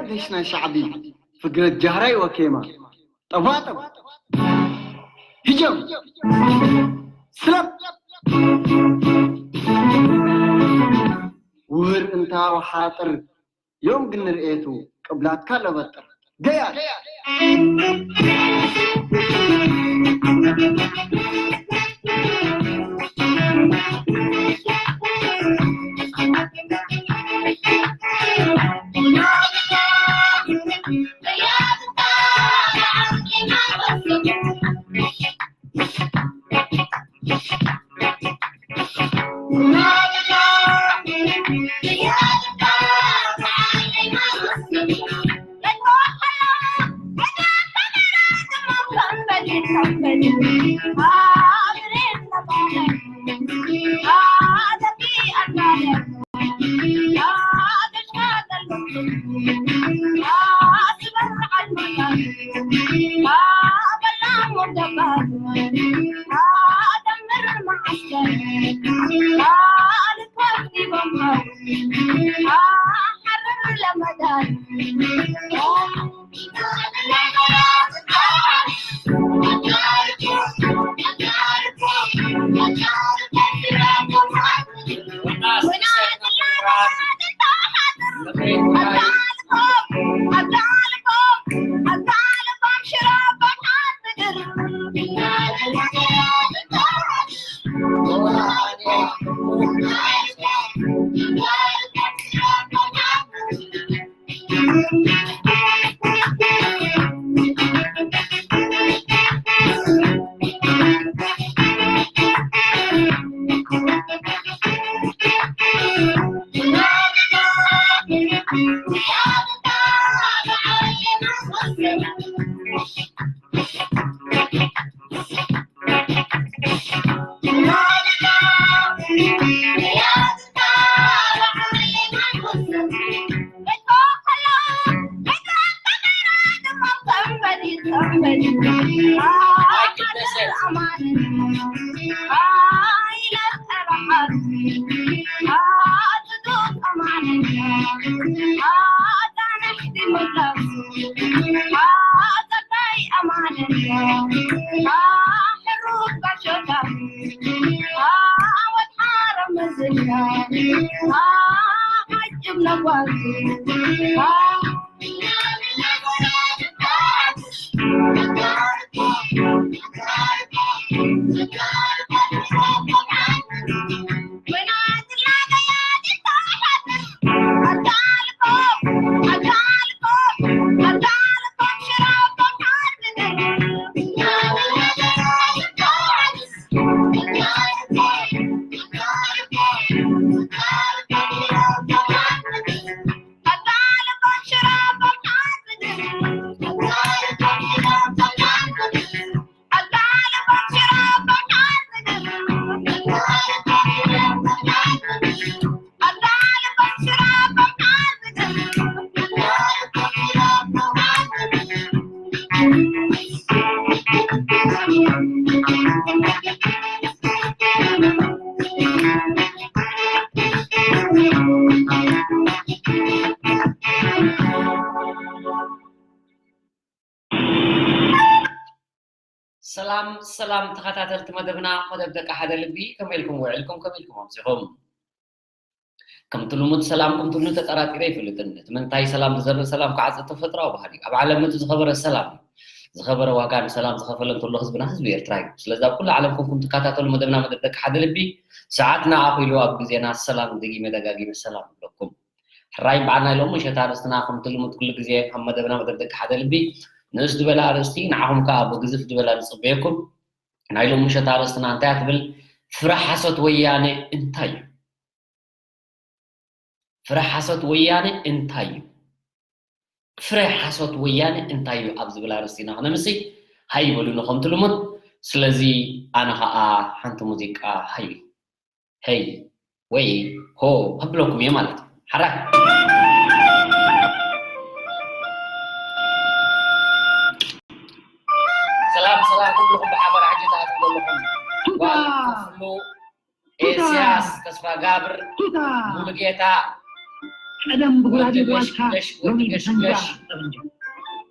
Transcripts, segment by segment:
ደሽና ሻዕቢ ፍግረት ጃህራይ ወኬማ ጠባጠብ ህጀም ስረብ ውህር እንታ ወሓጥር ዮም ግን ንርእየቱ ቅብላትካ ለበጥር ገያል ሰላም ሰላም ተኸታተልቲ መደብና መደብ ደቂ ሓደ ልቢ ከመይ ኢልኩም ውዒልኩም ከመይ ኢልኩም ኣምሲኹም? ከምቲ ልሙድ ሰላምኩም ትብሉ ተጠራጢረ ኣይፈልጥን። እቲ ምንታይ ሰላም ዝዘርእ ሰላም ክዓጽ ተፈጥራዊ ባህሪ እዩ። ኣብ ዓለም እቲ ዝኸበረ ሰላም እዩ። ዝኸበረ ዋጋ ንሰላም ዝኸፈለ እንተሎ ህዝብና ህዝቢ ኤርትራ እዩ። ስለዚ ኣብ ኩሉ ዓለም ኮንኩም ትከታተሉ መደብና መደብ ደቂ ሓደ ልቢ ሰዓትና ኣኺሉ ኣብ ግዜና ሰላም ደጊመ ደጋጊመ ሰላም ይብለኩም። ሕራይ በዓል ናይ ሎሚ ምሸት ኣርእስትና ከምቲ ልሙድ ኩሉ ግዜ ኣብ መደብና መደብ ደቂ ሓደ ልቢ ንእስ ዝበለ ኣርእስቲ ንዓኹም ከኣ ብግዝፍ ዝበለ ንጽበየኩም። ናይ ሎሚ ምሸት ኣርእስትና እንታይ እያ ትብል? ፍረ ሓሶት ወያነ እንታይ እዩ? ፍረ ሓሶት ወያነ እንታይ እዩ? ፍረ ሓሶት ወያነ እንታይ እዩ ኣብ ዝብል ኣርእስቲ ኢና ክነምሲ። ሃይ በሉኒ ከምቲ ልሙድ። ስለዚ ኣነ ኸኣ ሓንቲ ሙዚቃ ሃይ። ሄይ ወይ ሆ ከብለኩም እየ ማለት እዩ። ሓራይ ሰላም ሰላም ኩልኹም ብሓባር ሕጂ ተኣትዉ ዘለኹም ጓል ክፍሉ ኤስያስ ተስፋ ጋብር ሙሉጌታ ቀደም ብጉራዴ ብዋሽካ ሎሚ ብፈንጃ ጠበንጃ።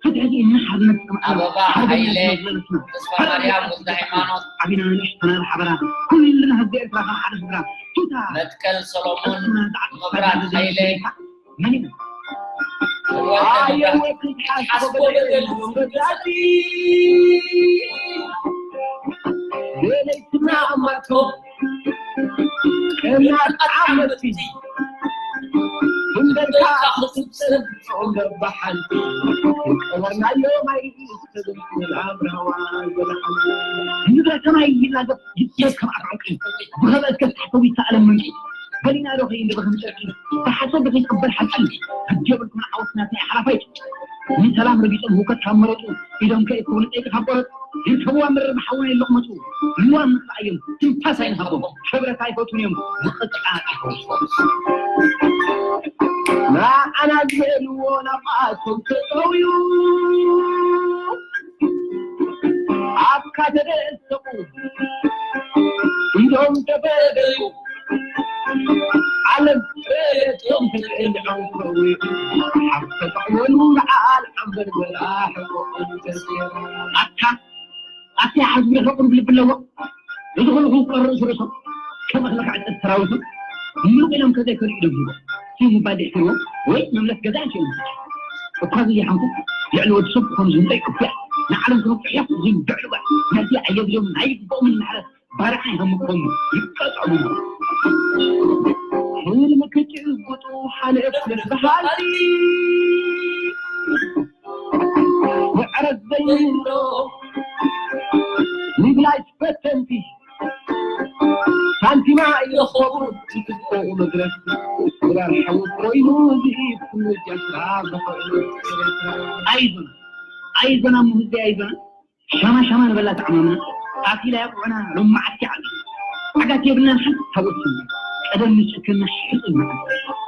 ፍትሒ እናሓዝነት ጽምኣ ኣበባ ሓርበኛ ሓይለ፣ ተመዘነትና። ተስፋ ማርያም ወልደ ሃይማኖት። ዓቢና ንእሽቶና ብሓበራ ኩልና ህዝቢ ኤርትራ ከም ሓደ ስድራ። ቱታ መትከል ሰሎሞን፣ መብራት ሓይለ፣ መን እዩ? ንብረት ሰማይ ይናገር ይስደድ ከም ኣርዑቂ ብኸበድ ከስሓተዊ ይተኣለም ምንቂ በሊና ዶ ከይንድበ ከም ጨርቂ ብሓሶት ዶ ከይትቕበል ሓቂ ሕጂ የብልኩም ዓወት ናትና ሓላፋይ ንሰላም ረጊጾም ህውከት ካብ መረጹ ኢዶም ከይእክቡ ንጠይቂ ካብ ቆረጽ ይርከብዋ ምርር ብሓውና ይለቕመጹ ልዋም ንኽረኣዮም ትንፋስ ኣይንሃቦም ክብረት ኣይፈትውን እዮም ዝቕጻ ንዓና ዝበልዎ ናብኣቶም ተጠውዩ ኣብካ ተደሰቑ ኢዶም ተበደዩ ዓለም ፈለጦም ተጠሊዖም ከውዩ ሓፍ ተጠቕመሉ ንዓል ዓንበር መላሕቆም ተሰይሩ ኣካ ኣቲ ሓዝቢ ርሑቕ ብልቢ ኣለዎ እዚ ኩሉ ክውቀር ርእሱ ርእሶም ከም እኽሊ ክዕጠት ሰራዊቱ ምሉቕ ኢሎም ከዘይከዱ ኢዶም ሂቦ ሲ ሙባይ ድሕትርዎ ወይ መምለስ ገዛ እንሽኦም እኳ ዘይሓንኩ ልዕሊ ወዲ ሰብ ክኾኑ ዝምጠይ ዕፉያ ንዓለም ክነብፅሕ እዮም ዝንብዕልዋ ነዚ ኣየድልዮምን ኣይግብኦምን ማሕረት ባርዓ ይሃምኮሙ ይቀጥዕሙ ህልሚ ክጭብጡ ሓለፍ በሃልቲ ምዕረት ዘይብሎ ንብላይ ፈተንቲ ሳንቲማ ይረኸቡ ዝግብኦ መድረኽ ስራር ሓወት ኮይኑ ዝኢድ ስምጃ ስራ ዝኽእል ኣይዞና ኣይዞና ሙህዚ ኣይዞና ሻማ ሻማ ንበላ ተዓማምና ኣፊላ ያቁዕና ሎማዓቲ ዓቢ ዓጋት የብልናን ሓንቲ ታወስና ቀደም ንጭክና ሕፅና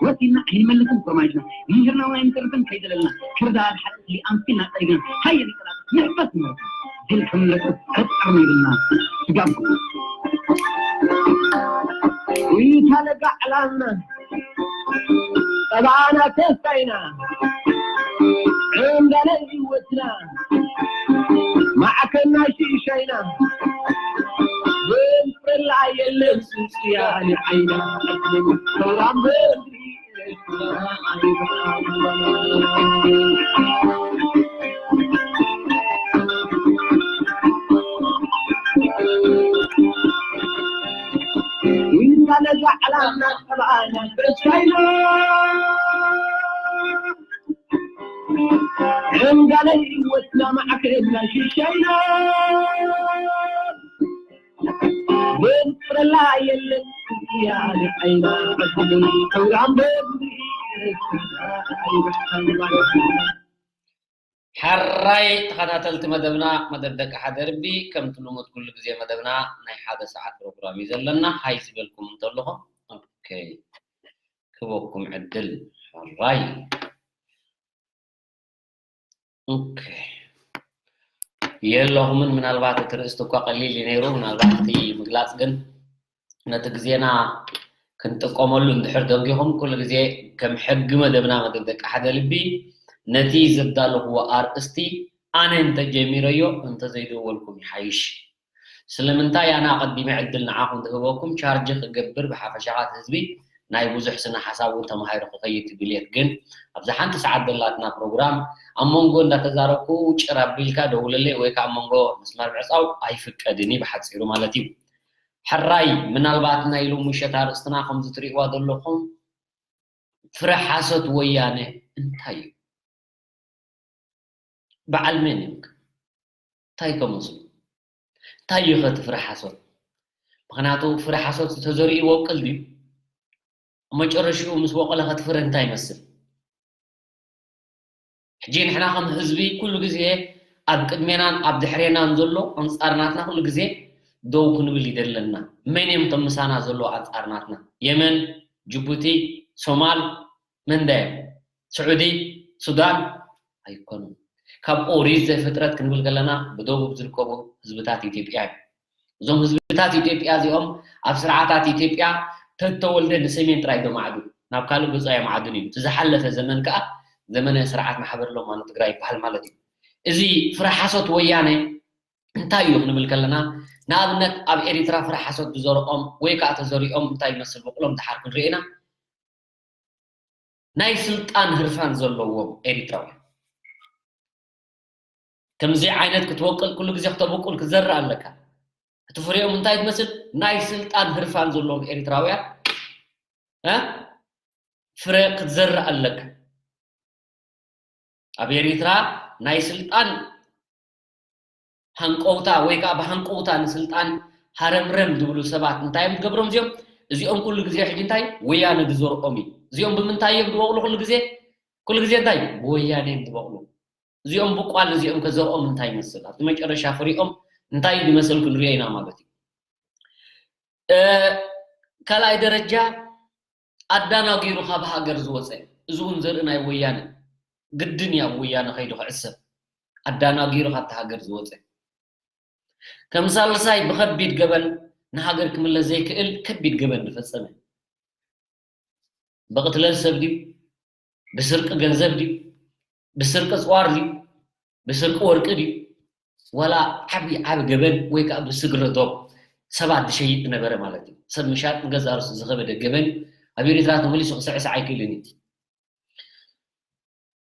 ወሲና ኣይንመልስን ኮርማጅና ምንጅርና እውን ኣይንተርፍን ከይዘለልና ክርዳድ ሓፂ ኣንፊና ፀሪግና ሃየ ንጠላት ንሕፈስ ንመርካ ድል ከምለጥ ዕፅር ይብልና ስጋብ ይታለጋ ዕላልና ጠባና ተስፋይና ዕንዳለ ህይወትና ማዕከና ሽሻይና ዘንፍረላ የለን ስንስያ ንዓይና ሰውራም በድሪ ሕራይ ተኸታተልቲ መደብና መደብ ደቂ ሓደ ርቢ ከምቲ ልሙድ ኩሉ ግዜ መደብና ናይ ሓደ ሰዓት ፕሮግራም እዩ ዘለና ሃይ ዝበልኩም እንተለኹም ኦኬ ክበኩም ዕድል ሕራይ ኦኬ የለኹምን ምናልባት እቲ ርእስቲ እኳ ቀሊል እዩ ነይሩ ምናልባት እቲ ምግላፅ ግን ነቲ ግዜና ክንጥቀመሉ እንድሕር ደንጊኹም ኩሉ ግዜ ከም ሕጊ መደብና መደብ ደቂ ሓደ ልቢ ነቲ ዘዳለኽዎ ኣርእስቲ ኣነ እንተጀሚረዮ እንተዘይደወልኩም ይሓይሽ ስለምንታይ ኣነ ኣቐዲመ ዕድል ንዓኹም ዝህበኩም ቻርጅ ክገብር ብሓፈሻ እቲ ህዝቢ ናይ ብዙሕ ስነ ሓሳብ እውን ተማሂሩ ክኸይድ ድሌት ግን ኣብዛ ሓንቲ ሰዓት ዘላትና ፕሮግራም ኣብ መንጎ እንዳተዛረብኩ ጭር ኣቢልካ ደውለለይ ወይ ከዓ ኣብ መንጎ መስመር ምዕፃው ኣይፍቀድን እዩ ብሓፂሩ ማለት እዩ ሕራይ ምናልባት ናይ ሎሚ ምሸት ኣርእስትና ከምዚ ትሪእዋ ዘለኹም ፍረ ሓሶት ወያነ እንታይ እዩ በዓል መን እዮም እንታይ ከመስሉ እንታይ እዩ ከቲ ፍረ ሓሶት ምክንያቱ ፍረ ሓሶት ተዘሪኡ ይወቅል ድዩ መጨረሽኡ ምስ ወቀለ ከቲ ፍረ እንታይ ይመስል ሕጂ ንሕና ከም ህዝቢ ኩሉ ግዜ ኣብ ቅድሜናን ኣብ ድሕሬናን ዘሎ ኣንጻር ናትና ኩሉ ግዜ ደው ክንብል ይደለና መን እዮም ቶም ምሳና ዘሎ ኣንጻር ናትና የመን ጅቡቲ ሶማል መንዳዮም ስዑዲ ሱዳን ኣይኮኑን ካብ ኦሪት ዘፍጥረት ክንብል ከለና ብደቡብ ዝርከቡ ህዝብታት ኢትዮጵያ እዮም እዞም ህዝብታት ኢትዮጵያ እዚኦም ኣብ ስርዓታት ኢትዮጵያ ተተወልደ ንሰሜን ጥራይ ደማዕዱ ናብ ካልእ ገጹ ኣየምዓዱን እዩ። እቲ ዝሓለፈ ዘመን ከኣ ዘመነ ስርዓት ማሕበር ሎማኖ ትግራይ ይበሃል ማለት እዩ። እዚ ፍረ ሓሶት ወያነ እንታይ እዩ ክንብል ከለና፣ ንኣብነት ኣብ ኤሪትራ ፍረ ሓሶት ዝዘርኦም ወይ ከኣ ተዘሪኦም እንታይ ይመስል ብቑሎም ድሓር ክንርኢ ኢና። ናይ ስልጣን ህርፋን ዘለዎም ኤሪትራውያን። ከምዚ ዓይነት ክትወቅል፣ ኩሉ ግዜ ክተበቁል ክትዘርእ ኣለካ። እቲ ፍሬኦም እንታይ ትመስል? ናይ ስልጣን ህርፋን ዘለዎም ኤሪትራውያን፣ እ? ፍረ ክትዘርእ ኣለካ። ኣብ ኤሪትራ ናይ ስልጣን ሃንቀውታ ወይ ከኣ ብሃንቀውታ ንስልጣን ሃረምረም ዝብሉ ሰባት እንታይ እዮም ዝገብሮም እዚኦም? እዚኦም ኩሉ ግዜ ሕጂ እንታይ ወያነ ዝዘርኦም እዩ። እዚኦም ብምንታይ እዮም ዝበቕሉ ኩሉ ግዜ? ኩሉ ግዜ እንታይ? ብወያነ እዮም ዝበቕሉ። እዚኦም ብቋል እዚኦም ከዘርኦም እንታይ ይመስል? ኣብቲ መጨረሻ ፍሪኦም እንታይ ይመስል ክንሪኦ ኢና ማለት እዩ። እ፣ ካልኣይ ደረጃ ኣዳናጊሩ ካብ ሃገር ዝወፀ፣ እዚ እውን ዘርኢ ናይ ወያነ ግድን እዩ። ኣብ ወያነ ከይዱ ክዕሰብ ኣዳናጊሩ ካብቲ ሃገር ዝወፀ። ከም ሳልሳይ ብኸቢድ ገበን ንሃገር ክምለስ ዘይክእል ከቢድ ገበን ዝፈጸመ። ብቕትለት ሰብ ድዩ? ብስርቂ ገንዘብ ድዩ? ብስርቂ ጽዋር ድዩ? ብስርቂ ወርቂ ድዩ? ዋላ ዓቢ ዓቢ ገበን ወይ ከኣ ብስግረ ዶብ ሰባት ዝሸይጥ ዝነበረ ማለት እዩ። ሰብ ምሻጥ ንገዛእ ርእሱ ዝኸበደ ገበን ኣብ ኤርትራ ተመሊሱ ክስዕስዕ ኣይክእልን እዩ።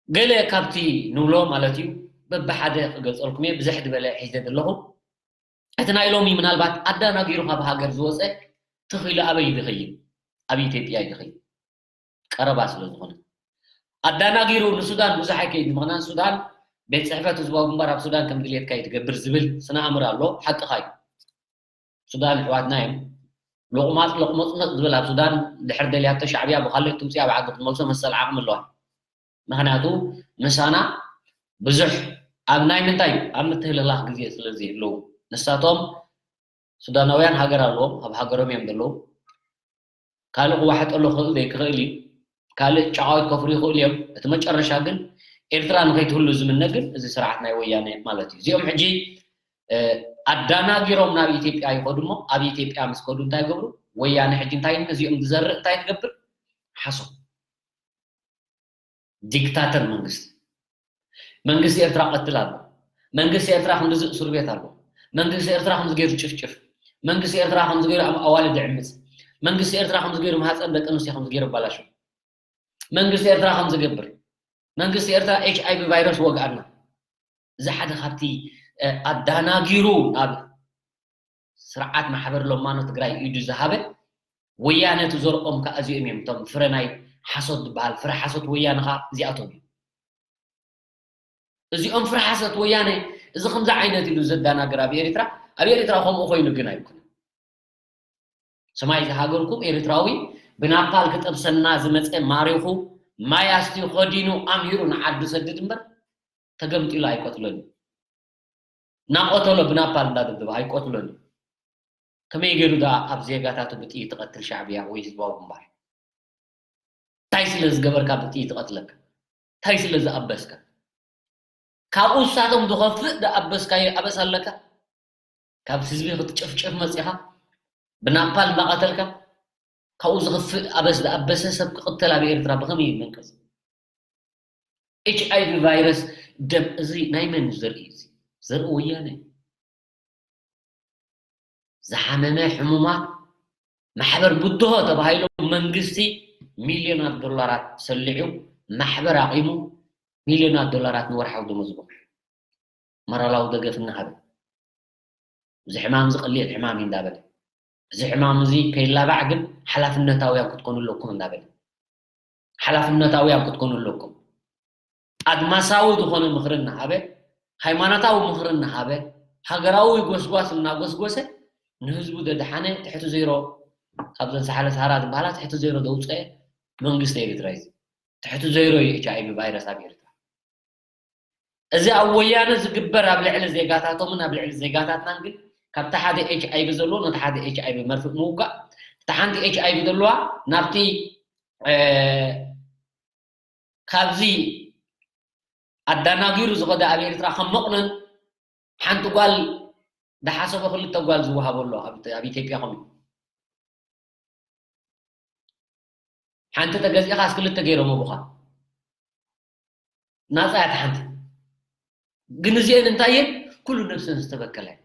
ገለ ካብቲ ንብሎ ማለት እዩ፣ በብሓደ ክገልጸልኩም እየ፣ ብዝሕ ዝበለ ሒዘ ዘለኹ። እቲ ናይ ሎሚ ምናልባት ኣዳናጊሩ ካብ ሃገር ዝወጸ ትኽኢሉ ኣበይ እዩ ዝኸይድ? ኣብ ኢትዮጵያ እዩ ዝኸይድ። ቀረባ ስለ ዝኾነ። ኣዳናጊሩ ንሱዳን ብዙሕ ኣይከይድ፣ ምኽንያቱ ሱዳን ቤት ጽሕፈት ህዝባዊ ግንባር ኣብ ሱዳን ከም ድልየትካ እዩ ትገብር ዝብል ስነ ኣእምሮ ኣሎ። ሓቅኻ እዩ። ሱዳን ኣሕዋትና እዮም። ሎቕማጽ ሎቕመጽመጽ ዝብል ኣብ ሱዳን ድሕር ደልያቶ ሻዕብያ ብኻልእ ትምፅያ ኣብ ዓዲ ክትመልሶ መሰል ዓቕሚ ኣለዋ። ምኽንያቱ ምሳና ብዙሕ ኣብ ናይ ምንታይ እዩ? ኣብ ምትህልላኽ ግዜ ስለ ዘይህልው። ንሳቶም ሱዳናውያን ሃገር ኣለዎም፣ ኣብ ሃገሮም እዮም ዘለዉ። ካልእ ክዋሕጠሉ ክኽእል ዘይክኽእል እዩ። ካልእ ጫቓዊት ከፍርዩ ይኽእሉ እዮም። እቲ መጨረሻ ግን ኤርትራ ንኸይትህሉ ዝምነ ግን እዚ ስርዓት ናይ ወያነ ማለት እዩ። እዚኦም ሕጂ፣ እ፣ ኣዳናጊሮም ናብ ኢትዮጵያ ይኸዱ እሞ ኣብ ኢትዮጵያ ምስ ከዱ እንታይ ይገብሩ? ወያነ ሕጂ እንታይ ነዚኦም ዝዘርእ እንታይ ትገብር? ሓሶት። ዲክታተር መንግስቲ። መንግስቲ ኤርትራ ቀትል ኣሎ። መንግስቲ ኤርትራ ክንድዚ እስር ቤት ኣሎ። መንግስቲ ኤርትራ ከምዚ ገይሩ ጭፍጭፍ። መንግስቲ ኤርትራ ከምዚ ገይሩ ኣብ ኣዋልድ ይዕምጽ። መንግስቲ ኤርትራ ከምዚ ገይሩ ማህጸን ደቂ ኣንስትዮ ከምዚ ገይሩ ኣባላሹ። መንግስቲ ኤርትራ ከምዚ ገብር። መንግስቲ ኤርትራ ኤች ኣይ ቪ ቫይረስ ወግኣና። እዚ ሓደ ካብቲ፣ እ፣ ኣዳናጊሩ ናብ ስርዓት ማሕበር ሎማኖ ትግራይ ኢዱ ዝሃበ ወያነ ትዘርኦም ከዓ እዚኦም እዮም። እቶም ፍረ ናይ ሓሶት ዝበሃል፣ ፍረ ሓሶት ወያነ ከዓ እዚኣቶም እዮም። እዚኦም ፍረ ሓሶት ወያነ፣ እዚ ከምዚ ዓይነት ኢሉ ዘዳናግር ኣብ ኤርትራ፣ ኣብ ኤርትራ ከምኡ ኮይኑ ግን ኣይኮነን። ሰማይ ዝሃገርኩም ኤርትራዊ ብናፓል ክጠብሰና ዝመፀ ማሪኹ ማይ ኣስትዩ ከዲኑ ኣምሂሩ ንዓዱ ሰድድ እምበር ተገምጢሉ ኣይቆትሎን እዩ። እናቆተሎ ብናፓል እንዳደብደበ ኣይቆትሎን እዩ። ከመይ ገይሩ ደኣ ኣብ ዜጋታቱ ብጥይት ትቐትል ሻዕብያ ወይ ህዝባዊ ግንባር? እንታይ ስለ ዝገበርካ ብጥይት ትቐትለካ? እንታይ ስለ ዝኣበስካ? ካብኡ ንሳቶም ዝኸፍእ ዝኣበስካዮ ኣበስ ኣለካ? ካብ ህዝቢ ክትጭፍጭፍ መጺኻ ብናፓል እንዳቐተልካ ካብኡ ዝኸፍእ ኣበስ ዝኣበሰ ሰብ ክቕተል ኣብ ኤርትራ ብኸመይ እዩ መንቀጽ? ኤች ኣይ ቪ ቫይረስ ደም፣ እዚ ናይ መን ዘርኢ እዩ? እዚ ዘርኢ ወያነ እዩ። ዝሓመመ ሕሙማት ማሕበር ብድሆ ተባሂሎም መንግስቲ ሚልዮናት ዶላራት ሰሊዑ ማሕበር ኣቒሙ ሚልዮናት ዶላራት ንወርሓዊ ደሞዝቦም መራላዊ ደገፍ እናሃበ፣ እዚ ሕማም እዚ ቀሊል ሕማም እዩ እንዳበለ፣ እዚ ሕማም እዚ ከይላባዕ ግን ሓላፍነታውያን ክትኮኑ ኣለኩም እንዳበለ፣ ሓላፍነታውያን ክትኮኑ ኣለኩም። ኣድማሳዊ ዝኾነ ምኽሪ እናሃበ፣ ሃይማኖታዊ ምኽሪ እናሃበ፣ ሃገራዊ ጎስጓስ እናጎስጎሰ ንህዝቡ ዘድሓነ ትሕቲ ዜሮ፣ ካብዘን ሳሕለ ሰሃራ ዝበሃላ ትሕቲ ዜሮ ዘውፅአ መንግስቲ ኤርትራ እዩ። ትሕቲ ዜሮ እዩ ኤች ኣይ ቪ ቫይረስ ኣብ ኤርትራ። እዚ ኣብ ወያነ ዝግበር ኣብ ልዕሊ ዜጋታቶምን ኣብ ልዕሊ ዜጋታትናን ግን ካብቲ ሓደ ኤች ኣይ ቪ ዘለዎ ነቲ ሓደ ኤች ኣይ ቪ መርፍእ ምውጋእ፣ እታ ሓንቲ ኤች ኣይ ቪ ዘለዋ ናብቲ፣ እ፣ ካብዚ ኣዳናጊሩ ዝኸደ ኣብ ኤርትራ ከም መቑነን ሓንቲ ጓል ዝሓሰቦ ክልተ ጓል ዝወሃቦ ኣሎ ኣብ፣ ኣብ ኢትዮጵያ ከምኡ። ሓንቲ ተገዚእኻስ ክልተ ገይሮም ኣቡኻ። ናጻ እያ እታ ሓንቲ። ግን እዚአን እንታይ እየን? ኩሉ ነብሰን ዝተበከላ እየን።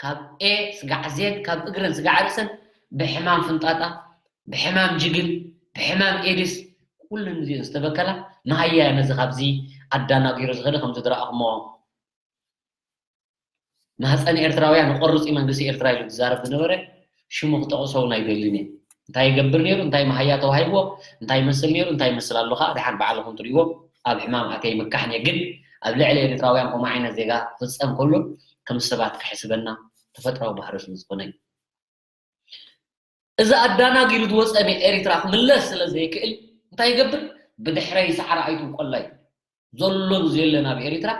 ካብ ኤ ስጋዕ ዜድ፣ ካብ እግረን ስጋዕ ርእሰን ብሕማም ፍንጣጣ፣ ብሕማም ጅግል፣ ብሕማም ኤድስ፣ ኩለን እዚአን ዝተበከላ መሃያ እያ። ነዚ ካብዚ ኣዳናጊሩ ዝኸደ ከምዚ ዝረኣኹሞ ማህፀን ኤርትራውያን ቆርፂ መንግስቲ ኤርትራ ኢሉ ዝዛረብ ዝነበረ ሽሙ ክጠቕሶ እውን ኣይደልን እየ። እንታይ ይገብር ነይሩ፣ እንታይ መሃያ ተዋሂብዎ፣ እንታይ ይመስል ነይሩ፣ እንታይ ይመስል ኣሎ ከዓ ደሓን ባዕልኹም ትርእይዎ። ኣብ ሕማም ኣተይ ምካሕን እየ። ግን ኣብ ልዕሊ ኤርትራውያን ከምኡ ዓይነት ዜጋ ክፍፀም ከሎ ከም ሰባት ክሕስበና ተፈጥራዊ ባህሪ ስለ ዝኾነ እዩ። እዚ ኣዳናጊሩ ዝወፀ ንኤርትራ ክምለስ ስለ ዘይክእል እንታይ ይገብር? ብድሕረይ ሳዕሪ ኣይትውቀላ እዩ። ዘሎን ዘየለን ኣብ ኤርትራ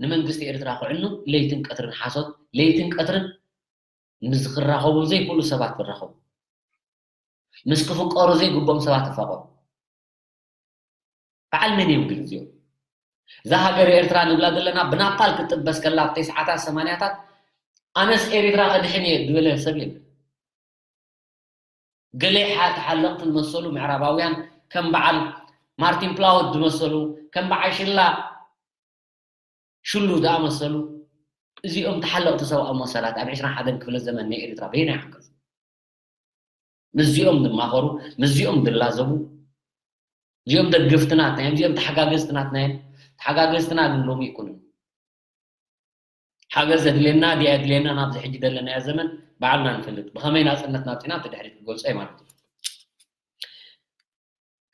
ንመንግስቲ ኤርትራ ክዕኑ ለይትን ቀትርን ሓሶት፣ ለይትን ቀትርን ምስ ክራኸቡ ዘይክእሉ ሰባት ክራኸቡ፣ ምስ ክፍቀሩ ዘይግብኦም ሰባት ክፋቀሩ። በዓል መን እዮም ግን እዚኦም? እዛ ሃገር ኤርትራ ንብላ ዘለና ብናፓል ክትጥበስ ከላ ኣብ ተስዓታት ሰማንያታት ኣነስ ኤርትራ ከድሕን እየ ዝበለ ሰብ የለን። ገለ ሓ-፣ ተሓለቕቲ ዝመሰሉ ምዕራባውያን ከም በዓል ማርቲን ፕላውድ ዝመሰሉ፣ ከም በዓል ሽላ ሽሉ ዝኣመሰሉ፣ እዚኦም ተሓለቕቲ ሰብኣዊ መሰላት ኣብ ዕስራን ሓደን ክፍለ ዘመን ናይ ኤርትራ በየናይ ዓንቀጽ? ምስዚኦም ዝማኸሩ፣ ምስዚኦም ዝላዘቡ፣ እዚኦም ደገፍቲ ናትና እዮም፣ እዚኦም ተሓጋገዝቲ ናትና እዮም። ተሓጋገዝትና ግን ሎሚ ይኩኑ። ሓገዝ ዘድልየና ድያ የድልየና ናብዚ ሕጂ ዘለናዮ ዘመን ባዕልና ንፈልጥ። ብኸመይ ናጽነት ናጺና እቲ ድሕሪት ክገልጾ እዩ ማለት እዩ።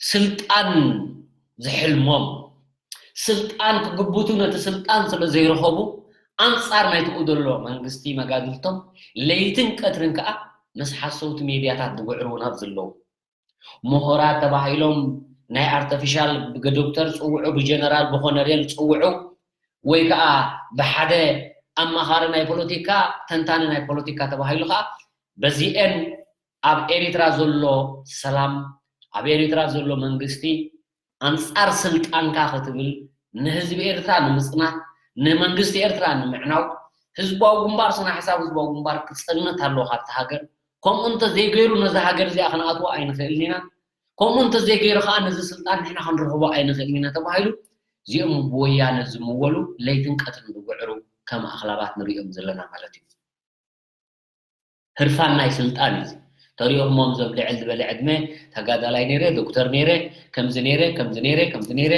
ስልጣን ዝሕልሞም፣ ስልጣን ክግብቱ ነቲ ስልጣን ስለ ዘይረኸቡ ኣንጻር ናይቲ ዘሎ መንግስቲ መጋድልቶም ለይትን ቀትርን ከኣ ምስ ሓሰውቲ ሜድያታት ዝጉዕሩ እውን ኣብ ዘለዉ፣ ምሁራት ተባሂሎም ናይ ኣርተፊሻል ብዶክተር ጽውዑ፣ ብጀነራል ብኮነሬል ጽውዑ ወይ ከዓ ብሓደ ኣማኻሪ ናይ ፖለቲካ፣ ተንታኒ ናይ ፖለቲካ ተባሂሉ ከዓ በዚኤን ኣብ ኤሪትራ ዘሎ ሰላም፣ ኣብ ኤሪትራ ዘሎ መንግስቲ ኣንጻር ስልጣንካ ክትብል፣ ንህዝቢ ኤርትራ ንምጽናት፣ ንመንግስቲ ኤርትራ ንምዕናው፣ ህዝባዊ ግንባር ስነ ሓሳብ ህዝባዊ ግንባር ክጸንት ኣለዎ ካብቲ ሃገር። ከምኡ እንተ ዘይገይሩ ነዛ ሃገር እዚኣ ክንኣትዋ ኣይንኽእልን ኢና። ከምኡ እንተ ዘይገይሩ ከዓ ነዚ ስልጣን ንሕና ክንረኽቦ ኣይንኽእልን ኢና ተባሂሉ እዚኦም ብወያነ ዝምወሉ ለይትን ቀትርን ዝጉዕሩ ከም ኣኽላባት ንሪኦም ዘለና ማለት እዩ። ህርፋን ናይ ስልጣን እዩ። ተሪኦሞም ዞም ልዕል ዝበለ ዕድመ ተጋዳላይ ነይረ፣ ዶክተር ነይረ፣ ከምዚ ነይረ፣ ከምዚ ነይረ፣ ከምዚ ነይረ፣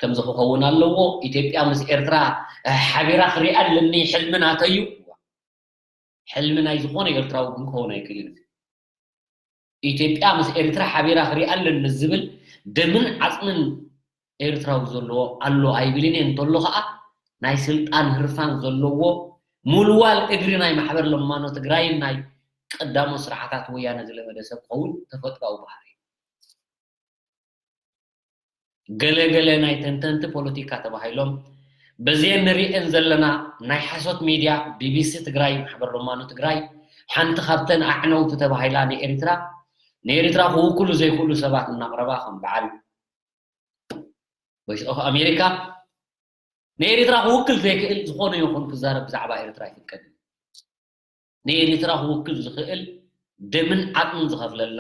ከምዚ ክኸውን ኣለዎ፣ ኢትዮጵያ ምስ ኤርትራ ሓቢራ ክሪኣ ኣለኒ፣ ሕልሚ ናተዩ። ሕልሚ ናይ ዝኾነ ኤርትራዊ ግን ክኸውን ኣይክእልን። ኢትዮጵያ ምስ ኤርትራ ሓቢራ ክሪኣ ኣለኒ ዝብል ደምን ዓጽምን ኤርትራዊ ዘለዎ ኣሎ ኣይብልን እየ። እንተሎ ኸዓ ናይ ስልጣን ህርፋን ዘለዎ ምውልዋል እግሪ ናይ ማሕበር ለማኖ ትግራይን ናይ ቀዳሞት ስርዓታት ወያነ ዝለመደ ሰብ ክኸውን ተፈጥሮኣዊ ባህሪ እዩ። ገለ ገለ ናይ ተንተንቲ ፖለቲካ ተባሂሎም በዘን ንሪኤን ዘለና ናይ ሓሶት ሚድያ ቢቢሲ ትግራይ፣ ማሕበር ለማኖ ትግራይ ሓንቲ ካብተን ኣዕነውቲ ተባሂላ ንኤሪትራ ንኤሪትራ ክውክሉ ዘይክእሉ ሰባት እናቕረባ ከም በዓል ቮይስ ኦፍ ኣሜሪካ ንኤሪትራ ክውክል ዘይክእል ዝኾነ ይኹን ክዛረብ ብዛዕባ ኤሪትራ ኣይፍቀድን። ንኤሪትራ ክውክል ዝኽእል ደምን ዓቕምን ዝኸፍለላ፣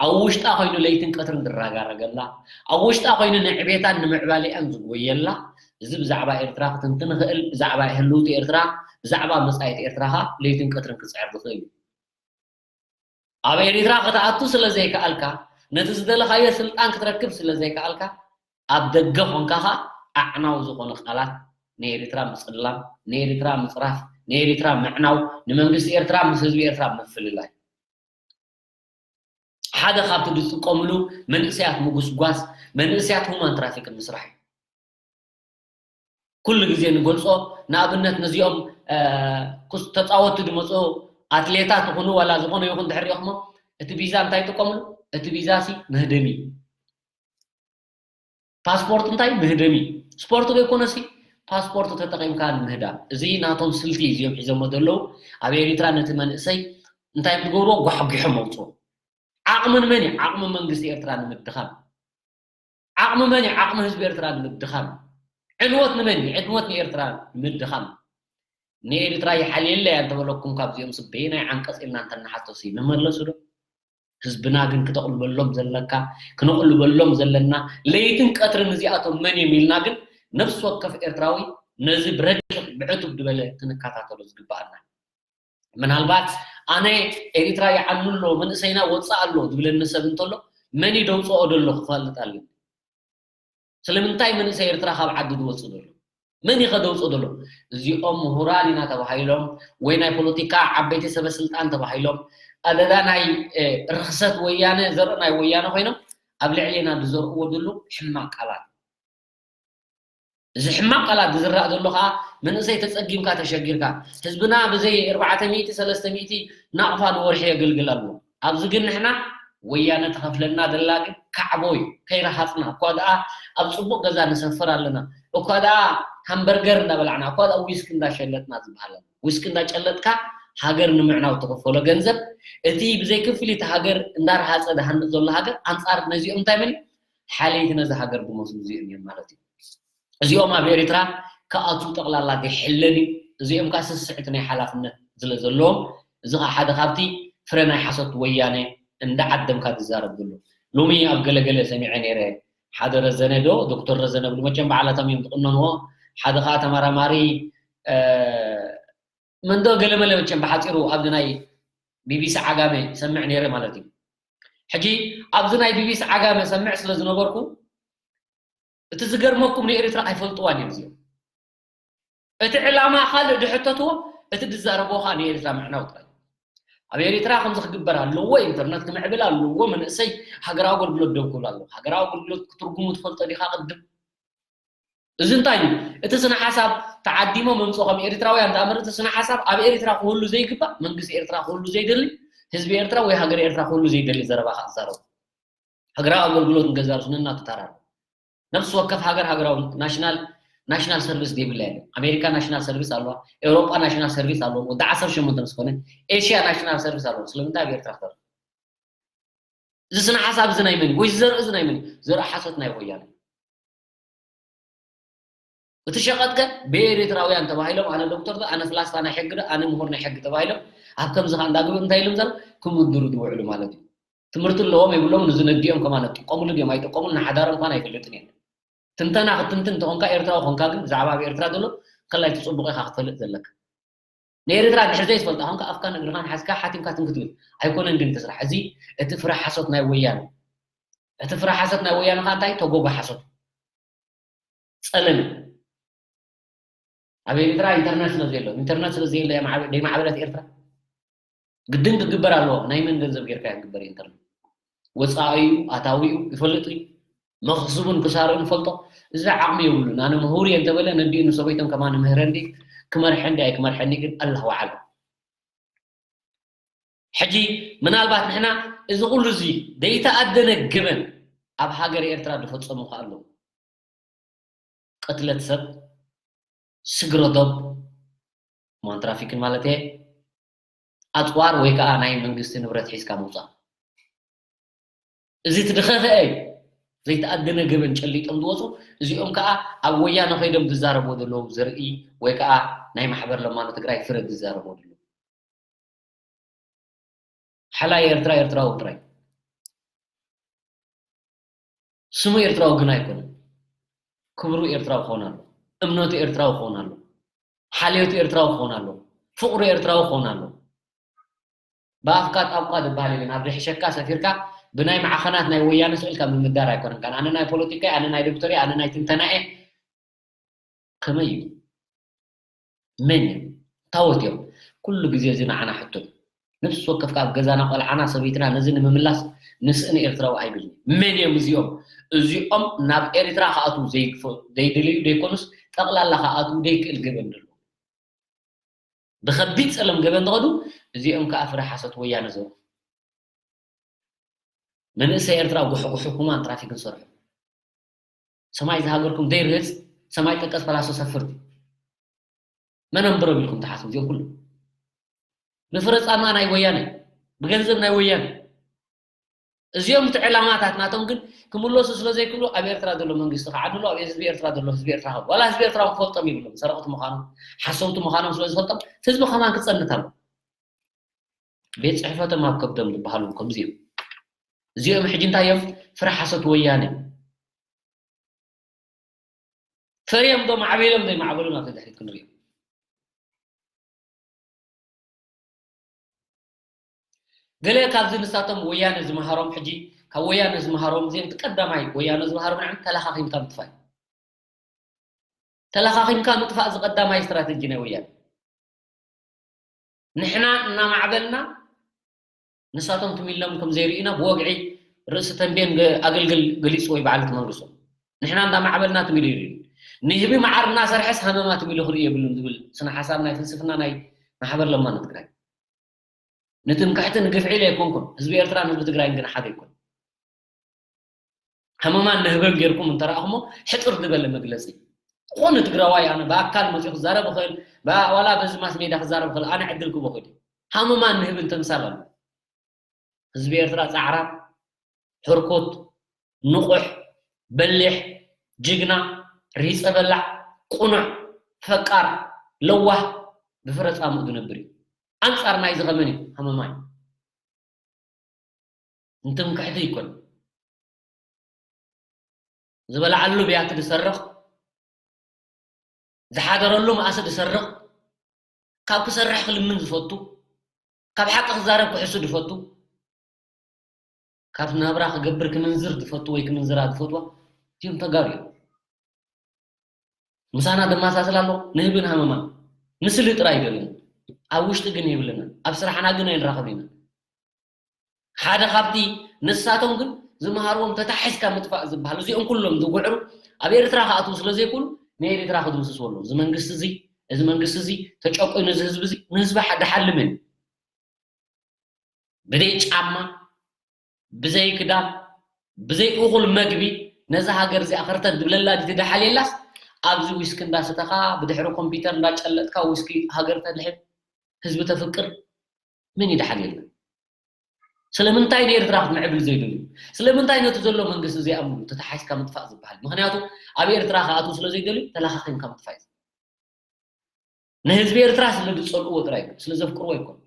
ኣብ ውሽጣ ኮይኑ ለይትን ቀትርን ዝረጋረገላ፣ ኣብ ውሽጣ ኮይኑ ንዕቤታን ንምዕባሌኣን ዝጎየላ፣ እዚ ብዛዕባ ኤርትራ ክትንትን ይኽእል፣ ብዛዕባ ህልውቲ ኤርትራ፣ ብዛዕባ መጻኢት ኤርትራ ኸኣ ለይትን ቀትርን ክጽዕር ዝኽእል እዩ። ኣብ ኤሪትራ ክትኣቱ ስለ ዘይከኣልካ፣ ነቲ ዝደለኻዮ ስልጣን ክትረክብ ስለ ዘይከኣልካ፣ ኣብ ደገ ኾንካ ኸኣ ኣዕናዊ ዝኾነ ቃላት ንኤሪትራ ምጽላም፣ ንኤሪትራ ምጽራፍ፣ ንኤሪትራ ምዕናው፣ ንመንግስቲ ኤርትራ ምስ ህዝቢ ኤርትራ ምፍልላይ። ሓደ ካብቲ ዝጥቀምሉ መንእሰያት ምጉስጓስ፣ መንእሰያት ሁማን ትራፊክ ምስራሕ እዩ። ኩሉ ግዜ ንገልጾ፣ ንኣብነት ነዚኦም፣ እ፣ ኩስ-፣ ተጻወትቲ ዝመጹ ኣትሌታት ይኹኑ ዋላ ዝኾነ ይኹን ድሕሪ ኢኹሞ፣ እቲ ቪዛ እንታይ ይጥቀምሉ? እቲ ቪዛ ሲ ምህደሚ። ፓስፖርት እንታይ? ምህደሚ። ስፖርት ዘይኮነሲ ፓስፖርት ተጠቒምካ ንምህዳም። እዚ ናቶም ስልቲ እዚኦም ሒዞሞ ዘለዉ። ኣብ ኤሪትራ ነቲ መንእሰይ እንታይ እዮም ዝገብርዎ? ጓሕጒሖም መውጽኦ። ዓቕሚ ንመን እዩ? ዓቕሚ መንግስቲ ኤርትራ ንምድኻም። ዓቕሚ መን እዩ? ዓቕሚ ህዝቢ ኤርትራ ንምድኻም። ዕንወት ንመን እዩ? ዕንወት ንኤርትራ ንምድኻም። ንኤርትራ ይሓልየለያ እንተበለኩም ካብዚኦም ስበይ ናይ ዓንቀጽ ኢልና እንተንሓቶሲ ንመለሱ ዶ? ህዝብና ግን ክተቕልበሎም ዘለካ፣ ክነቕልበሎም ዘለና፣ ለይትን ቀትርን እዚኣቶም መን እዮም ኢልና ግን ነፍሲ ወከፍ ኤርትራዊ ነዚ ብረቂቕ ብዕቱብ ዝበለ ክንከታተሎ ዝግባኣና። ምናልባት ኣነ ኤሪትራ ይዓኑ ኣሎ፣ መንእሰይና ወፅእ ኣሎ ዝብለኒ ሰብ እንተሎ፣ መን እዩ ደውፅኦ ደሎ ክፈልጥ ኣለኒ። ስለምንታይ መንእሰይ ኤርትራ ካብ ዓዲ ዝወፅእ ዘሎ? መን እዩ ከደውፅእ ዘሎ? እዚኦም ምሁራን ኢና ተባሂሎም ወይ ናይ ፖለቲካ ዓበይቲ ሰበ ስልጣን ተባሂሎም፣ ኣደዳ ናይ ርክሰት ወያነ፣ ዘርኢ ናይ ወያነ ኮይኖም ኣብ ልዕሌና ዝዘርእዎ ዘሎ ሕማቅ ቃላት። እዚ ሕማቅ ቃላት ዝዝራእ ዘሎ ከዓ መንእሰይ ተፀጊምካ ተሸጊርካ፣ ህዝብና ብዘይ ኣርባዕተ ሚእቲ ሰለስተ ሚእቲ ናቕፋ ንወርሒ የገልግል ኣሎ። ኣብዚ ግን ንሕና ወያነ ትኸፍለና ዘላ ግን ካዕቦ እዩ። ከይረሃፅና እኳ ደኣ ኣብ ፅቡቅ ገዛ ንሰፍር ኣለና፣ እኳ ደኣ ሃምበርገር እንዳበላዕና፣ እኳ ደኣ ዊስኪ እንዳሸለጥና ዝበሃል ኣሎ። ዊስኪ እንዳጨለጥካ ሃገር ንምዕናው ትኽፈሎ ገንዘብ፣ እቲ ብዘይ ክፍሊት ሃገር እንዳረሃፀ ዝሃንፅ ዘሎ ሃገር ኣንፃር ነዚኦም እንታይ መን ሓለይቲ ነዚ ሃገር ዝመስሉ እዚኦም እዮም ማለት እዩ። እዚኦም ኣብ ኤሪትራ ክኣትዉ ጠቕላላ ዘይሕለን እዩ። እዚኦም ከዓ ስስዕቲ ናይ ሓላፍነት ስለ ዘለዎም፣ እዚ ከዓ ሓደ ካብቲ ፍረ ናይ ሓሶት ወያነ እንዳዓደምካ ዝዛረብ ዘሎ። ሎሚ ኣብ ገለገለ ሰሚዐ ነይረ፣ ሓደ ረዘነ ዶ ዶክተር ረዘነ ብሉ፣ መቸም በዓላቶም እዮም ዝቕነንዎ፣ ሓደ ከዓ ተመራማሪ መንዶ ገለመለ፣ መቸም ብሓፂሩ ኣብዚ ናይ ቢቢሲ ዓጋመ ሰምዕ ነይረ ማለት እዩ። ሕጂ ኣብዚ ናይ ቢቢሲ ዓጋመ ሰምዕ ስለ ዝነበርኩ፣ እቲ ዝገርመኩም ንኤሪትራ ኣይፈልጥዋን እዮም እዚኦም። እቲ ዕላማ ካልእ ድሕተትዎ፣ እቲ ድዛረብዎ ከዓ ንኤሪትራ ምዕናው ጥራይ። ኣብ ኤሪትራ ከምዚ ክግበር ኣለዎ፣ ኢንተርነት ክምዕብል ኣለዎ፣ መንእሰይ ሃገራዊ ኣገልግሎት ደው ክብል ኣለዎ። ሃገራዊ ኣገልግሎት ክትርጉሙ ትፈልጦ ዲኻ ቅድም? እዚ እንታይ እዩ? እቲ ስነ ሓሳብ ተዓዲሞ መምፅኦ ከም ኤሪትራውያን ተኣምር፣ እቲ ስነ ሓሳብ ኣብ ኤሪትራ ክህሉ ዘይግባእ፣ መንግስቲ ኤርትራ ክህሉ ዘይደሊ፣ ህዝቢ ኤርትራ ወይ ሃገር ኤርትራ ክህሉ ዘይደሊ ዘረባ ከዓ ዝዛረቡ። ሃገራዊ ኣገልግሎት ንገዛርሱ ነናቱ ተራ ኣሎ። ነፍሲ ወከፍ ሃገር ሃገራዊ ናሽናል ናሽናል ሰርቪስ ዘይብላ የለን። ኣሜሪካ ናሽናል ሰርቪስ ኣለዋ፣ ኤውሮጳ ናሽናል ሰርቪስ ኣለዎ። ወዲ ዓሰርተ ሸሞንተ ምስ ኮነ ኤሽያ ናሽናል ሰርቪስ ኣለዎ። ስለምንታይ ኣብ ኤርትራ ክተርፍ? እዚ ስነ ሓሳብ እዚ ናይ መን እዩ? ወይ እዚ ዘርኢ እዚ ናይ መን እዩ? ዘርኢ ሓሶት ናይ ወያነ። እቲ ሸቐጥ ከ ብኤሪትራውያን ተባሂሎም፣ ኣነ ዶክተር ዶ፣ ኣነ ፍላስፋ ናይ ሕጊ ዶ፣ ኣነ ምሁር ናይ ሕጊ ተባሂሎም ኣብ ከምዚ ከ እንዳግብኡ እንታይ ኢሎም ዘሎ ክምድሩ ዝውዕሉ ማለት እዩ። ትምህርቲ ኣለዎም የብሎም ንዝነዲኦም ከማን ጥቀሙሉ ድዮም ኣይጥቀሙሉ ንሓዳሮም ከማን ኣይፈልጥን እዮም። ትንተና ክትንትን እንተኾንካ ኤርትራዊ ኾንካ ግን ብዛዕባ ኣብ ኤርትራ ዘሎ ከላይ እቲ ጽቡቕ ኢኻ ክትፈልጥ ዘለካ። ንኤርትራ ድሕር ዘይትፈልጣ ኾንካ ኣፍካን እግርኻን ሓዝካ ሓቲምካ ትም ክትብል ኣይኮነን ግን እቲ ስራሕ። እዚ እቲ ፍረ ሓሶት ናይ ወያነ፣ እቲ ፍረ ሓሶት ናይ ወያነ ኸዓ እንታይ ተጎጎ ሓሶት ጸለል። ኣብ ኤርትራ ኢንተርነት ስለ ዘየሎ፣ ኢንተርነት ስለ ዘየሎ እያ ማዕበ-፣ ደይማዕበለት ኤርትራ። ግድን ክግበር ኣለዎ። ናይ መን ገንዘብ ጌርካ ክግበር ኢንተርነት? ወጻኢኡ፣ ኣታዊኡ ይፈልጥ እዩ። መኽስቡን ክሳርኡን ይፈልጦ። እዚ ዓቕሚ የብሉን። ኣነ ምሁር እየ እንተበለ ነዲኡ ንሰበይቶም ከማን ምህረን ድዩ ክመርሐን ድዩ ኣይክመርሐን ግን ኣላሁ ኣዕለም። ሕጂ ምናልባት ንሕና እዚ ኩሉ እዚ ዘይተኣደነ ገበን ኣብ ሃገር ኤርትራ ዝፈጸሙ ከ ኣለዉ። ቅትለት ሰብ፣ ስግረ ዶብ፣ ማን ትራፊክን ማለት እየ፣ ኣጽዋር ወይ ከኣ ናይ መንግስቲ ንብረት ሒዝካ ምውጻእ። እዚ እቲ ዝኸፍአ እዩ። ዘይተኣደነ ገበን ጨሊጦም ዝወፁ፣ እዚኦም ከኣ ኣብ ወያነ ከይዶም ዝዛረብዎ ዘለዉ ዘርኢ ወይ ከኣ ናይ ማሕበር ለማኖ ትግራይ ፍረ ዝዛረብዎ ዘለዉ። ሓላይ ኤርትራ ኤርትራዊ ጥራይ። ስሙ ኤርትራዊ ግን ኣይኮነን። ክብሩ ኤርትራዊ ክኾን ኣሎ። እምነቱ ኤርትራዊ ክኾን ኣሎ። ሓልዮቱ ኤርትራዊ ክኾን ኣሎ። ፍቕሩ ኤርትራዊ ክኾን ኣሎ። ብኣፍካ ጣብቋ ዝበሃል የለን። ኣብ ዝሕሸካ ሰፊርካ ብናይ ማዕኸናት ናይ ወያነ ስእልካ ምምዳር ኣይኮነን። ኣነ ናይ ፖለቲካ እየ፣ ኣነ ናይ ዶክተር እየ፣ ኣነ ናይ ትንተና እየ። ከመይ እዩ? መን እዩ? ታወት እዮም። ኩሉ ግዜ እዚ ንዓና ሕቶ እዩ። ነፍሲ ወከፍካ ኣብ ገዛና ቆልዓና ሰበይትና ነዚ ንምምላስ ንስእን ኤርትራዊ ኣይብልን። መን እዮም እዚኦም? እዚኦም ናብ ኤርትራ ክኣትዉ ዘይክፈ-፣ ዘይደለዩ ዘይኮኑስ ጠቕላላ ክኣትዉ ዘይክእል ገበን ዘለዎ። ብኸቢድ ጸለም ገበን ዝኸዱ እዚኦም ከኣ ፍረ ሓሶት ወያነ ዘሩ። መንእሰይ ኤርትራ ጉሕጉሑ ሁማን ትራፊክ ንሰርሑ። ሰማይ ዝሃገርኩም ዘይርህጽ ሰማይ ጠቀስ ፈላሶ ሰፍርቲ። መን ኣንብሮም ኢልኩም ትሓስቡ እዚኦም ኩሉ? ብፍረ ጻማ ናይ ወያነ፣ ብገንዘብ ናይ ወያነ። እዚኦም እቲ ዕላማታት ናቶም ግን ክምለሱ ስለ ዘይክእሉ ኣብ ኤርትራ ዘሎ መንግስቲ ክዓድሉ፣ ኣብ ህዝቢ ኤርትራ ዘሎ ህዝቢ ኤርትራ ክብ-፣ ዋላ ህዝቢ ኤርትራ ክፈልጦም ይብሎም። ሰረቕቲ ምዃኖም፣ ሓሰውቲ ምዃኖም ስለ ዝፈልጦም ህዝቢ ከማን ክጸንት ኣሎ። ቤት ጽሕፈቶም ኣብ ከብዶም ዝበሃሉ ከምዚ እዮም። እዚኦም ሕጂ እንታይ እዮም? ፍረ ሓሶት ወያነ። ፈርዮም ዶ ማዕበሎም ዘይማዕበሉ ናብቲ ድሕሪት ክንሪኦ። ገለ ካብዚ ንሳቶም ወያነ ዝመሃሮም፣ ሕጂ ካብ ወያነ ዝመሃሮም፣ እዚኦም እቲ ቀዳማይ ወያነ ዝመሃሮም ንዕም ተለኻኺምካ ምጥፋእ እዩ። ተለኻኺምካ ምጥፋእ እዚ ቀዳማይ ስትራተጂ ናይ ወያነ። ንሕና እናማዕበልና ንሳቶም ትም ኢሎም ከም ዘይርእዩና ብወግዒ ርእሲ ተንቤን ገ-፣ ኣገልግል ገሊጽዎ እዩ በዓል እቲ መንግስቱ። ንሕና እንዳማዕበልና ትም ኢሉ ይርእዩ። ንህቢ መዓር እናሰርሐስ ሃመማ ትም ኢሉ ክርኢ የብሉን ዝብል ስነ ሓሳብ ናይ ፍልስፍና ናይ ማሕበር ለማኒ ትግራይ። ንትምክሕቲ ንግፍዒ ኢለ ኣይኮንኩን። ህዝቢ ኤርትራን ህዝቢ ትግራይን ግን ሓደ ኣይኮን። ሃመማን ንህበን ጌርኩም እንተረኣኹሞ ሕጥር ዝበለ መግለጺ። ዝኾነ ትግራዋይ ኣነ ብኣካል መጺኡ ክዛረብ እኽእል፣ ብኣ-፣ ዋላ በዚ ማስ ሜድያ ክዛረብ እኽእል፣ ኣነ ዕድል ክቦ ክእል። ሃመማን ንህብን ተምሳል ኣሎ። ህዝቢ ኤርትራ ጻዕራም፣ ሕርኩት፣ ንቑሕ፣ በሊሕ፣ ጅግና፣ ሪጸ በላዕ፣ ቁኑዕ፣ ፈቃር፣ ለዋህ፣ ብፍረ ጻምኡ ዝነብር እዩ። ኣንጻር ናይዚ ከመን እዩ? ሃመማ እዩ። እንትምክሕቲ ይኮን። ዝበልዓሉ ብያቲ ዝሰርቕ፣ ዝሓደረሉ መኣሲ ዝሰርቕ፣ ካብ ክሰርሕ ክልምን ዝፈቱ፣ ካብ ሓቂ ክዛረብ ክሕሱ ዝፈቱ፣ ካብ ናብራ ክገብር ክምንዝር ዝፈቱ ወይ ክምንዝራ ዝፈትዋ፣ እዚኦም ተጋሩ እዮም። ምሳና ደማሳስል ኣሎ፣ ንህብን ሃመማን። ንስሊ ጥራይ ይደልን። ኣብ ውሽጢ ግን የብልናን። ኣብ ስራሕና ግን ኣይንራኸብን ኢና። ሓደ ካብቲ ንሳቶም ግን ዝመሃርዎም ተታሒዝካ ምጥፋእ ዝበሃል፣ እዚኦም ኩሎም ዝጉዕሩ ኣብ ኤርትራ ክኣትዉ ስለ ዘይክእሉ፣ ንኤርትራ ክድምስስዎ ኣለዎም። እዚ መንግስቲ እዚ፣ እዚ መንግስቲ እዚ ተጨቂኑ፣ እዚ ህዝቢ እዚ፣ ንህዝቢ ሓ-፣ ድሓልም እዩ። ብዘይ ጫማ፣ ብዘይ ክዳን፣ ብዘይ እኹል መግቢ፣ ነዛ ሃገር እዚኣ ከርተት ዝብለላ ድቲ ደሓል የላስ፣ ኣብዚ ዊስኪ እንዳሰተኻ፣ ብድሕሪ ኮምፒውተር እንዳጨለጥካ ዊስኪ ሃገር ተድሕን ህዝቢ ተፍቅር ምን ይደሓል የለን። ስለምንታይ ንኤርትራ ክትምዕብል ዘይደልዩ? ስለምንታይ ነቲ ዘሎ መንግስቲ ዘይኣምኑ? ተታሓይስካ ምጥፋእ ዝበሃል። ምኽንያቱ ኣብ ኤርትራ ክኣትዉ ስለ ዘይደልዩ ተለኻኺምካ ምጥፋእ እዩ። ንህዝቢ ኤርትራ ስለ ዝጸልእዎ ጥራይ እዩ፣ ስለ ዘፍቅርዎ ኣይኮን።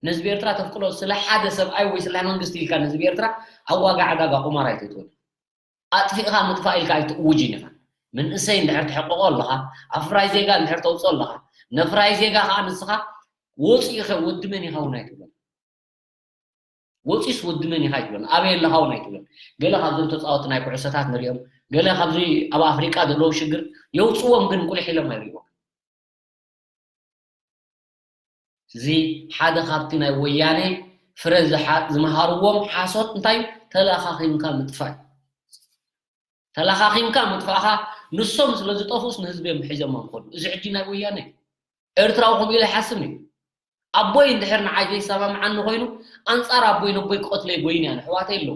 ንህዝቢ ኤርትራ ተፍቅሮ ስለ ሓደ ሰብኣይ ወይ ስለ መንግስቲ ኢልካ ንህዝቢ ኤርትራ ኣብ ዋጋ ዕዳጋ ቁማር ኣይትእትወሉ። ኣጥፊእኻ ምጥፋእ ኢልካ ኣይትእውጅን ኢኻ። መንእሰይ እንድሕር ትሕቅቆ ኣለኻ፣ ኣፍራይ ዜጋ እንድሕር ተውፅኦ ኣለኻ፣ ነፍራይ ዜጋ ከዓ ንስኻ ወፂእኸ ወዲ መን ኢኻ እውን ኣይትብሎን። ወፂስ ወዲ መን ኢኻ ኣይትብሎን። ኣበይ ኣለኻ እውን ኣይትብሎን። ገለ ካብዞም ተፃወቲ ናይ ኩዕሶታት ንሪኦም፣ ገለ ካብዚ ኣብ ኣፍሪቃ ዘለዉ ሽግር የውፅዎም፣ ግን ቁልሕ ኢሎም ኣይሪእዎም። እዚ ሓደ ካብቲ ናይ ወያነ ፍረ ዝሓ-፣ ዝመሃርዎም ሓሶት እንታይ እዩ? ተለኻኺምካ ምጥፋእ እዩ። ተለኻኺምካ ምጥፋእኻ ንሶም ስለ ዝጠፍኡስ ንህዝቢ እዮም ሒዞም ምኾኑ። እዚ ሕጂ ናይ ወያነ እዩ። ኤርትራዊ ከምኡ ኢለ ይሓስብ እዩ። ኣቦይ እንድሕር ንዓይ ዘይሰማምዓኒ ኮይኑ ኣንጻር ኣቦይ ነቦይ ክቐትሎ ይጎይን እያ፣ ንኣሕዋተይ ኣለዉ።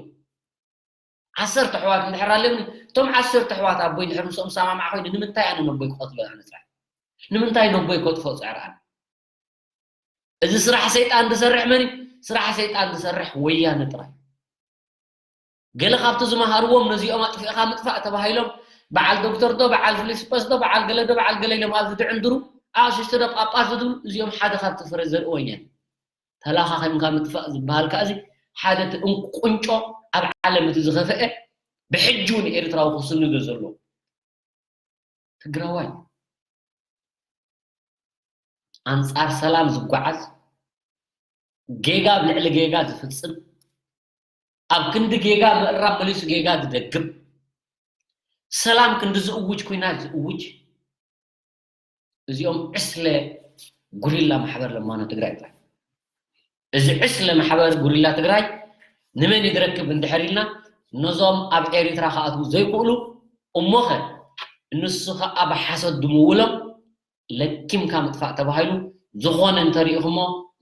ዓሰርተ ኣሕዋት እንድሕር ኣለኒ፣ እቶም ዓሰርተ ኣሕዋት ኣቦይ እንድሕር ምስኦም ሰማምዓ ኮይኑ ንምንታይ ኣነ ነቦይ ክቐትሎ ኣነ ጥራሕ? ንምንታይ ነቦይ ከጥፍኦ ጸዕር ኣነ? እዚ ስራሕ ሰይጣን ዝሰርሕ መን እዩ? ስራሕ ሰይጣን ዝሰርሕ ወያነ ጥራይ። ገለ ካብቲ ዝመሃርዎም ነዚኦም ኣጥፊእኻ ምጥፋእ ተባሂሎም በዓል ዶክተር ዶ በዓል ፊሊስጶስ ዶ በዓል ገለ ዶ በዓል ገለ ኢሎም ኣብዚ ዝዕንድሩ ኣሽሽቲ ዶ ጳጳስ ዝብሉ እዚኦም ሓደ ካብቲ ፍረ ዘርኢ ወያነ። ተላኻኺምካ ምጥፋእ ዝበሃል ከኣ እዚ ሓደ እቲ እንቁ ቁንጮ ኣብ ዓለም እቲ ዝኸፍአ ብሕጂ እውን ኤርትራዊ ክስንዶ ዘሎ ትግራዋይ ኣንጻር ሰላም ዝጓዓዝ ጌጋ ኣብ ልዕሊ ጌጋ ዝፍጽም ኣብ ክንዲ ጌጋ ምእራም መሊሱ ጌጋ ዝደግም ሰላም ክንዲ ዝእውጅ ኩናት ዝእውጅ እዚኦም ዕስለ ጉሪላ ማሕበር ለማኖ ትግራይ ጥራይ። እዚ ዕስለ ማሕበር ጉሪላ ትግራይ ንመን እዩ ዝረክብ እንድሕር ኢልና ነዞም ኣብ ኤሪትራ ክኣትዉ ዘይክእሉ እሞኸ ንሱ ኸዓ ብሓሶት ድምውሎም ለኪምካ ምጥፋእ ተባሂሉ ዝኾነ እንተሪኢኹሞ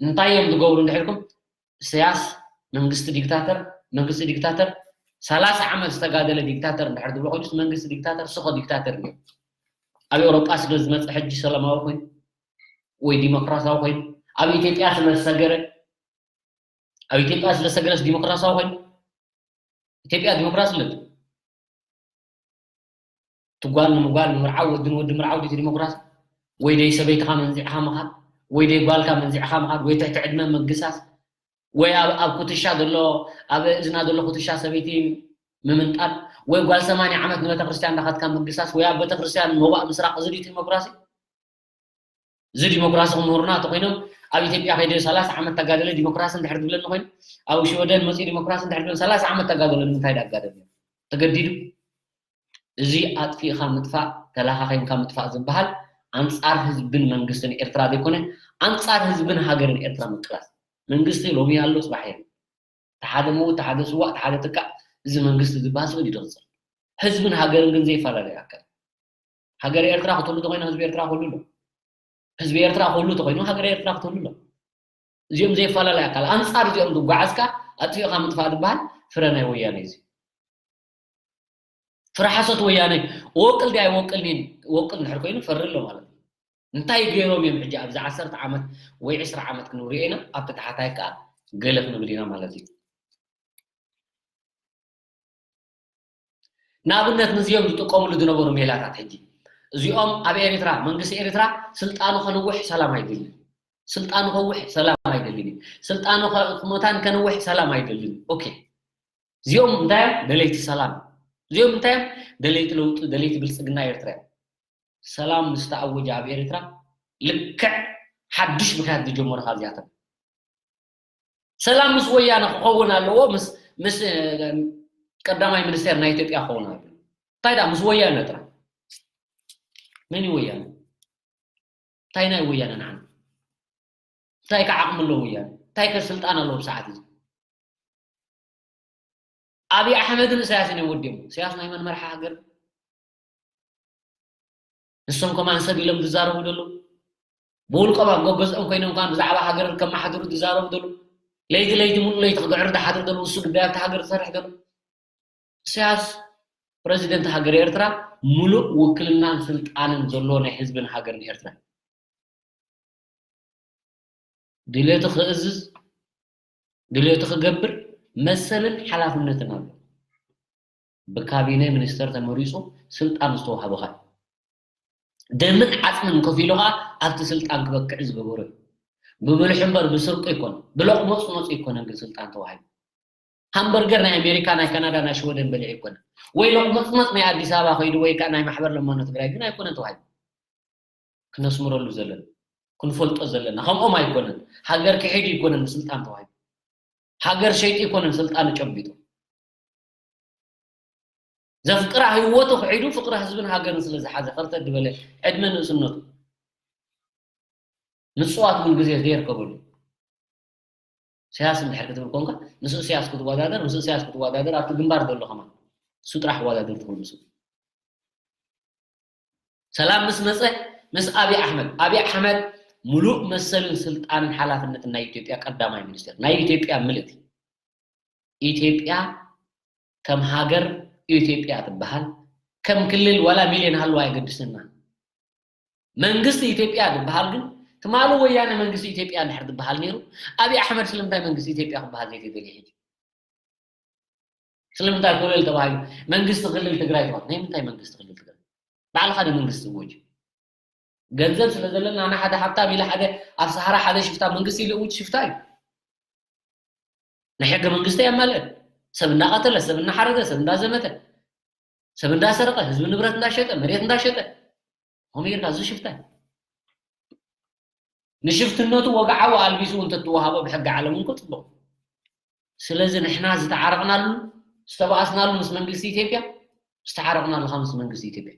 እንታይ እዮም ዝገብሩ እንድሕርኩም ኢሳያስ መንግስቲ ዲክታተር መንግስቲ ዲክታተር ሰላሳ ዓመት ዝተጋደለ ዲክታተር እንድሕር ዝብሎ ኮይኑስ መንግስቲ ዲክታተር ስኾ ዲክታተር እዩ። ኣብ ኤውሮጳ ስለ ዝመፀ ሕጂ ሰላማዊ ኮይኑ ወይ ዲሞክራሲያዊ ኮይኑ ኣብ ኢትዮጵያ ስለ ዝሰገረ ኣብ ኢትዮጵያ ስለ ዝሰገረስ ዲሞክራሲያዊ ኮይኑ ኢትዮጵያ ዲሞክራሲ ኣለት ትጓል ንምጓል ንምርዓው ወዲ ንወዲ ምርዓው ዲቲ ዲሞክራሲ ወይ ደይ ሰበይትኻ መንዚዕኻ ምኻድ ወይ ደይ ጓልካ መንዚዕኻ ምኻድ ወይ ትሕቲ ዕድመ ምግሳስ ወይ ኣብ ኣብ ኩትሻ ዘሎ ኣብ እዝና ዘሎ ኩትሻ ሰበይቲ ምምንጣል ወይ ጓል ሰማንያ ዓመት ንቤተክርስትያን እንዳኸድካ ምግሳስ ወይ ኣብ ቤተክርስትያን መዋእ ምስራቕ፣ እዚ ድዩ ዲሞክራሲ? እዚ ዲሞክራሲ ክምህሩና ተኮይኖም ኣብ ኢትዮጵያ ከይደ ሰላሳ ዓመት ተጋደለ ዲሞክራሲ እንድሕር ዝብለኒ ኮይኑ ኣብ ሽወደን መፅኡ ዲሞክራሲ እንድሕር ዝብለኒ ሰላሳ ዓመት ተጋደለ ንምንታይ ዳጋደለ ተገዲዱ? እዚ ኣጥፊእካ ምጥፋእ ተላኻኺምካ ምጥፋእ ዝበሃል ኣንፃር ህዝብን መንግስትን ኤርትራ ዘይኮነ ኣንፃር ህዝብን ሃገርን ኤርትራ ምቅላስ። መንግስቲ ሎሚ ኣሎ ፅባሕ የለን። ተሓደ ምውት ተሓደ ስዋእ ተሓደ ትካእ እዚ መንግስቲ ዝበሃል ስእሊ ይደቕፅል። ህዝብን ሃገርን ግን ዘይፈላለዩ ኣካል። ሃገር ኤርትራ ክትህሉ ተኮይና ህዝቢ ኤርትራ ክህሉ ኣሎ። ህዝቢ ኤርትራ ክህሉ ተኮይኑ ሃገር ኤርትራ ክትህሉ ኣሎ። እዚኦም ዘይፈላለዩ ኣካል ኣንፃር እዚኦም ዝጓዓዝካ ኣጥፊእካ ምጥፋእ ዝበሃል ፍረ ናይ ወያነ እዩ። ፍረ ሓሶት ወያነ ወቅል ዲ ኣይወቅልኒን ወቅል እንድሕር ኮይኑ ፈሪ ኣሎ ማለት እዩ። እንታይ ገይሮም እዮም ሕጂ ኣብዚ ዓሰርተ ዓመት ወይ ዕስራ ዓመት ክንብሪኦ ኢና ኣብቲ ታሕታይ ከዓ ገለ ክንብል ኢና ማለት እዩ። ንኣብነት ንዚኦም ዝጥቀምሉ ዝነበሩ ሜላታት ሕጂ እዚኦም ኣብ ኤርትራ መንግስቲ ኤርትራ ስልጣኑ ከንውሕ ሰላም ኣይደልን። ስልጣኑ ከውሕ ሰላም ኣይደልን እዩ። ስልጣኑ ከ- ክመታን ከንውሕ ሰላም ኣይደልን። ኦኬ እዚኦም እንታይ እዮም? ደለይቲ ሰላም። እዚኦም እንታይ እዮም? ደለይቲ ለውጢ፣ ደለይቲ ብልፅግና ኤርትራ እዮም። ሰላም ምስ ተኣወጀ ኣብ ኤርትራ ልክዕ ሓድሽ ምክያት ዝጀመሩ ካብዚኣቶም ሰላም ምስ ወያነ ክኸውን ኣለዎ ምስ ምስ ቀዳማይ ሚኒስቴር ናይ ኢትዮጵያ ክኸውን ኣለዎ። እንታይ ዳ ምስ ወያነ ጥራ? መን እዩ ወያነ? እንታይ ናይ ወያነ ንዓና? እንታይ ከ ዓቕሚ ኣለዎ ወያነ? እንታይ ከ ስልጣን ኣለዎ ብሰዓት እዚ? ኣብይ ኣሕመድን እሳያስን እዮም ወዲኦም። እሳያስ ናይ መን መርሓ ሃገር? ንሶም ከማን ሰብ ኢሎም ዝዛረቡ ዘለዉ ብውልቆም ኣብ ገገዝኦም ኮይኖም ከማን ብዛዕባ ሃገር ከመሓድሩ ዝዛረቡ ዘለዉ ለይቲ ለይቲ ሙሉ ለይቲ ክግዕር ዝሓድር ዘለዉ እሱ ጉዳያት ሃገር ዝሰርሕ ዘሎ እሳያስ ፕረዚደንት ሃገር ኤርትራ ሙሉእ ውክልናን ስልጣንን ዘለዎ ናይ ህዝብን ሃገርን ኤርትራ ድሌቱ ክእዝዝ ድሌቱ ክገብር መሰልን ሓላፍነትን ኣሎ። ብካቢነ ሚኒስተር ተመሪፁ ስልጣን ዝተዋሃበ ኸዓ ደምን ዓፅምን ከፊሉ ኸዓ ኣብቲ ስልጣን ክበክዕ ዝገበሮ እዩ። ብብልሑ እምበር ብስርቁ ኣይኮነን፣ ብሎቕመፅመፁ ኣይኮነን ግን ስልጣን ተዋሂቡ። ሃምበርገር ናይ ኣሜሪካ፣ ናይ ካናዳ፣ ናይ ሽወደን በሊዑ ኣይኮነን። ወይ ሎቕመፅመፅ ናይ ኣዲስ ኣበባ ከይዱ ወይ ከዓ ናይ ማሕበር ለማኖ ትግራይ ግን ኣይኮነን ተዋሂቡ። ክነስምረሉ ዘለና፣ ክንፈልጦ ዘለና። ከምኦም ኣይኮነን። ሃገር ክሒዱ ኣይኮነን ንስልጣን ተዋሂቡ። ሃገር ሸይጡ ኣይኮነን ስልጣኑ ጨቢጡ። ዘፍቅራ ህይወቱ ክሒዱ ፍቅሪ ህዝብን ሃገርን ስለ ዝሓዘ ከርተት ዝበለ ዕድመ ንእስነቱ ምፅዋት እውን ግዜ ዘየርከበሉ ኢሳያስ እንድሕር ክትብል ኮንካ ምስ ኢሳያስ ክትወዳደር ምስ ኢሳያስ ክትወዳደር ኣብቲ ግንባር ዘሎ ከማን እሱ ጥራሕ ወዳደር ትኽእል ምስ ሰላም ምስ መፀ ምስ ኣብይ ኣሕመድ ኣብይ ኣሕመድ ሙሉእ መሰልን ስልጣንን ሓላፍነትን ናይ ኢትዮጵያ ቀዳማይ ሚኒስትር ናይ ኢትዮጵያ ምልእቲ ኢትዮጵያ ከም ሃገር ኢትዮጵያ ትበሃል ከም ክልል ዋላ ሚልዮን ሃልዋ የገድስና መንግስቲ ኢትዮጵያ ዝበሃል ግን ትማሊ ወያነ መንግስቲ ኢትዮጵያ እንድሕር ዝበሃል ነይሩ ኣብይ ኣሕመድ ስለምንታይ መንግስቲ ኢትዮጵያ ክበሃል ዘይተደልየ ሕጂ ስለምንታይ ኮለል ተባሂሉ መንግስቲ ክልል ትግራይ ተባሂሉ ናይ ምንታይ መንግስቲ ክልል ትግራይ ባዕልኻ ዶ መንግስቲ እወጅ ገንዘብ ስለ ዘለና ኣነ ሓደ ሃብታም ኢለ ሓደ ኣብ ሰሃራ ሓደ ሽፍታ መንግስቲ ኢሉ እውጅ ሽፍታ እዩ ናይ ሕገ መንግስቲ ኣያማልእ ሰብ እንዳቀተለ ሰብ እንዳሓረደ ሰብ እንዳዘመተ ሰብ እንዳሰረቀ ህዝቢ ንብረት እንዳሸጠ መሬት እንዳሸጠ ከመይ ጌርካ እዚ ሽፍታ ንሽፍትነቱ ወግዓዊ ኣልቢሱ እንተትወሃቦ ብሕጊ ዓለም እውን ክፅቡቅ ስለዚ ንሕና ዝተዓረቅናሉ ዝተባኣስናሉ ምስ መንግስቲ ኢትዮጵያ ዝተዓረቅናሉ ከዓ ምስ መንግስቲ ኢትዮጵያ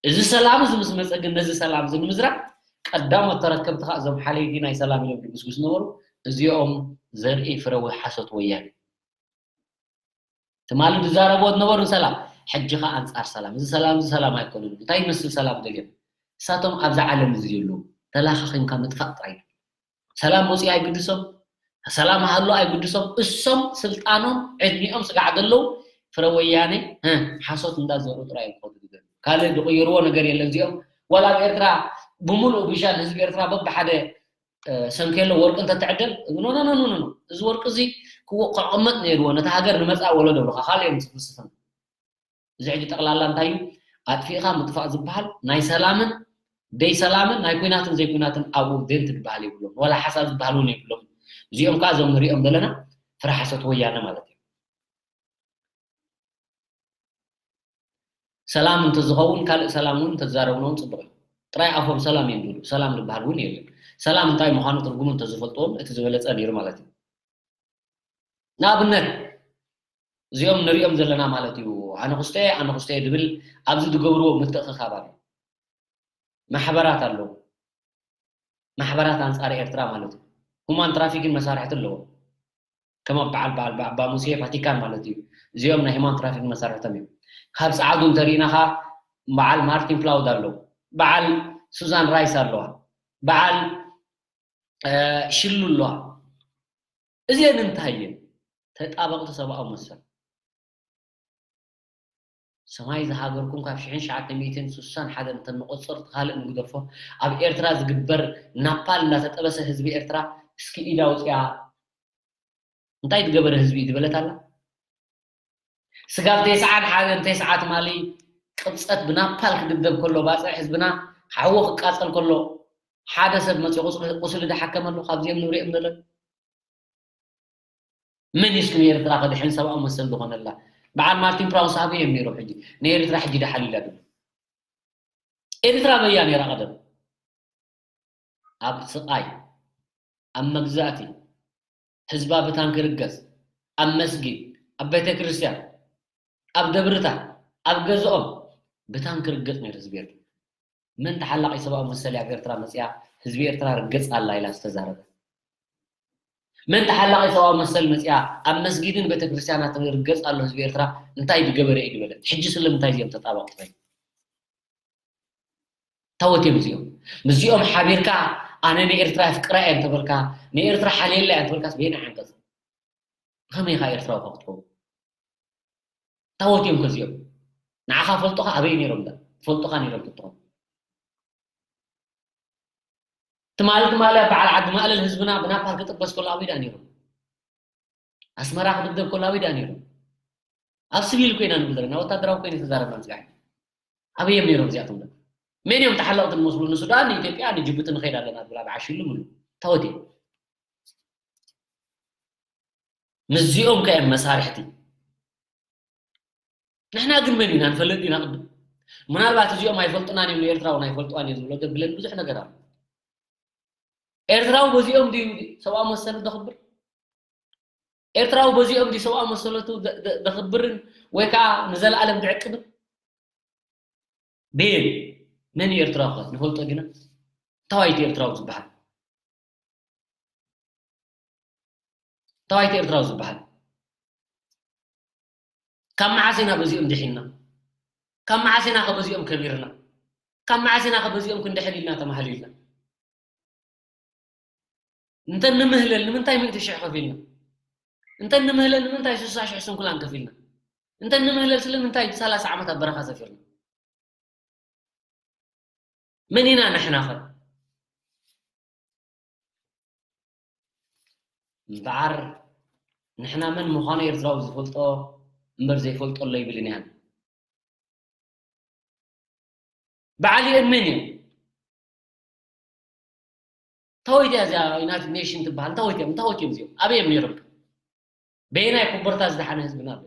እዚ ሰላም እዚ ምስ መፀ ግን ነዚ ሰላም እዚ ንምዝራብ ቀዳሞት ተረከብቲ ከዓ እዞም ሓለይቲ ናይ ሰላም ኢሎም ድግስግስ ነበሩ እዚኦም ዘርኢ ፍረ ሓሶት ወያነ ትማሊ ዝዛረብዎ ዝነበሩ ሰላም ሕጂ ከዓ ኣንፃር ሰላም እዚ ሰላም እዚ ሰላም ኣይኮነን እንታይ ይመስል ሰላም ደልዮም እሳቶም ኣብዚ ዓለም እዚ ዘለዉ ተላኻኺምካ ምጥፋእ ጥራይ ሰላም መፅኡ ኣይግድሶም ሰላም ሃሎ ኣይግድሶም እሶም ስልጣኖም ዕድሚኦም ስጋዕ ዘለዉ ፍረ ወያነ ሓሶት እንዳዘሩ ጥራይ እዮም ክኸዱ ዝደልዩ ካልእ ዝቕይርዎ ነገር የለን እዚኦም ዋላ ኣብ ኤርትራ ብምሉእ ብሻል ህዝቢ ኤርትራ በብሓደ ሰንኬሎ ወርቂ እንተትዕደል ኖኖኖኖኖ እዚ ወርቂ እዚ ክቕመጥ ነይርዎ ነቲ ሃገር ንመፃእ ወለዶ ብለካ ካልእ እዮም ዝፍስፍን እዚ ሕጂ ጠቕላላ እንታይ እዩ ኣጥፊእኻ ምጥፋእ ዝበሃል ናይ ሰላምን ደይ ሰላምን ናይ ኩናትን ዘይኩናትን ኣብኡ ደንት ዝበሃል የብሎም ዋላ ሓሳብ ዝበሃል እውን የብሎም እዚኦም ከዓ እዞም ንሪኦም ዘለና ፍረ ሓሶት ወያነ ማለት እዩ። ሰላም እንተዝኸውን ካልእ ሰላም እውን እንተዛረብና እውን ፅቡቕ እዩ። ጥራይ ኣፎም ሰላም እዮም ዝብሉ፣ ሰላም ዝበሃል እውን የለን። ሰላም እንታይ ምዃኑ ትርጉሙ እንተዝፈልጥዎም እቲ ዝበለፀ ነይሩ ማለት እዩ። ንኣብነት እዚኦም ንሪኦም ዘለና ማለት እዩ ኣነኹስተ ኣነኹስተ ዝብል ኣብዚ ዝገብርዎ ምትእኽኻብ ኣሎ። ማሕበራት ኣለዉ። ማሕበራት ኣንፃር ኤርትራ ማለት እዩ። ሁማን ትራፊክን መሳርሕቲ ኣለዎም። ከም በዓል በዓል ኣባ ሙሴ ቫቲካን ማለት እዩ። እዚኦም ናይ ሁማን ትራፊክ መሳርሕቶም እዮም። ካብ ፀዓዱ እንተሪእናኻ በዓል ማርቲን ፕላውድ ኣለዉ። በዓል ሱዛን ራይስ ኣለዋ። በዓል ሽሉ ኣለዋ። እዚአን እንታይ እየን? ተጣበቕቲ ሰብኣዊ መሰል። ሰማይ ዝሃገርኩም ካብ ሽሕን ትሽዓተ ሚእትን ስሳን ሓደን እንተንቆፅር ካልእ ንግደፎ፣ ኣብ ኤርትራ ዝግበር ናፓል እናተጠበሰ ህዝቢ ኤርትራ እስኪ ኢድ ኣውፅኣ። እንታይ ዝገበረ ህዝቢ እዩ ዝበለት ኣላ? ስጋብ ተስዓን ሓደን ተስዓ ትማሊ ቅብፀት ብናፓል ክድብደብ ከሎ ባፅዕ ህዝብና ሓዎ ክቃፀል ከሎ ሓደ ሰብ መፅኡ ቁስሊ ዝሓከመሉ ካብዚኦም ንሪኦም ዘለና መን እዩ እስኪ ንኤርትራ ከድሕን ሰብኣዊ መሰል ዝኾነላ? በዓል ማርቲን ፕራውስ ኣበይ እዮም ነይሮም? ሕጂ ንኤርትራ ሕጂ ደሓን ኢላ ድሉ? ኤርትራ በያ ነይራ ቀደም ኣብ ስቓይ ኣብ መግዛእቲ ህዝባ ብታንኪ ርገጽ ኣብ መስጊድ ኣብ ቤተ ክርስቲያን ኣብ ደብርታት ኣብ ገዝኦም ብታንኪ ርገጽ ነይሩ ህዝቢ ኤርትራ። መን ተሓላቒ ሰብኣዊ መሰል እያ ኣብ ኤርትራ መጽያ ህዝቢ ኤርትራ ርገጽ ኣላ ኢላ ዝተዛረበ? መን ተሓላቒ ሰብኣዊ መሰል መጽያ ኣብ መስጊድን ቤተክርስትያናትን ርገጽ ኣሎ ህዝቢ ኤርትራ እንታይ ዝገበረ እዩ ዝበለ? ሕጂ ስለምንታይ እዚኦም ተጣበቕቲ ኮይኖም? ታወት እዮም እዚኦም። ምስዚኦም ሓቢርካ ኣነ ንኤርትራ ኣፍቅራ እየ እንተበልካ ንኤርትራ ሓልየላ እየ እንተበልካስ በየናይ ዓንቀጽ? ብኸመይ ኢኻ ኤርትራዊ ክትኸውን? ታወት እዮም ከዚኦም ንዓኻ ፈልጦኻ ኣበይ ነይሮም ዳ ፈልጦኻ ነይሮም ትትኾን ትማሊ ትማሊ ኣብ በዓል ዓዲ ማእለል ህዝብና ብናፓል ክጥበስ ከሎ ኣበይ ዳ ነይሮም ኣስመራ ክድብደብ ከሎ ኣበይ ዳ ነይሮም ኣብ ስቪል ኮይና ንብል ዘለና ወታደራዊ ኮይነ ተዛረብና ንፅጋሕ ኣበይ እዮም ነይሮም እዚኣቶም ዳ መን እዮም ተሓለቕቲ ንመስሉ ንሱዳን ንኢትዮጵያ ንጅቡቲ ንኸይድ ኣለና ዝብል ኣብ ዓሽሉ ምሉ ታወት እዮም ምስዚኦም ከ እዮም መሳርሕቲ ንሕና ግን መን ኢና ንፈልጥ ዲና ቅድም ምናልባት እዚኦም ኣይፈልጡናን እዮም ንኤርትራ እውን ኣይፈልጥዋን እዮም ዝብሎ ዘብለን ብዙሕ ነገር ኣሎ ኤርትራዊ በዚኦም ድዩ ሰብኣዊ መሰሉ ዘኽብር ኤርትራዊ በዚኦም ድዩ ሰብኣዊ መሰለቱ ዘኽብርን ወይ ከዓ ንዘለኣለም ዝዕቅብን ቤን መን እዩ ኤርትራዊ ከ ንፈልጦ ዲና እንታዋይቲ ኤርትራዊ ዝበሃል ታዋይቲ ኤርትራዊ ዝበሃል ካብ መዓስ ኢና በዚኦም ድሒንና ካብ መዓስ ኢና ከበዚኦም ከቢርና ካብ መዓስ ኢና ከበዚኦም ክንድሕን ኢልና ተማህሊልና እንተ ንምህለል ንምንታይ ሚእቲ ሽሕ ከፊልና እንተ ንምህለል ንምንታይ ስሳ ሽሕ ስንኩላን ከፊልና እንተ ንምህለል ስለምንታይ ሰላሳ ዓመት ኣብ በረኻ ሰፊርና መን ኢና ንሕና ኸ እምበዓር ንሕና መን ምዃኑ ኤርትራዊ ዝፈልጦ እምበር ዘይፈልጦ ኣሎ ይብልን እያን በዓል ዩኤን መን እዩ ታወት እያ እዚኣ ዩናይትድ ኔሽን ትበሃል እንታወት እዮም እንታወት እዮም እዚኦም ኣበይ እዮም ነይሮም በየናይ ኮቦርታ ዝደሓነ ህዝብና ኣሎ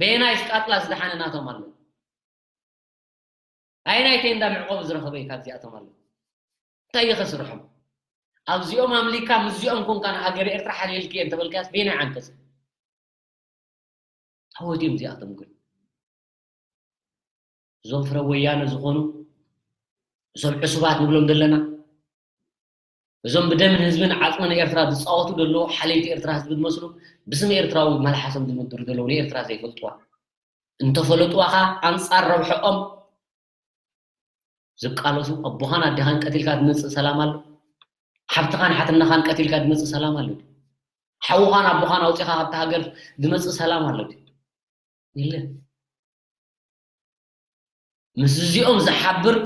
በየናይ ስቃጥላ ዝደሓነ ናቶም ኣሎ ኣየናይ ቴንዳ መዕቆቢ ዝረኸበ እዩ ካብዚኣቶም ኣሎ እንታይ እዩ ከስርሖም ኣብዚኦም ኣምሊካ ምስዚኦም ኮንካ ንሃገር ኤርትራ ሓልየልኪ እየ እንተበልካያስ በየናይ ዓንቀፅ ታወት እዮም እዚኣቶም ግን እዞም ፍረ ወያነ ዝኾኑ እዞም ዕሱባት ንብሎም ዘለና እዞም ብደምን ህዝብን ዓፅምን ኤርትራ ዝፃወቱ ዘለዉ ሓለይቲ ኤርትራ ህዝቢ ዝመስሉ ብስም ኤርትራዊ መልሓሶም ዝምድሩ ዘለዉ ንኤርትራ ዘይፈልጥዋ እንተፈለጥዋ ኸ ኣንፃር ረብሐኦም ዝቃለሱ ኣቦኻን ኣዴኻን ቀቲልካ ዝመፅእ ሰላም ኣሎ ሓብትኻን ሓትነኻን ቀቲልካ ዝመፅእ ሰላም ኣሎ ሓውኻን ኣቦኻን ኣውፂኻ ካብቲ ሃገር ዝመፅእ ሰላም ኣሎ የለን ምስ እዚኦም ዝሓብር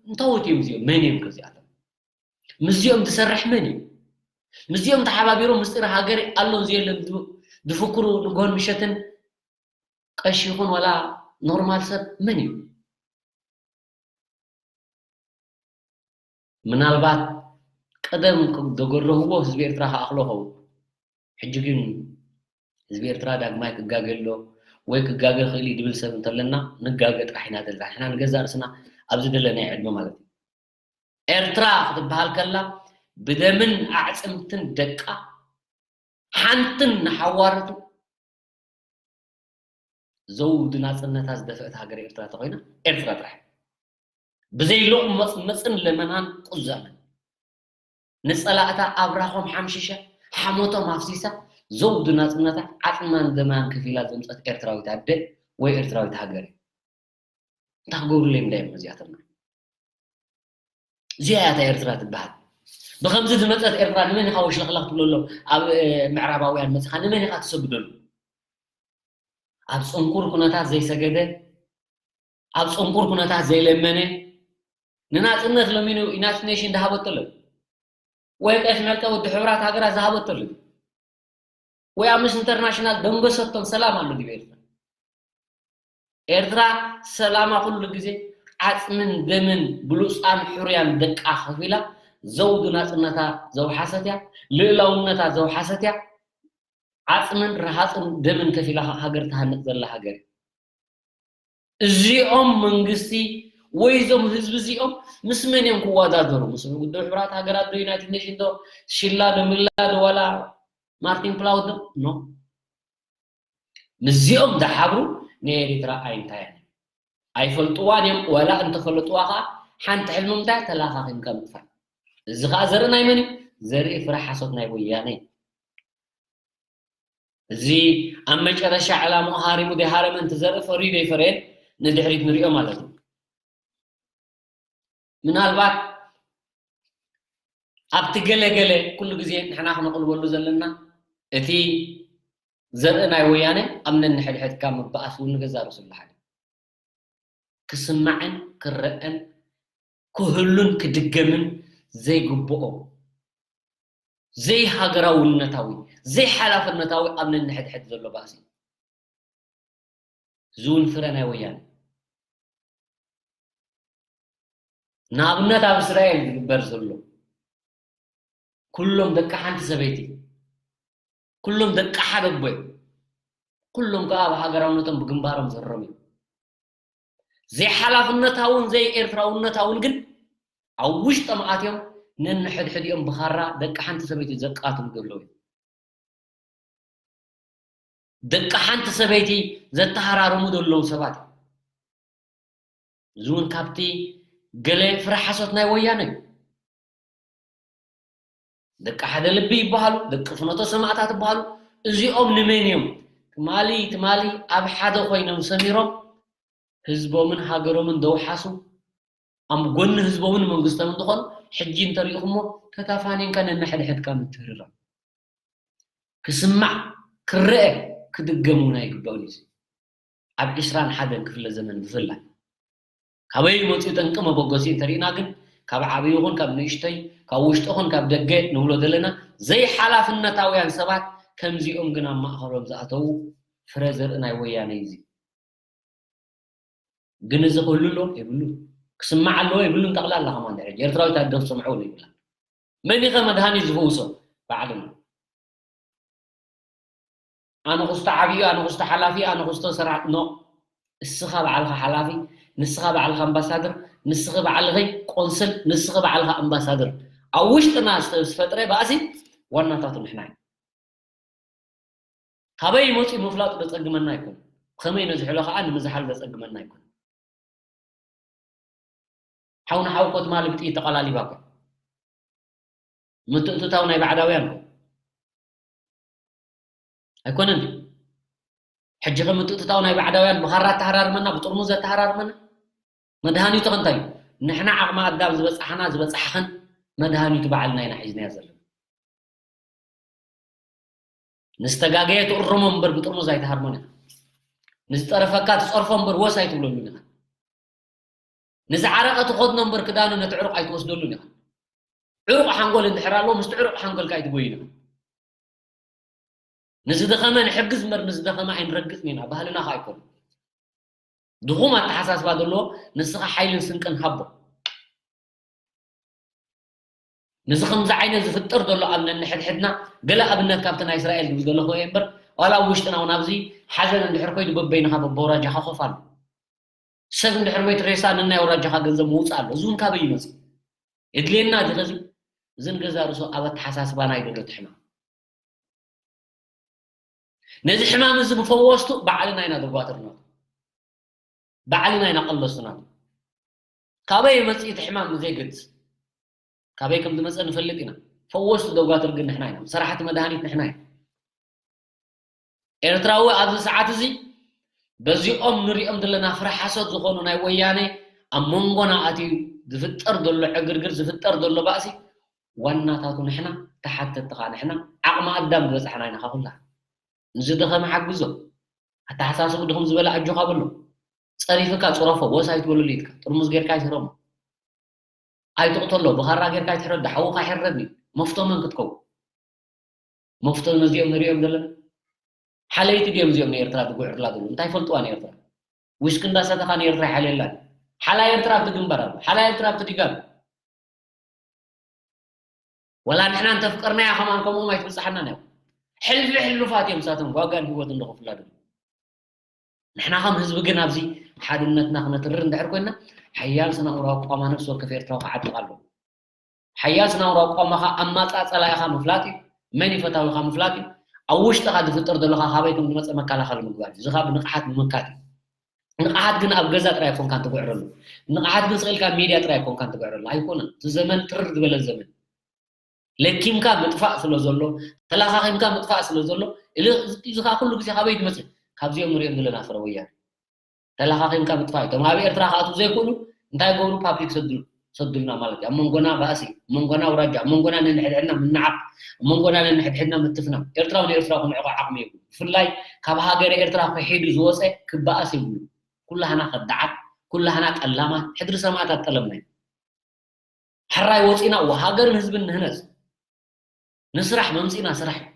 እንታወት እዮም እዚኦም መን እዮም ከዚኣቶም ምስዚኦም ዝሰርሕ መን እዩ ምስዚኦም ተሓባቢሮም ምስጢር ሃገር ኣሎን ዘየለን ዝፍክሩ ንጎን ምሸትን ቀሺ ይኹን ዋላ ኖርማል ሰብ መን እዩ ምናልባት ቀደም ደገረህዎ ህዝቢ ኤርትራ ክኣኽሎ ኸውን። ሕጂ ግን ህዝቢ ኤርትራ ዳግማይ ክጋገ ኣሎ ወይ ክጋገ ክእል እዩ ድብል ሰብ እንተለና ንጋገ ጥራሕ ኢና ዘለና። ንሕና ንገዛእ ርእስና ኣብዚ ደለናዮ ዕድመ ማለት እዩ። ኤርትራ ክትበሃል ከላ ብደምን ኣዕፅምትን ደቃ ሓንትን ንሓዋርቱ ዘውዲ ናጽነታ ዝደፍአት ሃገር ኤርትራ ተኾይና ኤርትራ ጥራሕ። ብዘይ ሎቕ መጽ-፣ መጽን ለመናን ቁዘምን ንጸላእታ ኣብራኾም ሓምሺሻ ሓሞቶም ኣፍሲሳ ዘውዲ ናጽነታ ዓጽማን ደማን ከፊላ ዘምጸት ኤርትራዊት ኣደ ወይ ኤርትራዊት ሃገር እዩ። እንታይ ክገብሩለይ እንዳ እዮም እዚኣቶም? እዚኣ እያ እታ ኤርትራ ትበሃል። ብኸምዚ ዝመጸት ኤርትራ ንመን ኢኻ ወሽለኽለኽ ትብለሉ? ኣብ ምዕራባውያን መጽኻ ንመን ኢኻ ትሰግደሉ? ኣብ ጽንኩር ኩነታት ዘይሰገደ፣ ኣብ ጽንኩር ኩነታት ዘይለመነ፣ ንናጽነት ሎሚ ዩናይትድ ኔሽን ዝሃበቶ ኣሎ። ወይ ቀይሕ መልቀ ወዲ ሕቡራት ሃገራት ዝሃበቶ ኣሎ። ወይ ኣምነስቲ ኢንተርናሽናል ደንገሰቶም ሰላም ኣሎ ድዩ ኤርትራ? ኤርትራ ሰላማ ኩሉ ግዜ ዓጽምን ደምን ብሉጻን ሕሩያን ደቃ ከፊላ ዘውዲ ናጽነታ ዘውሓሰት እያ፣ ልእላውነታ ዘውሓሰት እያ። ዓጽምን ረሃጽን ደምን ከፊላ ሃገር ትሃንጽ ዘላ ሃገር እያ። እዚኦም መንግስቲ ወይ እዞም ህዝቢ እዚኦም ምስ መን እዮም ክወዳደሩ? ምስ ውድብ ሕቡራት ሃገራት ዶ ዩናይትድ ኔሽን ዶ ሽላ ዶ ሚላ ዶ ዋላ ማርቲን ፕላውድ ዶ? ኖ። ምስዚኦም ዝሓብሩ ንኤሪትራ ኣይንታያን እዮም። ኣይፈልጥዋን እዮም። ዋላ እንተፈለጥዋ ከዓ ሓንቲ ሕልሞም እንታይ ተላኻኺምካ ምጥፋእ። እዚ ከዓ ዘርኢ ናይ መን እዩ? ዘርኢ ፍረ ሓሶት ናይ ወያነ እዩ። እዚ ኣብ መጨረሻ ዕላምኡ ሃሪሙ ደይሃረመ እንተዘርኢ ፈርዩ ደይፈረየን ንድሕሪት ንሪኦ ማለት እዩ። ምናልባት ኣብቲ ገለገለ ኩሉ ግዜ ንሕና ክነቕልበሉ ዘለና እቲ ዘርኢ ናይ ወያነ ኣብ ነንሕድሕድካ ምበኣስ እውን ንገዛእ ርእሱ ኣለሓደ ክስማዕን ክረአን ክህሉን ክድገምን ዘይግብኦ ዘይሃገራውነታዊ ዘይሓላፍነታዊ ኣብ ነንሕድሕድ ዘሎ ባእሲ እዩ። እዚ እውን ፍረ ናይ ወያነ። ንኣብነት ኣብ እስራኤል ዝግበር ዘሎ ኩሎም ደቂ ሓንቲ ሰበይቲ ኩሎም ደቂ ሓደ ኣቦ እዮም። ኩሎም ከዓ ኣብ ሃገራውነቶም ብግንባሮም ዘረሙ እዮም። ዘይሓላፍነታውን ዘይኤርትራውነታውን ግን ኣብ ውሽጦም ኣትዮም ነንሕድሕዲኦም ብኻራ ደቂ ሓንቲ ሰበይቲ ዘቃትሉ ዘለዉ እዮም። ደቂ ሓንቲ ሰበይቲ ዘተሃራርሙ ዘለዉ ሰባት እዮም። እዚ እውን ካብቲ ገለ ፍረ ሓሶት ናይ ወያነ እዩ። ደቂ ሓደ ልቢ ይበሃሉ፣ ደቂ ፍኖተ ሰማእታት ይበሃሉ። እዚኦም ንመን እዮም? ትማሊ ትማሊ ኣብ ሓደ ኮይኖም ሰሚሮም ህዝቦምን ሃገሮምን ዘውሓሱ ኣብ ጎኒ ህዝቦምን መንግስቶምን ዝኾኑ ሕጂ እንተሪኢኹሞ ተታፋኒንካ ነንሕድሕድካ ምትህርራም ክስማዕ ክረአ ክድገም እውን ኣይግባኡን እዩ። ኣብ ዕስራን ሓደን ክፍለ ዘመን ብፍላይ ካበይ መፅኡ ጠንቂ መበገሲ እንተሪእና ግን ካብ ዓብዪ ይኹን ካብ ንእሽተይ ካብ ውሽጢ ይኹን ካብ ደገ ንብሎ ዘለና ዘይሓላፍነታውያን ሰባት ከምዚኦም ግን ኣብ ማእኸሎም ዝኣተዉ ፍረ ዘርኢ ናይ ወያነ እዩ። እዚ ግን እዚ ክህሉ ኣለዎ የብሉ ክስማዕ ኣለዎ የብሉን ጠቕላላ ከማን ድሕሪ ኤርትራዊት ኣደ ክሰምዖ እውን የብላ። መን ኢኸ መድሃኒት ዝፈውሶ ባዕልና ኣነ ክስቶ ዓብዩ ኣነ ክስቶ ሓላፊ ኣነ ክስቶ ሰራሕ ኖ እስኻ ባዕልኻ ሓላፊ ንስኻ ባዕልኻ ኣምባሳደር ንስኺ ባዕልኺ ቆንስል ንስኺ ባዕልኻ ኣምባሳደር ኣብ ውሽጥና ዝፈጥረ ባእሲ ዋናታቱ ንሕና እዩ። ካበይ መፂኡ ምፍላጡ ዘፀግመና ኣይኮነ ብኸመይ ነዝሕሎ ከዓ ንምዝሓል ዘፀግመና ኣይኮነ። ሓው ንሓው እኮ ትማሊ ብጥይት ተቐላሊባ እኮ ምትእትታው ናይ ባዕዳውያን እኮ ኣይኮነን። ሕጂ ከ ምትእትታው ናይ ባዕዳውያን ብኻራ ኣተሃራርመና ብጥርሙዝ ኣተሃራርመና መድሃኒቱ ከ እንታይ እዩ? ንሕና ዓቕሚ ኣዳም ዝበፃሕና ዝበፃሕኽን መድሃኒቱ ባዕልና ኢና ሒዝናዮ ዘለና። ንዝተጋገየ ትእርሞ እምበር ብጥርሙዝ ኣይትሃርሞን ኢኻ። ንዝጠረፈካ ትፀርፎ እምበር ወስ ኣይትብለሉን ኢኻ። ንዝዓረቐ ትኸድኖ እምበር ክዳኑ ነቲ ዕሩቕ ኣይትወስደሉን ኢኻ። ዕሩቕ ሓንጎል እንድሕር ኣለዎ ምስቲ ዕሩቕ ሓንጎልካ ኣይትጎይን ኢኻ። ንዝደኸመ ንሕግዝ እምበር ንዝደኸመ ኣይንረግፅን ኢና ባህልና ከዓ ኣይኮነ። ድኹም ኣተሓሳስባ ዘለዎ ንስኻ ሓይልን ስንቅን ሃቦ። ነዚ ከምዚ ዓይነት ዝፍጠር ዘሎ ኣብ ነንሕድሕድና ገለ ኣብነት ካብቲ ናይ እስራኤል ዝብል ዘለኹ እየ እምበር፣ ዋላ ኣብ ውሽጥና እውን ኣብዚ ሓዘን እንድሕር ኮይኑ በበይንኻ በበውራጃኻ ኮፍ ኣሎ። ሰብ እንድሕር ሞይቱ ሬሳ ነናይ ኣውራጃኻ ገንዘብ ምውፃእ ኣሎ። እዚ እውን ካበይ ይመፅእ? የድልየና ድዩ ከዚ? እዚ ንገዛ ርእሱ ኣብ ኣተሓሳስባና እዩ ዘሎ እቲ ሕማም። ነዚ ሕማም እዚ ብፈወስቱ ባዕልና ኢና ደጓትርና፣ ባዕልና ኢና ቀለስትና። ካበይ ይመፅእ እቲ ሕማም ዘይገድስ፣ ካበይ ከም ዝመፀ ንፈልጥ ኢና። ፈወስቲ ደጓትር ግን ንሕና ኢና፣ ሰራሕቲ መድሃኒት ንሕና ኢና። ኤርትራዊ ኣብዚ ሰዓት እዚ በዚኦም ንሪኦም ዘለና ፍረ ሓሶት ዝኾኑ ናይ ወያነ ኣብ መንጎና ኣትዩ ዝፍጠር ዘሎ ዕግርግር፣ ዝፍጠር ዘሎ ባእሲ ዋናታቱ ንሕና፣ ተሓተትቲ ኸኣ ንሕና፣ ዓቕሚ ኣዳም ዝበፃሕና ኢና ኸኣ ኩላ። ንዝደኸመ ሓግዞ፣ ኣተሓሳስቡ ድኹም ዝበለ ኣጆኻ በሎ። ጸሪፍካ ጽረፎ፣ ወስ ኣይትበለሉ ኢልካ። ጥርሙዝ ጌርካ ኣይስረሞ። ኣይትቕተሎ፣ ብኻራ ጌርካ ኣይትሕረዶ፣ ሓውኻ ኣይሕረድን እዩ። መፍቶ መን ክትከውን? መፍቶ ነዚኦም ንሪኦም ዘለና? ሓለይቲ ድዮም እዚኦም ንኤርትራ ዝጉዕርላ ዘለዉ? እንታይ ይፈልጥዋ ንኤርትራ? ዊስኪ እንዳሰተኻ ንኤርትራ ይሓልየላ ድዩ? ሓላይ ኤርትራ ኣብቲ ግንባር ኣሎ። ሓላይ ኤርትራ ኣብቲ ዲጋ ኣሎ። ወላ ንሕና እንተፍቀርናያ ከማን ከምኦም ኣይትብጽሓናን እያ። ሕልፊ ሕሉፋት እዮም ንሳቶም ዋጋን ህይወትን ዝኸፍሉላ ዘለዉ። ንሕና ከም ህዝቢ ግን ኣብዚ ሓድነትና ክነትርር እንድሕር ኮይንና፣ ሓያል ስነ-ኣእምሮኣዊ ኣቋማ ነፍሲ ወከፍ ኤርትራዊ ክዓጥቕ ኣለዎ። ሓያል ስነ-ኣእምሮኣዊ ኣቋማኻ ኣማጻጸላኢኻ ምፍላጥ እዩ። መን እዩ ፈታዊኻ ምፍላጥ እዩ። ኣብ ውሽጥኻ ዝፍጠር ዘሎ ኸኣ ካበይ ከም ዝመጸ መከላኸሊ ምግባር እዩ። እዚ ኸኣ ብንቕሓት ምምካት እዩ። ንቕሓት ግን ኣብ ገዛ ጥራይ ኣይኮንካን ትግዕረሉ። ንቕሓት ግን ስቕ ኢልካ ኣብ ሜድያ ጥራይ ኣይኮንካን ትግዕረሉ። ኣይኮነን። እቲ ዘመን ትርር ዝበለ ዘመን። ለኪምካ ምጥፋእ ስለ ዘሎ፣ ተለኻኺምካ ምጥፋእ ስለ ዘሎ፣ ኢሉ እዚ ኸኣ ኩሉ ግዜ ካበይ ዝመጽእ? ካብዚኦም ንሪኦም ዘለና ፍረ ወያነ። ተለኻኺምካ ምጥፋእ እዩ። እቶም ኣብ ኤርትራ ክኣትዉ ዘይክእሉ እንታይ ይገብሩ? ፓብሊክ ሰድሉ-፣ ሰዱልና ማለት እዩ። ኣብ መንጎና ባእሲ፣ ኣብ መንጎና ኣውራጃ፣ ኣብ መንጎና ነንሕድሕድና ምንዓቕ፣ ኣብ መንጎና ነንሕድሕድና ምትፍናን። ኤርትራዊ ንኤርትራዊ ክምዕቖ ዓቕሚ የብሉን። ብፍላይ ካብ ሃገረ ኤርትራ ክሒዱ ዝወጸ ክበኣስ የብሉን። ኩላህና ከዳዓት፣ ኩላህና ጠላማት፣ ሕድሪ ሰማእታት ጠለምና ኢና። ሕራይ ወጺና፣ እወ፣ ሃገርን ህዝብን ንህነጽ። ንስራሕ መምጺእና ስራሕ እዩ።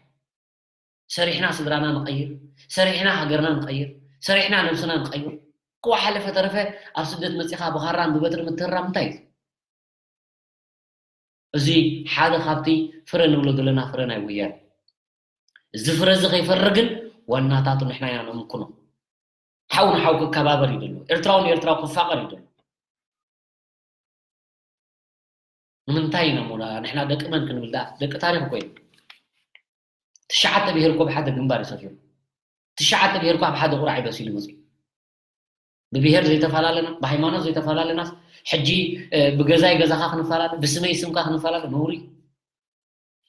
ሰሪሕና ስድራና ንቐይር፣ ሰሪሕና ሃገርና ንቐይር፣ ሰሪሕና ነብስና ንቐይር። ክዋ ሓለፈ ተረፈ ኣብ ስደት መጺኻ ብኻራን ብበትሪ ምትህራም እንታይ እዩ? እዚ ሓደ ካብቲ ፍረ ንብሎ ዘለና ፍረ ናይ ወያነ። እዚ ፍረ እዚ ከይፈሪ ግን ዋናታቱ ንሕና ኢና ነምክኖ። ሓው ንሓው ክከባበር እዩ ደሎ። ኤርትራዊ ንኤርትራዊ ክፋቐር እዩ ደሎ። ንምንታይ ኢና እሞ ንሕና ደቂ መን ክንብል ደኣ? ደቂ ታሪኽ እኮ ኢና። ትሽዓተ ብሄር እኮ ብሓደ ግንባር እዩ ሰፊሩ። ትሽዓተ ብሄር እኮ ኣብ ሓደ ቁራዕ እዩ በሲሉ መፂኡ። ብብሄር ዘይተፈላለና፣ ብሃይማኖት ዘይተፈላለናስ፣ ሕጂ፣ እ፣ ብገዛይ ገዛኻ ክንፈላለ፣ ብስመይ ስምካ ክንፈላለ ነውሪ እዩ።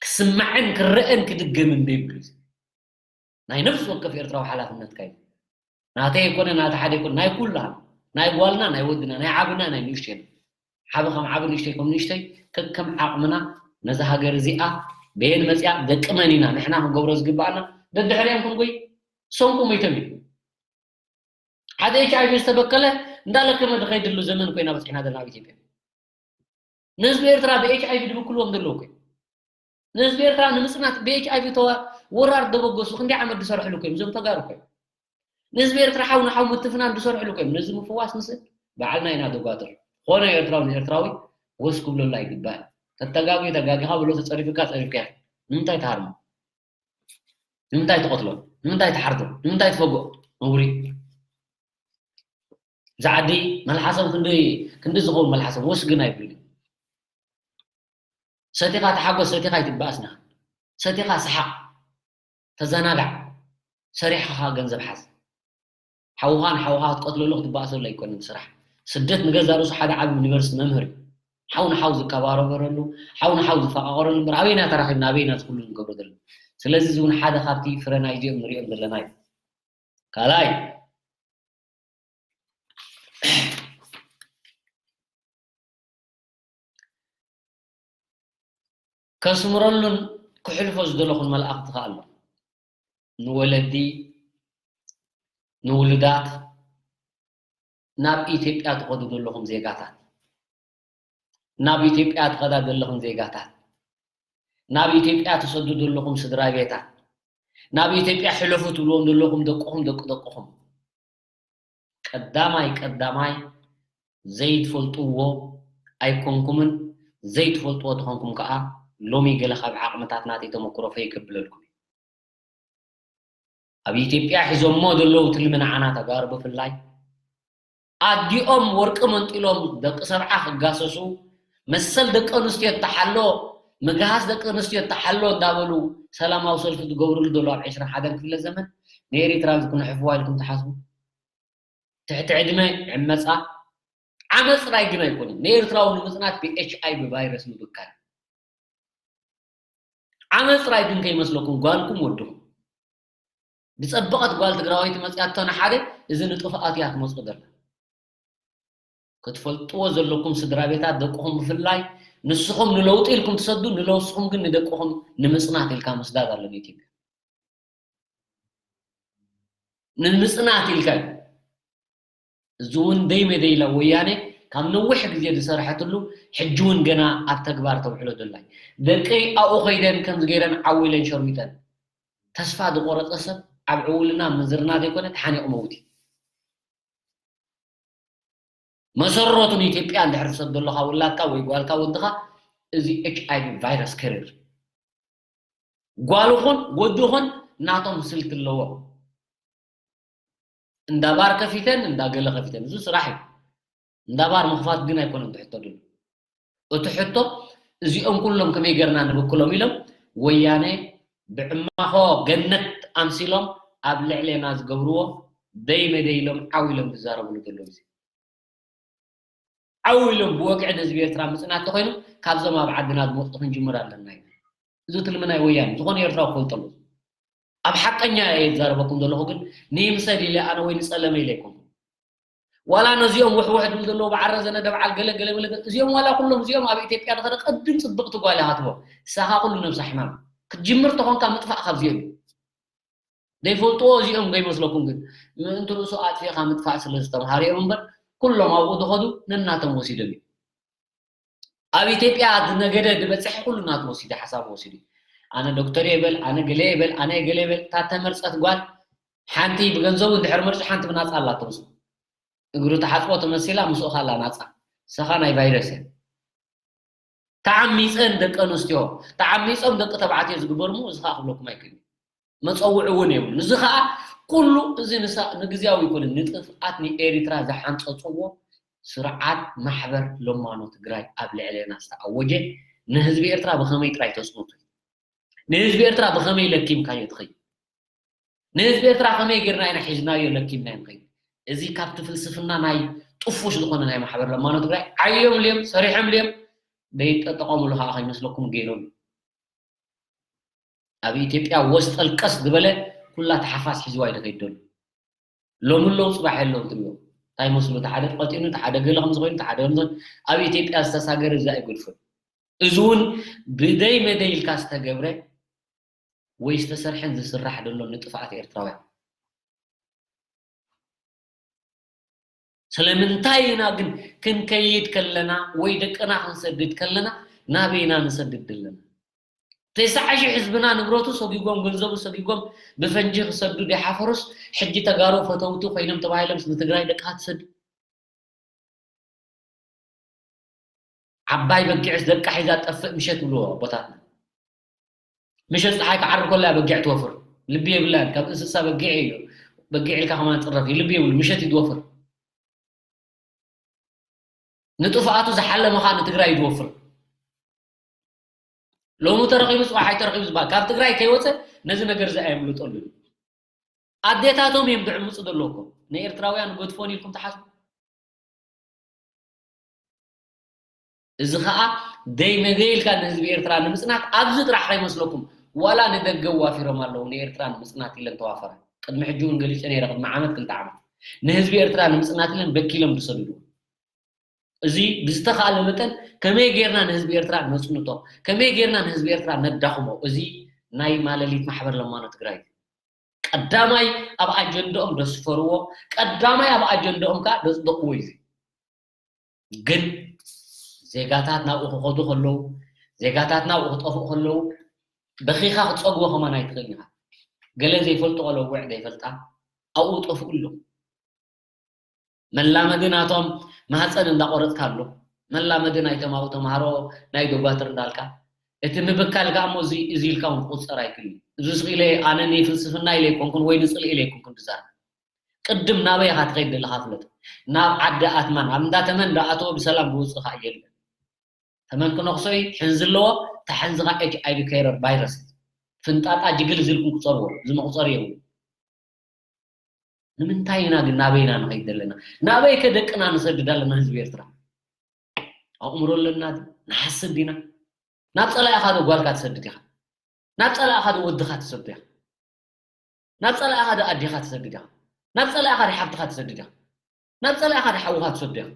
ክስማዕን ክረአን ክድገምን ደይብሉ እዩ። ናይ ነፍሲ ወከፍ ኤርትራዊ ሓላፍነትካ እዩ። ናተይ ኣይኮነ፣ ናታ ሓደ ኣይኮነ፣ ናይ ኩላና፣ ናይ ጓልና፣ ናይ ወድና፣ ናይ ዓብና፣ ናይ ንእሽተይና። ዓቢ ከም ዓቢ፣ ንእሽተይ ከም ንእሽተይ፣ ከከም ዓቕምና ነዛ ሃገር እዚኣ በየን መጺኣ፣ ደቂ መን ኢና፣ ንሕና ክንገብሮ ዝግባኣና፣ ደድሕሪኦም ክንጎይ፣ ሰንቁ ሞይቶም እዮም። ሓደ ኤች ኣይ ቪ ዝተበከለ እንዳለከመ ዝኸይድሉ ዘመን ኮይና በጺሕና ዘለና ኣብ ኢትዮጵያ። ንህዝቢ ኤርትራ ብ ኤች ኣይ ቪ ድብክልዎም ዘለዉ እኮ እዮም። ንህዝቢ ኤርትራ ንምጽናት ብ ኤች ኣይ ቪ ተዋ-፣ ወራር ደበገሱ ክንደይ ዓመት ዝሰርሕሉ እኮ እዮም፣ እዞም ተጋሩ እኮ እዮም። ንህዝቢ ኤርትራ ሓው ንሓው ምትፍናን ዝሰርሕሉ እኮ እዮም። ነዚ ምፍዋስ ንስእ ባዕልና ኢና ደጓትር። ኾነ ኤርትራዊ ንኤርትራዊ ወስ ክብለሉ ኣይግባእን። ተተጋግዩ ተጋጊኻ በሎ፣ ተጸሪፍካ ጸሪፍካ ኢኻ። ንምንታይ ትሃርሞ? ንምንታይ ትቐትሎ? ንምንታይ ትሓርዶ? ንምንታይ ትፈግኦ? ነውሪ። እዛ ዓዲ መልሓሶም ክንዲ፣ ክንዲ ዝኸውን መልሓሶም ወስ ግን ኣይብሉን። ሰቲኻ ተሓጎስ፣ ሰቲኻ ኣይትበኣስን ኢኻ። ሰቲኻ ሰሓቕ፣ ተዘናጋዕ፣ ሰሪሕኻ ገንዘብ ሓዝ። ሓውኻ ንሓውኻ ክትቀትለሉ ክትበኣሰሉ ኣይኮነን ስራሕ። ስደት ንገዛእ ርእሱ ሓደ ዓቢ ዩኒቨርሲቲ መምህር እዩ። ሓው ንሓው ዝከባበረሉ፣ ሓው ንሓው ዝፈቓቐረሉ እምበር ኣበይና ተራኺብና፣ ኣበይና እዚ ኩሉ ንገብሮ ዘለና? ስለዚ እዚ እውን ሓደ ካብቲ ፍረ ናይዚኦም ንሪኦም ዘለና እዩ። ካልኣይ፣ ከስምረሉን ክሕልፎ ዝደለኹን መልእኽቲ ከኣ ኣሎ። ንወለዲ፣ ንውሉዳት፣ ናብ ኢትዮጵያ ትኸዱ ዘለኹም ዜጋታት፣ ናብ ኢትዮጵያ ትኸዳ ዘለኹም ዜጋታት፣ ናብ ኢትዮጵያ ትሰዱ ዘለኹም ስድራ ቤታት፣ ናብ ኢትዮጵያ ሕለፉ ትብልዎም ዘለኹም ደቅኹም፣ ደቂ ደቅኹም፣ ቀዳማይ ቀዳማይ ዘይትፈልጥዎ ኣይኮንኩምን፣ ዘይትፈልጥዎ ተኾንኩም ከዓ ሎሚ ገለ ካብ ዓቕምታት ናተይ ተመክሮ ፈይ ከብለልኩም እዩ። ኣብ ኢትዮጵያ ሒዞሞ ዘለዉ ትልሚ ንዓና ተጋሩ ብፍላይ ኣዲኦም ወርቂ መንጢሎም ደቂ ሰብዓ ክጋሰሱ መሰል ደቂ ኣንስትዮ እተሓሎ ምግሃስ ደቂ ኣንስትዮ እተሓሎ እንዳበሉ ሰላማዊ ሰልፊ ዝገብርሉ ዘሎ ኣብ ዕስራን ሓደን ክፍለ ዘመን ንኤሪትራ ዝኩነ ሕፍዋ ኢልኩም ትሓስቡ? ትሕቲ ዕድመ ዕመፃ ዓመፅ ጥራይ ግን ኣይኮነን። ንኤርትራዊ ንምፅናት ብኤች ኣይ ቪ ቫይረስ ምብካል ዓመፅ ጥራይ ግን ከይመስለኩም ጓልኩም ወድኹም ብፀበቐት ጓል ትግራወይቲ መፅያቶ ንሓደ እዚ ንጥፍኣት እያ ትመፅኡ ዘላ ክትፈልጥዎ ዘለኩም ስድራ ቤታት ደቅኹም ብፍላይ ንስኹም ንለውጢ ኢልኩም ትሰዱ ንለውስኹም ግን ንደቅኹም ንምፅናት ኢልካ ምስዳድ ኣሎ ንኢትዮጵያ ንምፅናት ኢልካ እዩ እዚ እውን ደይ መደይ ኢላ ወያነ ካብ ነዊሕ ግዜ ዝሰርሐትሉ ሕጂ እውን ገና ኣብ ተግባር ተውዕሎ ዘላ እዩ። ደቀይ ኣብኡ ከይደን ከምዚ ገይረን ዓው ኢለን ሸርሚጠን ተስፋ ዝቆረፀ ሰብ ኣብ ዕውልና ምዝርና ዘይኮነ ተሓኒቑ መውት እዩ። መሰረቱ ንኢትዮጵያ እንድሕር ትሰዶ ኣለኻ ውላድካ ወይ ጓልካ ወድኻ እዚ ኤች ኣይ ቪ ቫይረስ ከሪር ጓል ኹን ወዲ ኹን ናቶም ስልቲ ኣለዎም። እንዳ ባር ከፊተን እንዳ ገለ ከፊተን እዚ ስራሕ እዩ። እንዳ ባር ምኽፋት ግን ኣይኮነን እቲ ሕቶ ድሉ። እቲ ሕቶ እዚኦም ኩሎም ከመይ ገርና ንብክሎም ኢሎም ወያነ ብዕማኾ ገነት ኣምሲሎም ኣብ ልዕሌና ዝገብርዎ ደይ መደይ ኢሎም ዓው ኢሎም ዝዛረብሉ ዘለዉ ግዜ ዓው ኢሎም ብወግዒ ንህዝቢ ኤርትራ ምፅናት ተኮይኑ ካብዞም ኣብ ዓድና ዝመፅኡ ክንጅምር ኣለና እዩ። እዚ ትልሚ ናይ ወያነ ዝኾነ ኤርትራዊ ክፈልጠሉ ኣብ ሓቀኛ እየ ዝዛረበኩም ዘለኹ ግን ንይምሰል ኢለ ኣነ ወይ ንፀለመ ኢለ ኣይኮንኩም ዋላ ነዚኦም ውሕውሕ ድብል ዘለዉ በዓረዘነ ደብዓል ገለ ገለ ገለ እዚኦም ዋላ ኩሎም እዚኦም ኣብ ኢትዮጵያ ዝኸደ ቀድም ፅብቕቲ ጓል ኢኻ ትቦ ንሳኻ ኩሉ ነብሳ ሕማም ክትጅምር ተኾንካ ምጥፋእ ካብዚኦም እዩ ዘይፈልጥዎ እዚኦም ከይመስለኩም ግን ምእንቲ ርእሱ ኣጥፊእኻ ምጥፋእ ስለ ዝተምሃሩ እዮም እምበር ኩሎም ኣብኡ ዝኸዱ ነናቶም ወሲዶም እዮም ኣብ ኢትዮጵያ ዝነገደ ዝበፅሐ ኩሉ ናቱ ወሲዱ ሓሳብ ወሲዱ ኣነ ዶክተር የበል ኣነ ገለ የበል ኣነ ገለ የበል እታ ተመርፀት ጓል ሓንቲ ብገንዘቡ እንድሕር መርፁ ሓንቲ ብናፃ ኣላቶ ምስ እግሩ ተሓፅቦ ተመሲላ ምስኡ ካላ ናፃ ሰኻ ናይ ቫይረስ እያ ተዓሚፀን ደቂ ኣንስትዮ ተዓሚፆም ደቂ ተባዕትዮ ዝግበርሙ እዚ ከዓ ክብለኩም ኣይክእል መፀውዒ እውን የብሉ እዚ ከዓ ኩሉ እዚ ንሳ ንግዜያዊ ይኮነ ንጥፍኣት ንኤሪትራ ዝሓንፀፅዎ ስርዓት ማሕበር ለማኖ ትግራይ ኣብ ልዕሌና ዝተኣወጀ ንህዝቢ ኤርትራ ብከመይ ጥራይ ተፅንቱ ንህዝቢ ኤርትራ ብከመይ ለኪምካዮ ትኸይድ ንህዝቢ ኤርትራ ከመይ ጌርና ኢና ሒዝናዮ ለኪምና ንኸይድ እዚ ካብቲ ፍልስፍና ናይ ጥፉሽ ዝኾነ ናይ ማሕበር ለማኖ ትግራይ ዓዮም ልዮም ሰሪሖም ልዮም ደይጠጠቐምሉ ከዓ ከይመስለኩም ገይሮም ኣብ ኢትዮጵያ ወስ ጠልቀስ ዝበለ ኩላ ተሓፋስ ሒዝዋ እዩ ዝኸይድ ዘሎ ሎሚ ኣለዉ ፅባሕ የለዉ ትሪኦ እንታይ መስሉ እቲ ሓደ ቀጢኑ እቲ ሓደ ገለ ከም ዝኾይኑ እቲ ሓደ ከም ዝኾይኑ ኣብ ኢትዮጵያ ዝተሳገረ እዚ ኣይገድፎን እዚ እውን ብደይ መደይ ኢልካ ዝተገብረ ወይ ዝተሰርሐን ዝስራሕ ዘሎ ንጥፍኣት ኤርትራውያን ስለምንታይ ኢና ግን ክንከይድ ከለና ወይ ደቅና ክንሰድድ ከለና ናበይና ንሰድድ ዘለና ተስዓ ሺሕ ህዝብና ንብረቱ ሰጊጎም ገንዘቡ ሰጊጎም ብፈንጂ ክሰዱ ደይሓፈሩስ ሕጂ ተጋሩ ፈተውቲ ኮይኖም ተባሂሎምስ ንትግራይ ደቅኻ ትሰዱ ዓባይ በጊዕስ ደቃ ሒዛ ትጠፍእ ምሸት ይብልዎ ኣቦታትና። ምሸት ፀሓይ ክዓርብ ከሎ እያ በጊዕ ትወፍር። ልቢ የብላን። ካብ እንስሳ በጊዕ እዩ። በጊዕ ኢልካ ከማን ፅረፍ እዩ። ልቢ የብሉ። ምሸት እዩ ዝወፍር። ንጥፍኣቱ ዝሓለመ ከዓ ንትግራይ እዩ ዝወፍር። ሎሚ ተረኺቡ ፅባሕ ኣይተረኺቡ ዝበሃል ካብ ትግራይ ከይወፀ ነዚ ነገር እዚ ኣየምልጠሉን እዩ። ኣዴታቶም እዮም ዝዕምፁ ዘለዉ እኮ ንኤርትራውያን ገድፎን ኢልኩም ትሓስቡ እዚ ከዓ ደይ መገይ ኢልካ ንህዝቢ ኤርትራ ንምፅናት ኣብዚ ጥራሕ ከይመስለኩም ዋላ ንደገ ዋፊሮም ኣለዉ ንኤርትራ ንምፅናት ኢለን ተዋፈራ ቅድሚ ሕጂ እውን ገሊፀ ነይረ ቅድሚ ዓመት ክልተ ዓመት ንህዝቢ ኤርትራ ንምፅናት ኢለን በኪሎም ዝሰድድዎ እዚ ብዝተኻእለ መጠን ከመይ ጌርና ንህዝቢ ኤርትራ ነፅንቶ ከመይ ጌርና ንህዝቢ ኤርትራ ነዳኽሞ እዚ ናይ ማለሊት ማሕበር ለማኖ ትግራይ ቀዳማይ ኣብ ኣጀንድኦም ዘስፈርዎ ቀዳማይ ኣብ ኣጀንድኦም ከዓ ዘፅደቕዎ እዩ ግን ዜጋታት ናብኡ ክኸዱ ከለዉ ዜጋታት ናብኡ ክጠፍኡ ከለዉ በኺኻ ክትፀግቦ ከማን ኣይትኽእል ኢኻ ገለ ዘይፈልጡ ቆለውዕ ዘይፈልጣ ኣብኡ ጠፍኡ ኣለዉ መላመዲ ናቶም ማህፀን እንዳቆረፅካ ኣሎ መላመዲ ናይ ተማኡ ተምሃሮ ናይ ዶጓትር እንዳልካ፣ እቲ ምብካል ከኣ እሞ እዚ፣ እዚ ኢልካ እውን ክቑጸር ኣይክእልን እዩ። እዚ ስቕ ኢለ ኣነ ንፍልስፍና ኢለ ኣይኮንኩን ወይ ንጽልኢ ኢለ ኣይኮንኩን ዝዛረብ። ቅድም ናበይ ኢኻ ትኸይድ ዘለኻ ፍለጥ። ናብ ዓዲ ኣትማን፣ ኣብ እንዳ ተመን እንዳኣተወ ብሰላም ዝወጽእ ኸኣ የለን። ተመን ክነኽሶ እዩ፣ ሕንዚ ኣለዎ፣ እታ ሕንዚ ኸኣ ኤች ኣይ ቪ ካሪየር ቫይረስ። ፍንጣጣ ጅግል እዚ ኢልኩም ቁጸርዎ፣ እዚ መቑጸሪ የብሉን። ንምንታይ ኢና ግን ናበይ ኢና ንኸይድ ዘለና? ናበይ ከ ደቅና ንሰድድ ኣለና ህዝቢ ኤርትራ? ኣእምሮ ኣለና ድዩ? ንሓስብ ዲና? ናብ ጸላኢኻ ዶ ጓልካ ትሰድድ ኢኻ? ናብ ጸላኢኻ ዶ ወድኻ ትሰዱ ኢኻ? ናብ ጸላኢኻ ዶ ኣዴኻ ትሰድድ ኢኻ? ናብ ጸላኢኻ ዶ ሓብትኻ ትሰድድ ኢኻ? ናብ ጸላኢኻ ዶ ሓውኻ ትሰዱ ኢኻ?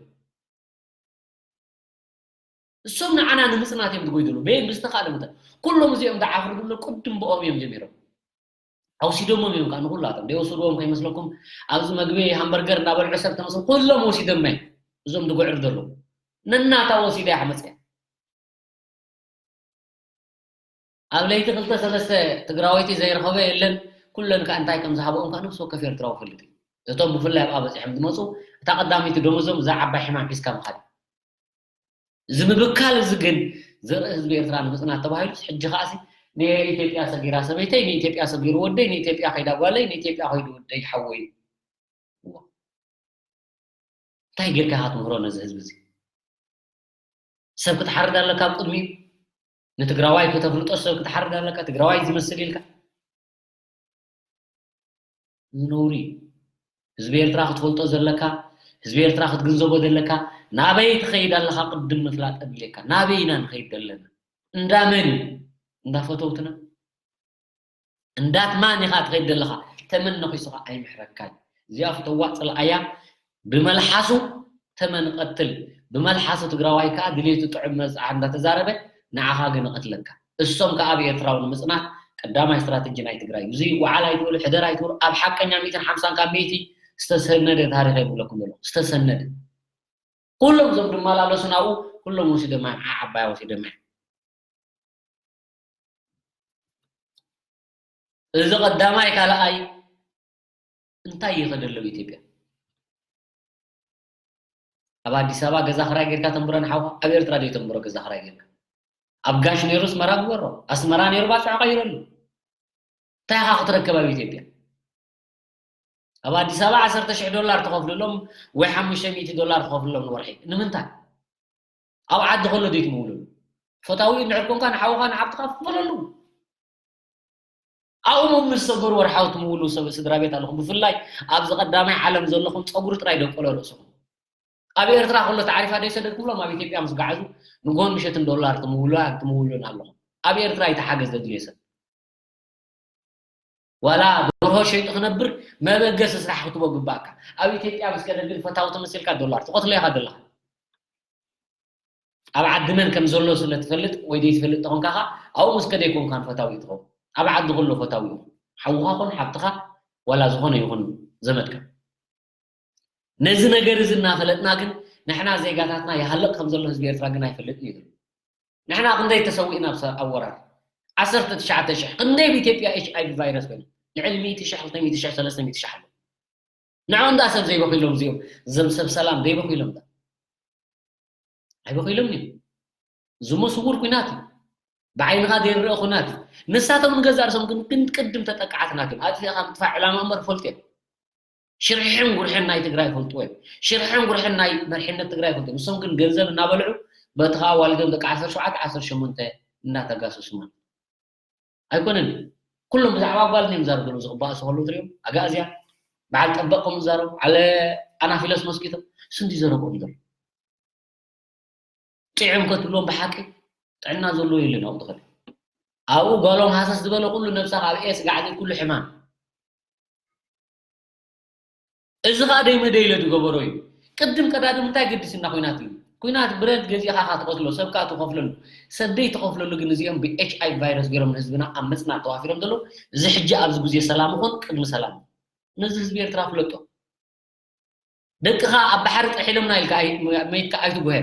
እሶም ንዓና ንምጽናት እዮም ዝጎዩ ዘለዉ። በየን ብዝተኻእለ መጠን። ኩሎም እዚኦም ዝዓፍሩ ዘለዉ ቅድም ብኦም እዮም ጀሚሮም። ኣውሲዶሞም እዮም ከዓ ንኹላቶም። ዘይወሰድዎም ከይመስለኩም፣ ኣብዚ መግቢ ሃምበርገር እናበልዑ ሰብ ተመስሉ ኩሎም ወሲዶሞ እዮም። እዞም ዝጉዕሩ ዘለዉ። ነናታ ወሲዳ እያ ሓመጽያ። ኣብ ለይቲ ክልተ ሰለስተ ትግራወይቲ ዘይረኸበ የለን። ኩለን ከኣ እንታይ ከም ዝሃብኦም ከኣ ነፍሲ ወከፍ ኤርትራዊ ይፈልጥ እዩ። እቶም ብፍላይ ኣብኣ በጺሖም ዝመጹ፣ እታ ቀዳመይቲ ደሞዞም እዛ ዓባይ ሕማም ሒዝካ ምኻድ እዩ። እዚ ምብካል እዚ ግን ዘርኢ ህዝቢ ኤርትራ ንምጽናት ተባሂሉስ፣ ሕጂ ከኣሲ ንኢትዮጵያ ሰጊራ ሰበይተይ፣ ንኢትዮጵያ ሰጊሩ ወደይ፣ ንኢትዮጵያ ከይዳ ጓለይ፣ ንኢትዮጵያ ከይዱ ወደይ ሓወይ። እዋ። እንታይ ጌርካ ኢኻ ትምህሮ ነዚ ህዝቢ እዚ? ሰብ ክትሓርድ ኣለካ ኣብ ቅድሚኡ። ንትግራዋይ ከተፍልጦ ሰብ ክትሓርድ ኣለካ፣ ትግራዋይ ዝመስል ኢልካ። እዚ ነውሪ እዩ። ህዝቢ ኤርትራ ክትፈልጦ ዘለካ፣ ህዝቢ ኤርትራ ክትግንዘቦ ዘለካ፣ ናበይ ትኸይድ ኣለኻ ቅድም ምፍላጥ ኣድልየካ። ናበይ ኢና ንኸይድ ዘለና? እንዳ መን እዩ? እንዳ ፈተውትና? እንዳት ማን ኢኻ ትኸይድ ዘለኻ? ተመን ነኺሱ ኸዓ ኣይምሕረካን። እዚኣ ፍተዋ ጽልኣያ ብመልሓሱ ተመን ቀትል። ብመልሓሱ ትግራዋይ ከኣ ድሌቱ ጥዑም መብጽዓ እንዳተዛረበ ንዓኻ ግን ይቐትለካ። እሶም ከኣ ኣብ ኤርትራዊ ንምጽናት ቀዳማይ ስትራተጂ ናይ ትግራይ እዩ። እዚ ወዓል ኣይትበሉ፣ ሕደር ኣይትበሉ፣ ኣብ ሓቀኛ ሚእትን ሓምሳን ካብ ሚእቲ ዝተሰነደ ታሪኽ እየ ዝብለኩም ዘለኹ። ዝተሰነደ። ኩሎም እዞም ዝመላለሱ ናብኡ፣ ኩሎም ወሲዶማ እዮም፣ ዓ-፣ ዓባያ ወሲዶማ እዮም። እዚ ቀዳማይ፣ ካልኣይ እንታይ እዩ ከደሎ ኢትዮጵያ? ኣብ ኣዲስ ኣበባ ገዛ ክራይ ጌርካ ተንብሮ ንሓውካ፣ ኣብ ኤርትራ ደይ ተንብሮ ገዛ ክራይ ጌርካ? ኣብ ጋሽ ነይሩ ኣስመራ ግበሮ፣ ኣስመራ ነይሩ ባጽዖ ቀይረሉ። እንታይ ኢኻ ክትረክብ ኣብ ኢትዮጵያ? ኣብ ኣዲስ ኣበባ ዓሰርተ ሽሕ ዶላር ትኸፍልሎም ወይ ሓሙሽተ ሚእቲ ዶላር ትኸፍልሎም ንወርሒ። ንምንታይ? ኣብ ዓዲ ከሎ ደይ ትምውልሉ? ፈታዊ እንድሕር ኮንካ ንሓውኻ ንሓብትኻ ክፈለሉ። ኣብኡ ምስ ሰገሩ ወርሓዊ ትምውሉ ሰብ ስድራ ቤት ኣለኹም። ብፍላይ ኣብዚ ቀዳማይ ዓለም ዘለኹም ጸጉሪ ጥራይ ደቆሎ ርእስኹም። ኣብ ኤርትራ ከሎ ታዕሪፋ ደይ ሰደድኩምሎም፣ ኣብ ኢትዮጵያ ምስ ገዓዙ ንግሆን ምሸትን ዶላር ትምውሉ፣ ትምውሉን ኣለኹም። ኣብ ኤርትራ ይተሓገዝ ዘድልዮ ሰብ። ዋላ ደርሆ ሸይጡ ክነብር መበገሲ ስራሕ ክትቦ ግባእካ። ኣብ ኢትዮጵያ ምስ ከደ ግን ፈታዊ ተመሲልካ ዶላር ትቐትሎ ኢኻ ዘለኻ። ኣብ ዓዲ መን ከም ዘሎ ስለ ትፈልጥ ወይ ዘይትፈልጥ ተኾንካ ኸኣ ኣብኡ ምስ ከደ ኣይኮንካን ፈታዊ ትኸውን። ኣብ ዓዲ ከሎ ፈታዊ ኢኹም። ሓውኻ ኮን ሓብትኻ ዋላ ዝኾነ ይኹን ዘመድካ። ነዚ ነገር እዚ እናፈለጥና ግን ንሕና ዜጋታትና ይሃልቕ ከም ዘሎ ህዝቢ ኤርትራ ግን ኣይፈልጥን እዩ። ንሕና ክንደይ ተሰዊእና ኣብ ሰ-፣ ኣብ ወራር? ዓሰርተ ትሽዓተ ሽሕ። ክንደይ ኣብ ኢትዮጵያ ኤች ኣይ ቪ ቫይረስ ኮይኑ? ልዕሊ ሚእቲ ሽሕ፣ ክልተ ሚእቲ ሽሕ፣ ሰለስተ ሚእቲ ሽሕ ኣሎ። ንዕኦም ደኣ ሰብ ዘይበኺሎም እዚኦም፣ እዞም ሰብ ሰላም ዘይበኺሎም ደኣ? ኣይበኺሎም እዩ። እዚ እሞ ስዉር ኲናት እዩ። ብዓይንኻ ዘይረአ ኲናት እዩ። ንሳቶም ንገዛእ ርእሶም ግን፣ ግን ቅድም ተጠቃዕቲ ናት እዮም። ኣጥፊእኻ ምጥፋእ ዕላማ እምበር ፈልጡ እዮም። ሽርሕን ጉርሕን ናይ ትግራይ ፈልጥዎ እዮም። ሽርሕን ጉርሕን ናይ መሪሕነት ትግራይ ፈልጥዎ እዮም። ንሶም ግን ገንዘብ እናበልዑ በቲ ኸዓ ዋሊዶም ደቂ ዓሰርተ ሸውዓተ ዓሰርተ ሸሞንተ እናተጋሰሱ ማለት እዩ። ኣይኮነን። ኩሎም ብዛዕባ ጓል እዮም ዝዛረቡ ዘለዉ፣ ዝቕባእሱ ከለዉ ትሪኦም። ኣጋእዝያ፣ በዓል ጠበቕ ከም ዝዛረቡ፣ ዓለ ኣናፊለስ ሞስኪቶ፣ እሱ እንዲ ዘረብኦም ዘሎ። ጥዑም ከትብሎም ብሓቂ ጥዕና ዘለዎ የለን ኣብኡ ትኸደ። ኣብኡ ጓሎም ሃሰስ ዝበለ ኩሉ ነብሳ ካብ ኤስ ጋዕዲ ኩሉ ሕማም። እዚ ኸኣ ደይ መደይ ኢለ ዝገበሮ እዩ። ቅድም ቀዳድም እንታይ ገድስና ኲናት እዩ? ኲናት ብረት ገዚእኻ ኢኻ ትቐትሎ፣ ሰብ ከኣ ትኸፍለሉ። ሰብ ደይ ትኸፍለሉ ግን እዚኦም ብ ኤች ኣይ ቪ ቫይረስ ገይሮም ንህዝብና ኣብ ምጽናት ተዋፊሮም ዘለዉ። እዚ ሕጂ ኣብዚ ግዜ ሰላም ይኹን ቅድሚ ሰላም። ነዚ ህዝቢ ኤርትራ ፍለጦ። ደቅኻ ኣብ ባሕሪ ጥሒሎምና ኢልካ ኣይ-፣ መይትካ ኣይትጉሀ።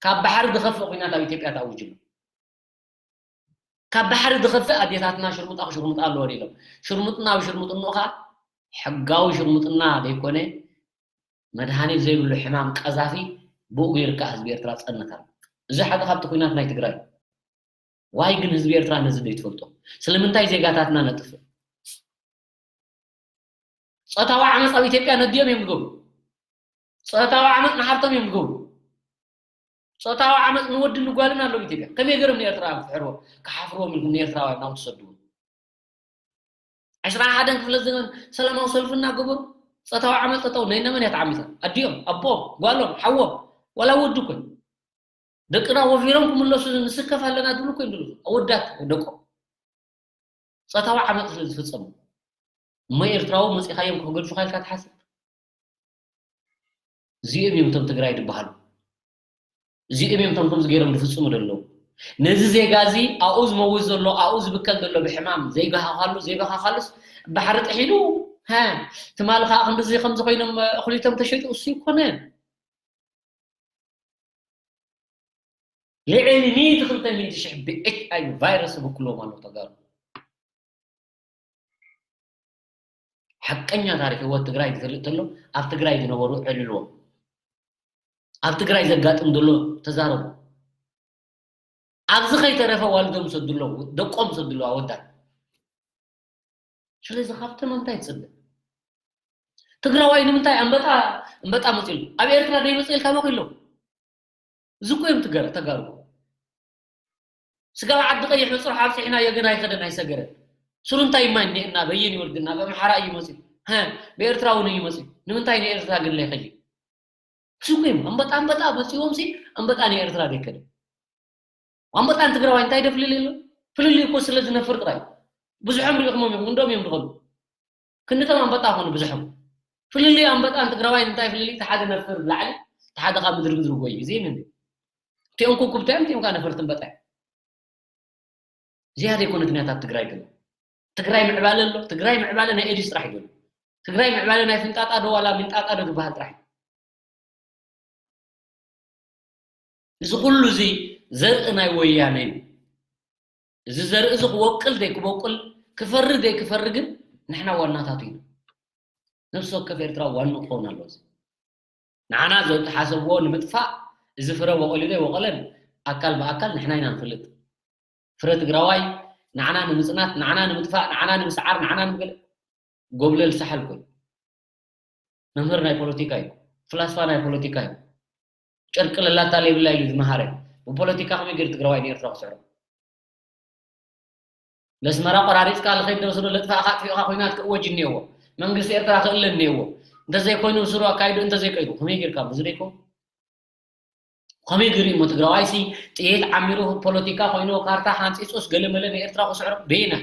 ካብ ባሕሪ ዝኸፍእ ኲናት ኣብ ኢትዮጵያ ተኣዊጁ ኣሎ። ካብ ባሕሪ ዝኸፍእ ኣዴታትና ሽርሙጣ ክሽርሙጣ ኣለወን ኢሎም። ሽርሙጥና ብሽርሙጥንኡ ኸኣ ሕጋዊ ሽርሙጥና ዘይኮነ መድሃኒት ዘይብሉ ሕማም ቀዛፊ ብኡ ገይሩ ከዓ ህዝቢ ኤርትራ ጸንት ኣሎ። እዚ ሓደ ካብቲ ኲናት ናይ ትግራይ። ዋይ ግን ህዝቢ ኤርትራ ነዚ ዘይትፈልጦ? ስለምንታይ ዜጋታትና ነጥፍእ? ጾታዊ ዓመፅ ኣብ ኢትዮጵያ ነድዮም እዮም ዝገብሩ። ጾታዊ ዓመፅ ንሓፍቶም እዮም ዝገብሩ። ጾታዊ ዓመፅ ንወድን ንጓልን ኣለዉ ኢትዮጵያ። ከመይ ገይሮም ንኤርትራ ክሕርዎ? ክሓፍርዎም ኢልኩም ንኤርትራውያን ናብኡ ትሰድዎም። ዕስራን ሓደን ክፍለ ዘመን ሰላማዊ ሰልፊ እናገበሩ ጾታዊ ዓመፅ ጠጠው ናይ ነመን እያ ተዓሚፃ? ኣዲኦም፣ ኣቦኦም፣ ጓሎም፣ ሓዎም፣ ዋላ ወዱ ኮን ደቅና ወፊሮም ክምለሱ ንስከፍ ኣለና ድብሉ ኮን ድሉ ኣወዳት ደቆም ጾታዊ ዓመፅ ስለ ዝፍፀሙ እሞ ኤርትራዊ መፂኻዮም ክገድፉኻ ኢልካ ትሓስብ? እዚኦም እዮም እቶም ትግራይ ዝበሃሉ። እዚኦም እዮም እቶም ከምዚ ገይሮም ዝፍፅሙ ዘለዉ። ነዚ ዜጋ እዚ ኣብኡ ዝመውት ዘሎ ኣብኡ ዝብከል ዘሎ ብሕማም ዘይገሃኻሉ ዘይበኻኻሉስ ባሕሪ ጥሒሉ ትማሊ ከዓ ክንድዚ ከምዚ ኮይኖም እኽሊቶም ተሸጡ እሱ ይኮነ ልዕሊ ሚእቲ ክልተ ሚእቲ ሽሕ ብኤች ኣይ ቪ ቫይረስ ይብክልዎም ኣለዉ ተጋሩ። ሓቀኛ ታሪክ ህይወት ትግራይ ዝፈልጥ ተሎ ኣብ ትግራይ ዝነበሩ ዕልልዎም ኣብ ትግራይ ዘጋጥም ዘሎ ተዛረቡ። ኣብዚ ከይተረፈ ዋልዶም ሰድሎ ደቆም ሰድሎ ኣወዳት። ስለዚ ካብቶም እንታይ ትፅበ? ትግራዋይ ንምንታይ ኣንበጣ ኣንበጣ መፅሉ ኣብ ኤርትራ ዘይመፅእ ኢልካ መኺሎ እዚ እኮ እዮም ትገረ ተጋሩ ስጋብ ዓዲ ቀይሕ በፅርሖ ኣብፂሕናዮ ግን ኣይኸደን ኣይሰገረን ስሩ እንታይ ማይ እኒኤና በየን ይወርድና በምሓራ እዩ መፅኡ ብኤርትራ እውን እዩ መፅኡ ንምንታይ ንኤርትራ ግን ለይኸይድ እዚ እኮ እዮም ኣንበጣ ኣንበጣ መፅዎም ሲ ኣንበጣ ንኤርትራ ዘይከደ ኣንበጣን ትግራዋይ እንታይ ደፍልል የሎ ፍልልይ እኮ ስለ ዝነፍር ጥራይ ብዙሖም ሪኢኹሞም እዮም እንዶም እዮም ዝኸዱ ክንድቶም ኣንበጣ ኮኑ ብዝሖም ፍልልይ ኣንበጣን ትግራዋይ እንታይ ፍልልይ እቲ ሓደ ነፍር ብላዕሊ እቲ ሓደ ካብ ምድሪ ምድሪ ጎይ እዚ ምን እቲኦም ኩኩብታ እዮም እቲኦም ከዓ ነፈርቲ ኣንበጣ እዮም እዚኣ ዘይኮነት ናታት ትግራይ ግን ትግራይ ምዕባለ ኣሎ ትግራይ ምዕባለ ናይ ኤዲስ ጥራሕ ይደሉ ትግራይ ምዕባለ ናይ ፍንጣጣ ዶ ዋላ ምንጣጣ ዶ ዝበሃል ጥራሕ እዩ እዚ ኩሉ እዚ ዘርኢ ናይ ወያነ እዩ እዚ ዘርኢ እዚ ክወቅል ዘይክበቁል ክፈሪ ዘይክፈሪ ግን ንሕና ዋናታቱ ኢና ነብሲ ወከፍ ኤርትራ ዋንኡ ክኸውን ኣለዎ እዚ ንዓና ዝተሓሰብዎ ንምጥፋእ እዚ ፍረ ወቀሉ ዶ ይወቀለን ኣካል ብኣካል ንሕና ኢና ንፈልጥ ፍረ ትግራዋይ ንዓና ንምፅናት ንዓና ንምጥፋእ ንዓና ንምስዓር ንዓና ንምገለ ጎብለል ሳሕል ኮይኑ መምህር ናይ ፖለቲካ እዩ ፍላስፋ ናይ ፖለቲካ እዩ ጨርቂ ለላታ ለይብላ ኢሉ ዝመሃረ ብፖለቲካ ከመይ ገይሩ ትግራዋይ ንኤርትራ ክስዕሮ ለስመራ ቆራሪፅካ ልኸይድ ደብስዶ ለጥፋእካ ኣጥፊእካ ኮይናት ክእወጅ እኒአዎ መንግስቲ ኤርትራ ክእለ እኒአዎ እንተዘይኮይኑ ስሩ ኣካይዱ እንተዘይቀይዱ ከመይ ጌርካ ብዙ ደይኮ ከመይ ገይሩ እሞ ትግራዋይሲ ጥይት ዓሚሩ ፖለቲካ ኮይኑ ካርታ ሓንፂፁስ ገለመለ ንኤርትራ ክስዕሮ በየና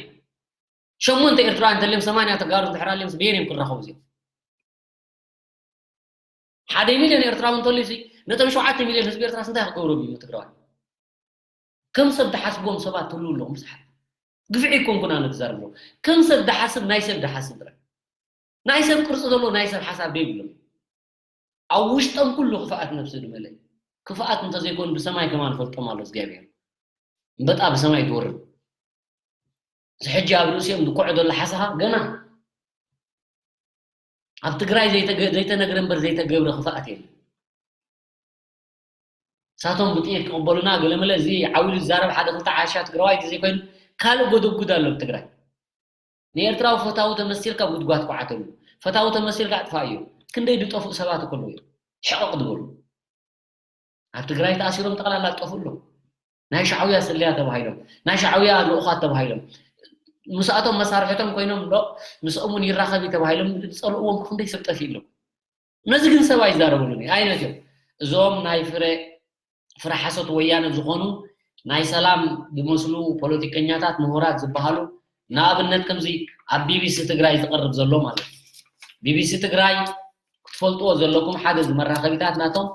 ሸሞንተ ኤርትራ እንተልዮም ሰማንያ ተጋሩ እንድሕር ኣልዮም በየን እዮም ክራኸቡ እዚኦም ሓደ ሚልዮን ኤርትራዊ እንተልዩሲ ነቶም ሸውዓተ ሚልዮን ህዝቢ ኤርትራስ እንታይ ክገብሮም እዩ ትግራዋይ ከም ሰብ ዝሓስብዎም ሰባት ትህልው ኣለኹም ብዙሓት ግፍዒ ይኮንኩን ኣነ ትዛረብ ኣለኹ ከም ሰብ ዝሓስብ ናይ ሰብ ዝሓስብ ጥራይ ናይ ሰብ ቅርፂ ዘሎ ናይ ሰብ ሓሳብ ደይብሎም ኣብ ውሽጦም ኩሉ ክፍኣት ነብሲ ዝመለ ክፍኣት እንተዘይኮኑ ብሰማይ ከማን ፈልጦም ኣሎ እግዚኣብሔር እምበጣ ብሰማይ ትወርድ እዚ ሕጂ ኣብ ርእሲኦም ዝኮዖ ዘሎ ሓሳኻ ገና ኣብ ትግራይ ዘይተነግረ እምበር ዘይተገብረ ክፍኣት የለ ሳቶም ብጥይት ክቕበሉና ገለመለ እዚ ዓው ኢሉ ዝዛረብ ሓደ ክልተ ዓሻ ትግራዋይ ዘይኮይኑ ካልእ ጎደጉድ ኣሎ ትግራይ ንኤርትራዊ ፈታዊ ተመሲልካ ጉድጓት ኳዓተሉ ፈታዊ ተመሲልካ ኣጥፋእዮ ክንደይ ዝጠፍኡ ሰባት እኮ ኣለዉ ሕቕቕ ዝበሉ ኣብ ትግራይ ተኣሲሮም ጠቕላላ ዝጠፍኡ ኣለዉ ናይ ሻዕውያ ስለያ ተባሂሎም ናይ ሻዕውያ ልኡኻት ተባሂሎም ምስኣቶም መሳርሕቶም ኮይኖም ዶ ምስኦም እውን ይራኸብ ተባሂሎም ዝፀልእዎም ክንደይ ሰብ ጠፊኡ ኣለዉ ነዚ ግን ሰብ ኣይዛረብሉን እዩ ኣይነት እዮም እዞም ናይ ፍረ ፍረ ሓሶት ወያነ ዝኾኑ ናይ ሰላም ዝመስሉ ፖለቲከኛታት ምሁራት ዝበሃሉ ንኣብነት ከምዚ ኣብ ቢቢሲ ትግራይ ዝቐርብ ዘሎ ማለት እዩ ቢቢሲ ትግራይ ክትፈልጥዎ ዘለኩም ሓደ ዝመራኸቢታት ናቶም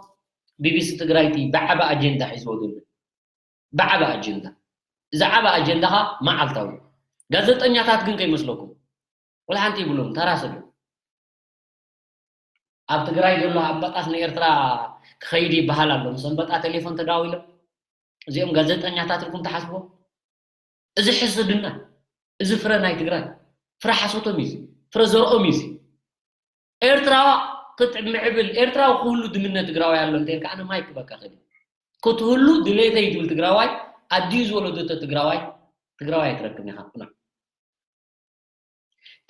ቢቢሲ ትግራይ እቲ ብዓቢ ኣጀንዳ ሒዝዎ ዘሎ ብዓቢ ኣጀንዳ እዚ ዓቢ ኣጀንዳ ኻ መዓልታዊ ጋዜጠኛታት ግን ከይመስለኩም ወላ ሓንቲ ይብሎም ተራ ሰብ ኣብ ትግራይ ዘሎ ኣንበጣስ ንኤርትራ ክኸይድ ይበሃል ኣሎ ምስ ኣንበጣ ቴሌፎን ተዳዊሎም እዚኦም ጋዜጠኛታት ኢልኩም ትሓስብዎ እዚ ሕስድና እዚ ፍረ ናይ ትግራይ ፍረ ሓሶቶም እዩ ፍረ ዘርኦም እዩ ኤርትራዋ ክትምዕብል ኤርትራዊ ክህሉ ድምነ ትግራዋይ ኣሎ እንተ ኢልካ ኣነ ማይክ በቃ ክእል ክትህሉ ድሌተይ ትብል ትግራዋይ ኣድዩ ዝወለደቶ ትግራዋይ ትግራዋይ ኣይትረክብን ኢኻ።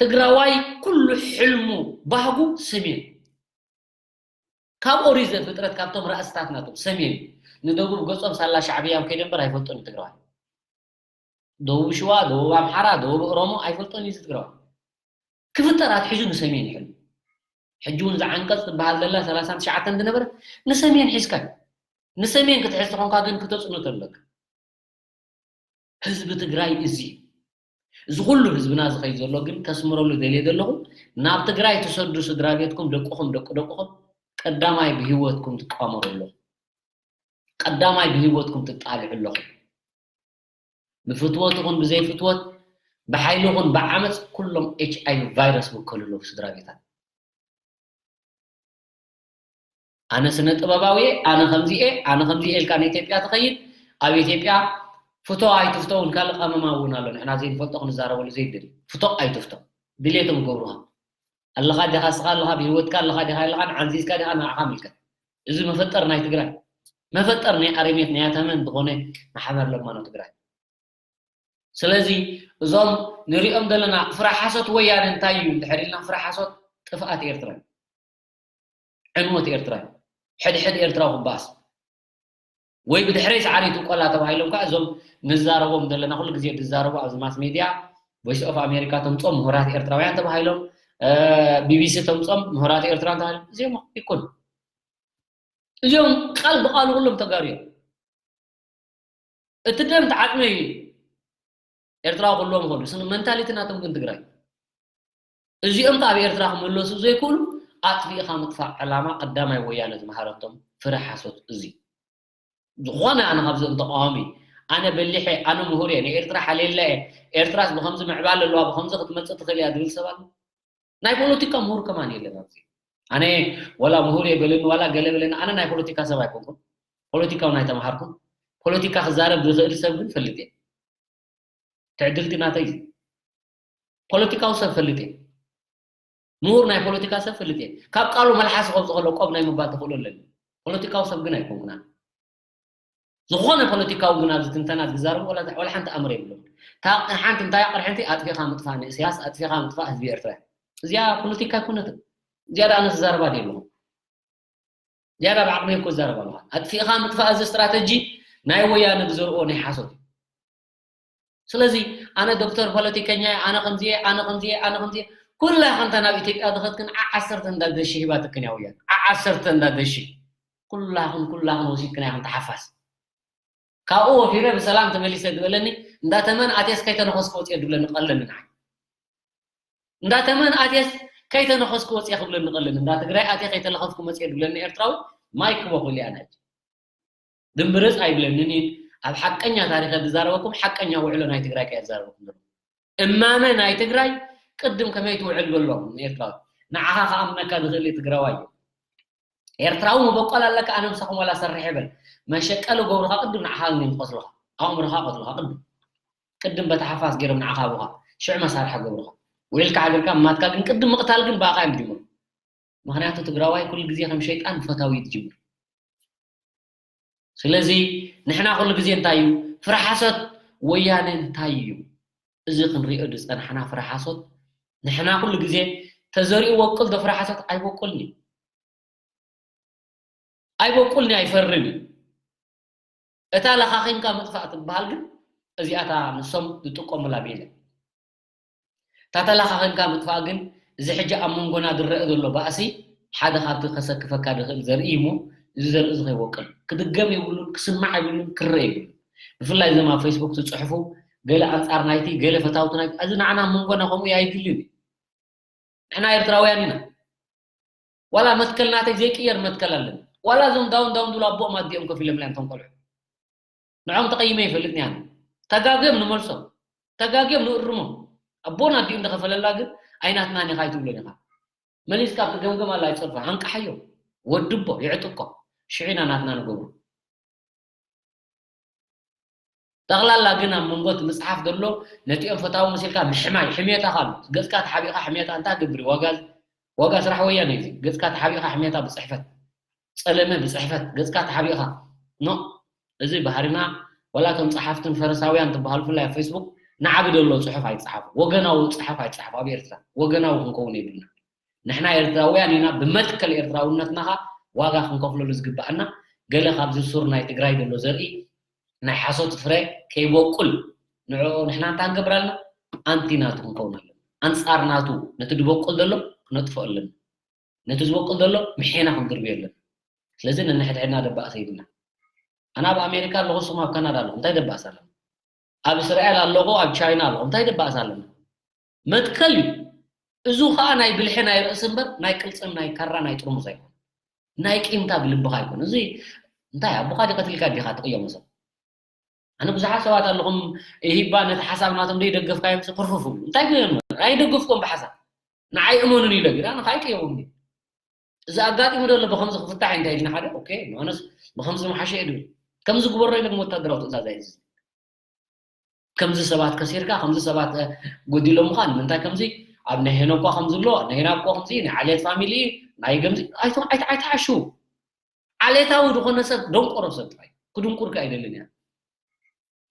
ትግራዋይ ኩሉ ሕልሙ ባህጉ ሰሜን ካብ ኦሪት ዘፍጥረት ካብቶም ራእስታት ናቶም ሰሜን ንደቡብ ገጾም ሳላ ሻዕብያ ከይደ እምበር ኣይፈልጦን እዩ ትግራዋይ። ደቡብ ሽዋ፣ ደቡብ ኣምሓራ፣ ደቡብ ኦሮሞ ኣይፈልጦን እዩ ትግራዋይ። ክፍጠር ኣትሒዙ ንሰሜን ይሕሉ። ሕጂ እውን ዝዓንቀፅ ትበሃል ዘላ ሰላሳን ትሽዓተን ዝነበረ ንሰሜን ሒዝካ እዩ። ንሰሜን ክትሕዝ ተኾንካ ግን ክተፅንቶ ኣለካ። ህዝቢ ትግራይ እዚ እዚ ኩሉ ህዝብና ዝኸይ ዘሎ ግን ከስምረሉ ደልየ ዘለኹ ናብ ትግራይ ትሰዱ ስድራ ቤትኩም ደቅኹም ደቂ ደቅኹም ቀዳማይ ብህይወትኩም ትቃመሩ ኣለኹ። ቀዳማይ ብህይወትኩም ትጣልዑ ኣለኹ። ብፍትወት ይኹን ብዘይፍትወት ብሓይሊ ይኹን ብዓመፅ ኩሎም ኤች ኣይ ቪ ቫይረስ ውከሉ ኣለዉ ስድራ ቤታት። ኣነ ስነ ጥበባዊ እየ ኣነ ከምዚ እየ ኣነ ከምዚ እየ ኢልካ ንኢትዮጵያ ትኸይድ ኣብ ኢትዮጵያ ፍቶ ኣይትፍቶ እውን ካልእ ቀመማ እውን ኣሎ ንሕና ዘይንፈልጦ ክንዛረበሉ ዘይደሊ ፍቶ ኣይትፍቶ ድሌቶም ይገብሩኻ ኣለኻ ዲኻ ስኻ ኣለኻ ብሂወትካ ኣለኻ ዲኻ ኣለኻ ንዓንዚዝካ ዲኻ ንዓኻ ምልከት እዚ መፈጠር ናይ ትግራይ መፈጠር ናይ ኣረሜት ናይ ኣተመን ዝኾነ ማሕበር ለማኖ ትግራይ ስለዚ እዞም ንሪኦም ዘለና ፍረ ሓሶት ወያነ እንታይ እዩ እንድሕር ኢልና ፍረ ሓሶት ጥፍኣት ኤርትራ ዕንወት ኤርትራ ሕድሕድ ኤርትራዊ ክባኣስ ወይ ብድሕረይ ሰዓሪቱ ቆላ ተባሂሎም ከዓ እዞም ንዛረቦም ዘለና ኩሉ ግዜ ዝዛረቡ ኣብዚ ማስ ሜድያ ቮይስ ኦፍ ኣሜሪካ ተምፆም ምሁራት ኤርትራውያን ተባሂሎም ቢቢሲ ተምፆም ምሁራት ኤርትራውያን ተባሂሎም እዚኦም ይኮኑ እዚኦም ቃል ብቃሉ ኩሎም ተጋሩ እዮም እቲ ደም ተዓጥመ እዩ ኤርትራዊ ክህልዎም ይኽእሉ ስም መንታሊቲ ናቶም ግን ትግራይ እዚኦም ካብ ኤርትራ ክመለሱ ዘይክእሉ ኣጥፊእኻ ምጥፋእ ዕላማ ቀዳማይ ወያነ ዝመሃረቶም ፍረ ሓሶት እዚ ዝኾነ ኣነ ካብዚ እንተቃዋሚ ኣነ በሊሐ ኣነ ምሁር እየ ንኤርትራ ሓልየላ እየ ኤርትራስ ብከምዚ ምዕባለ ኣለዋ ብከምዚ ክትመፅእ ትኽእል እያ ዝብል ሰብ ኣሎ ናይ ፖለቲካ ምሁር ከማን የለን ኣብዚ ኣነ ወላ ምሁር እየ በለኒ ዋላ ገለ በለኒ ኣነ ናይ ፖለቲካ ሰብ ኣይኮንኩን ፖለቲካ እውን ኣይተምሃርኩን ፖለቲካ ክዛረብ ዝኽእል ሰብ ግን ፈልጥ እየ ትዕድልቲ ናተይ እዩ ፖለቲካዊ ሰብ ፈልጥ እየ ምሁር ናይ ፖለቲካ ሰብ ፈልጥ እየ ካብ ቃሉ መልሓስ ከውፅእ ከሎ ቆብ ናይ ምባል ተኽእሎ ኣለኒ ፖለቲካዊ ሰብ ግን ኣይኮንኩን ኣነ ዝኾነ ፖለቲካዊ ግን ኣብዚ ትንተና ዝዛረቡ ወላ ወላ ሓንቲ ኣምር የብሎም። እታ ሓንቲ እንታይ ኣቕርሕንቲ ኣጥፊኻ ምጥፋእ ንእስያስ ኣጥፊኻ ምጥፋእ ህዝቢ ኤርትራ። እዚኣ ፖለቲካ ኣይኮነትን። እዚኣ ደኣ ኣነ ዝዛረባ ድየ ኣለኹ። እዚኣ ደኣ ብዓቕመይ እኮ ዝዛረብ ኣለኹ። ኣጥፊእኻ ምጥፋእ እዚ ስትራተጂ ናይ ወያነ ዝዘርኦ ናይ ሓሶት እዩ። ስለዚ ኣነ ዶክተር ፖለቲከኛ እየ፣ ኣነ ከምዚ እየ፣ ኣነ ከምዚ እየ፣ ኣነ ከምዚ እየ። ኩላ ከምታ ናብ ኢትዮጵያ ዝኸድክን ዓ ዓሰርተ እንዳ ደሺ ሂባትክን እያ ወያነ። ዓ ዓሰርተ እንዳ ደሺ ኩላኽን ኩላኽን ወሲድክን ኢኽን ተሓፋስ። ካብኡ ወፊረ ብሰላም ተመሊሰ ዝበለኒ እንዳ ተመን ኣትየስ ከይተነኸስኩ ወፅየ ዝብለኒ ቀለኒ ንዓይ። እንዳ ተመን ኣትየስ ከይተነኸስኩ ወፅየ ክብለኒ ቀለኒ። እንዳ ትግራይ ኣትየ ከይተለኸፍኩ መፅየ ዝብለኒ ኤርትራዊ ማይ ክቦ ክብል እያ ናይ ድምብርፅ ኣይብለንን እዩ ኣብ ሓቀኛ ታሪኸ ዝዛረበኩም ሓቀኛ ውዕሎ ናይ ትግራይ ከ ዝዛረበኩም ዘሎ እማመ ናይ ትግራይ ቅድም ከመይ ትውዕል በሎም ንኤርትራዊ ንዓኻ ከኣምነካ ዝኽእል እዩ ትግራዋይ እዩ ኤርትራዊ መበቆል ኣለካ ኣነ ምሳኹም ዋላ ሰርሕ ይበል መሸቀሊ ገብሩኻ ቅድም ንዓኻ ግን ይቆስሉኻ ኣእምሮኻ ቆስሉኻ ቅድም ቅድም በታ ሓፋስ ገይሮም ንዓኻ ኣብኻ ሽዕ መሳርሒ ገብሩኻ ውዒልካ ሓዲርካ ማትካ ግን ቅድም ምቕታል ግን ብኣኻ እዮም ዝጅምሩ ምኽንያቱ ትግራዋይ ኩሉ ግዜ ከም ሸይጣን ፈታዊ እዩ ዝጅምር ስለዚ ንሕና ኩሉ ግዜ እንታይ እዩ ፍረ ሓሶት ወያነ እንታይ እዩ እዚ ክንሪኦ ዝፀናሕና ፍረ ሓሶት ንሕና ኩሉ ግዜ ተዘሪኡ ወቅል ዶ ፍረ ሓሶት ኣይበቁልን እዩ ኣይበቁልን እዩ ኣይፈርን እዩ እታ ለኻኺምካ ምጥፋእ ትበሃል ግን እዚኣታ ንሶም ዝጥቀሙላ ቤለ እታ ተለኻኺምካ ምጥፋእ ግን እዚ ሕጂ ኣብ መንጎና ዝረአ ዘሎ ባእሲ ሓደ ካብቲ ከሰክፈካ ዝኽእል ዘርኢ እሞ እዚ ዘርኢ እዚ ከይወቅል ክድገም የብሉን ክስማዕ የብሉን ክረአ የብሉን ብፍላይ እዞም ኣብ ፌስቡክ ትፅሕፉ ገለ ኣንፃር ናይቲ ገለ ፈታውቲ ናይቲ እዚ ንዓና ኣብ መንጎና ከምኡ ኣይድልን እዩ ንሕና ኤርትራውያን ኢና ዋላ መትከል ናተይ ዘይቅየር መትከል ኣለኒ ዋላ እዞም ዳውን ዳውን ዝብሉ ኣቦኦም ኣዲኦም ከፊሎም ኢላ እቶም ቆልዑ ንዖም ተቐይመ ይፈልጥኒ ኣነ ተጋግዮም ንመልሶም ተጋግዮም ንእርሞም ኣቦን ኣዲኡ እንደኸፈለላ ግን ኣይናትናን ኢኻ ኣይትብሎን ኢኻ መሊስካ ኣብቲ ገምገም ኣላ ይፀርፋ ኣንቃሓዮ ወድቦ ይዕጥቆ ሽዑ ኢና ናትና ንገብሮ ጠቕላላ ግን ኣብ መንጎ እቲ ምፅሓፍ ዘሎ ነቲኦም ፈታዊ መሲልካ ምሕማይ ሕሜታ ካሉ ገፅካ ተሓቢእካ ሕሜታ እንታይ ገብር ዋጋ ዋጋ ስራሕ ወያነ እዩ። ገጽካ ተሓቢእካ ሕሜታ ብጽሕፈት፣ ጸለመ ብጽሕፈት፣ ገጽካ ተሓቢእካ። ኖ፣ እዚ ባህሪና። ወላ እቶም ጸሓፍትን ፈሪሳውያን ትበሃሉ፣ ብፍላይ ኣብ ፌስቡክ፣ ንዓቢ ዘሎ ጽሑፍ ኣይትጽሓፉ፣ ወገናዊ ጽሑፍ ኣይትጽሓፉ። ኣብ ኤርትራ ወገናዊ ክንከውን የብልና። ንሕና ኤርትራውያን ኢና፣ ብመትከል ኤርትራውነትና ኸኣ ዋጋ ክንከፍለሉ ዝግባኣና። ገለ ካብዚ ሱር ናይ ትግራይ ዘሎ ዘርኢ ናይ ሓሶት ፍረ ከይበቁል፣ ንዕኡ ንሕና እንታይ ክንገብር ኣለና? ኣንቲ ናቱ ክንከውን ኣለና። ኣንጻር ናቱ፣ ነቲ ዝበቁል ዘሎ ክነጥፍኦ ኣለና። ነቲ ዝበቁል ዘሎ ምሒና ክንድርብዮ ኣለና። ስለዚ ነንሕድሕድና ደባእሰ የብልና። ኣነ ኣብ ኣሜሪካ ኣለኹ፣ ንስኹም ኣብ ካናዳ ኣለኹም፣ እንታይ ደባእስ ኣለና? ኣብ እስራኤል ኣለኹ፣ ኣብ ቻይና ኣለኹ፣ እንታይ ደባእስ ኣለና? መትከል እዩ። እዚ ኸኣ ናይ ብልሒ ናይ ርእሲ እምበር ናይ ቅልጽም ናይ ካራ ናይ ጥርሙዝ ኣይኮን። ናይ ቂምታ ብልብኻ ኣይኮን። እዚ እንታይ ኣቦኻ ዲ ቀትልካ ዲኻ ትቕየሞ ሰብ? ኣነ ብዙሓት ሰባት ኣለኹም፣ ሂባ ነቲ ሓሳብ ናቶም ደይደገፍካዮም ሲ ክርፍፍ ይብሉ። እንታይ ገይሮም? ኣይደገፍኩም ብሓሳብ። ንዓይ እመኑን ኢለ ግን ኣነ ኸኣ ኣይቅየሞም። እዚ ኣጋጢሙ ዘሎ ብኸምዚ ክፍታሕ እንታይ ኢልና ሓደ፣ ኦኬ፣ ንኾነስ ብኸምዚ ዝመሓሸ እዩ ድብል። ከምዚ ግበሮ ኢለ ግን ወታደራዊ ትእዛዝ ኣይእዝዝን። ከምዚ ሰባት ከሲርካ፣ ከምዚ ሰባት፣ እ፣ ጎዲሎምኻ፣ ንምንታይ ከምዚ፣ ኣብ ናይ ሄኖ እኳ ከምዚ ኣሎ፣ ናይ ሄና እኮ ከምዚ፣ ናይ ዓሌት ፋሚሊ፣ ናይ ገምዚ፣ ኣይተ-፣ ኣይተ-፣ ኣይተሓሽዉ። ዓሌታዊ ዝኾነ ሰብ ደንቆሮ ሰብ ጥራይ። ክድንቁር ከ ኣይደልን እያ።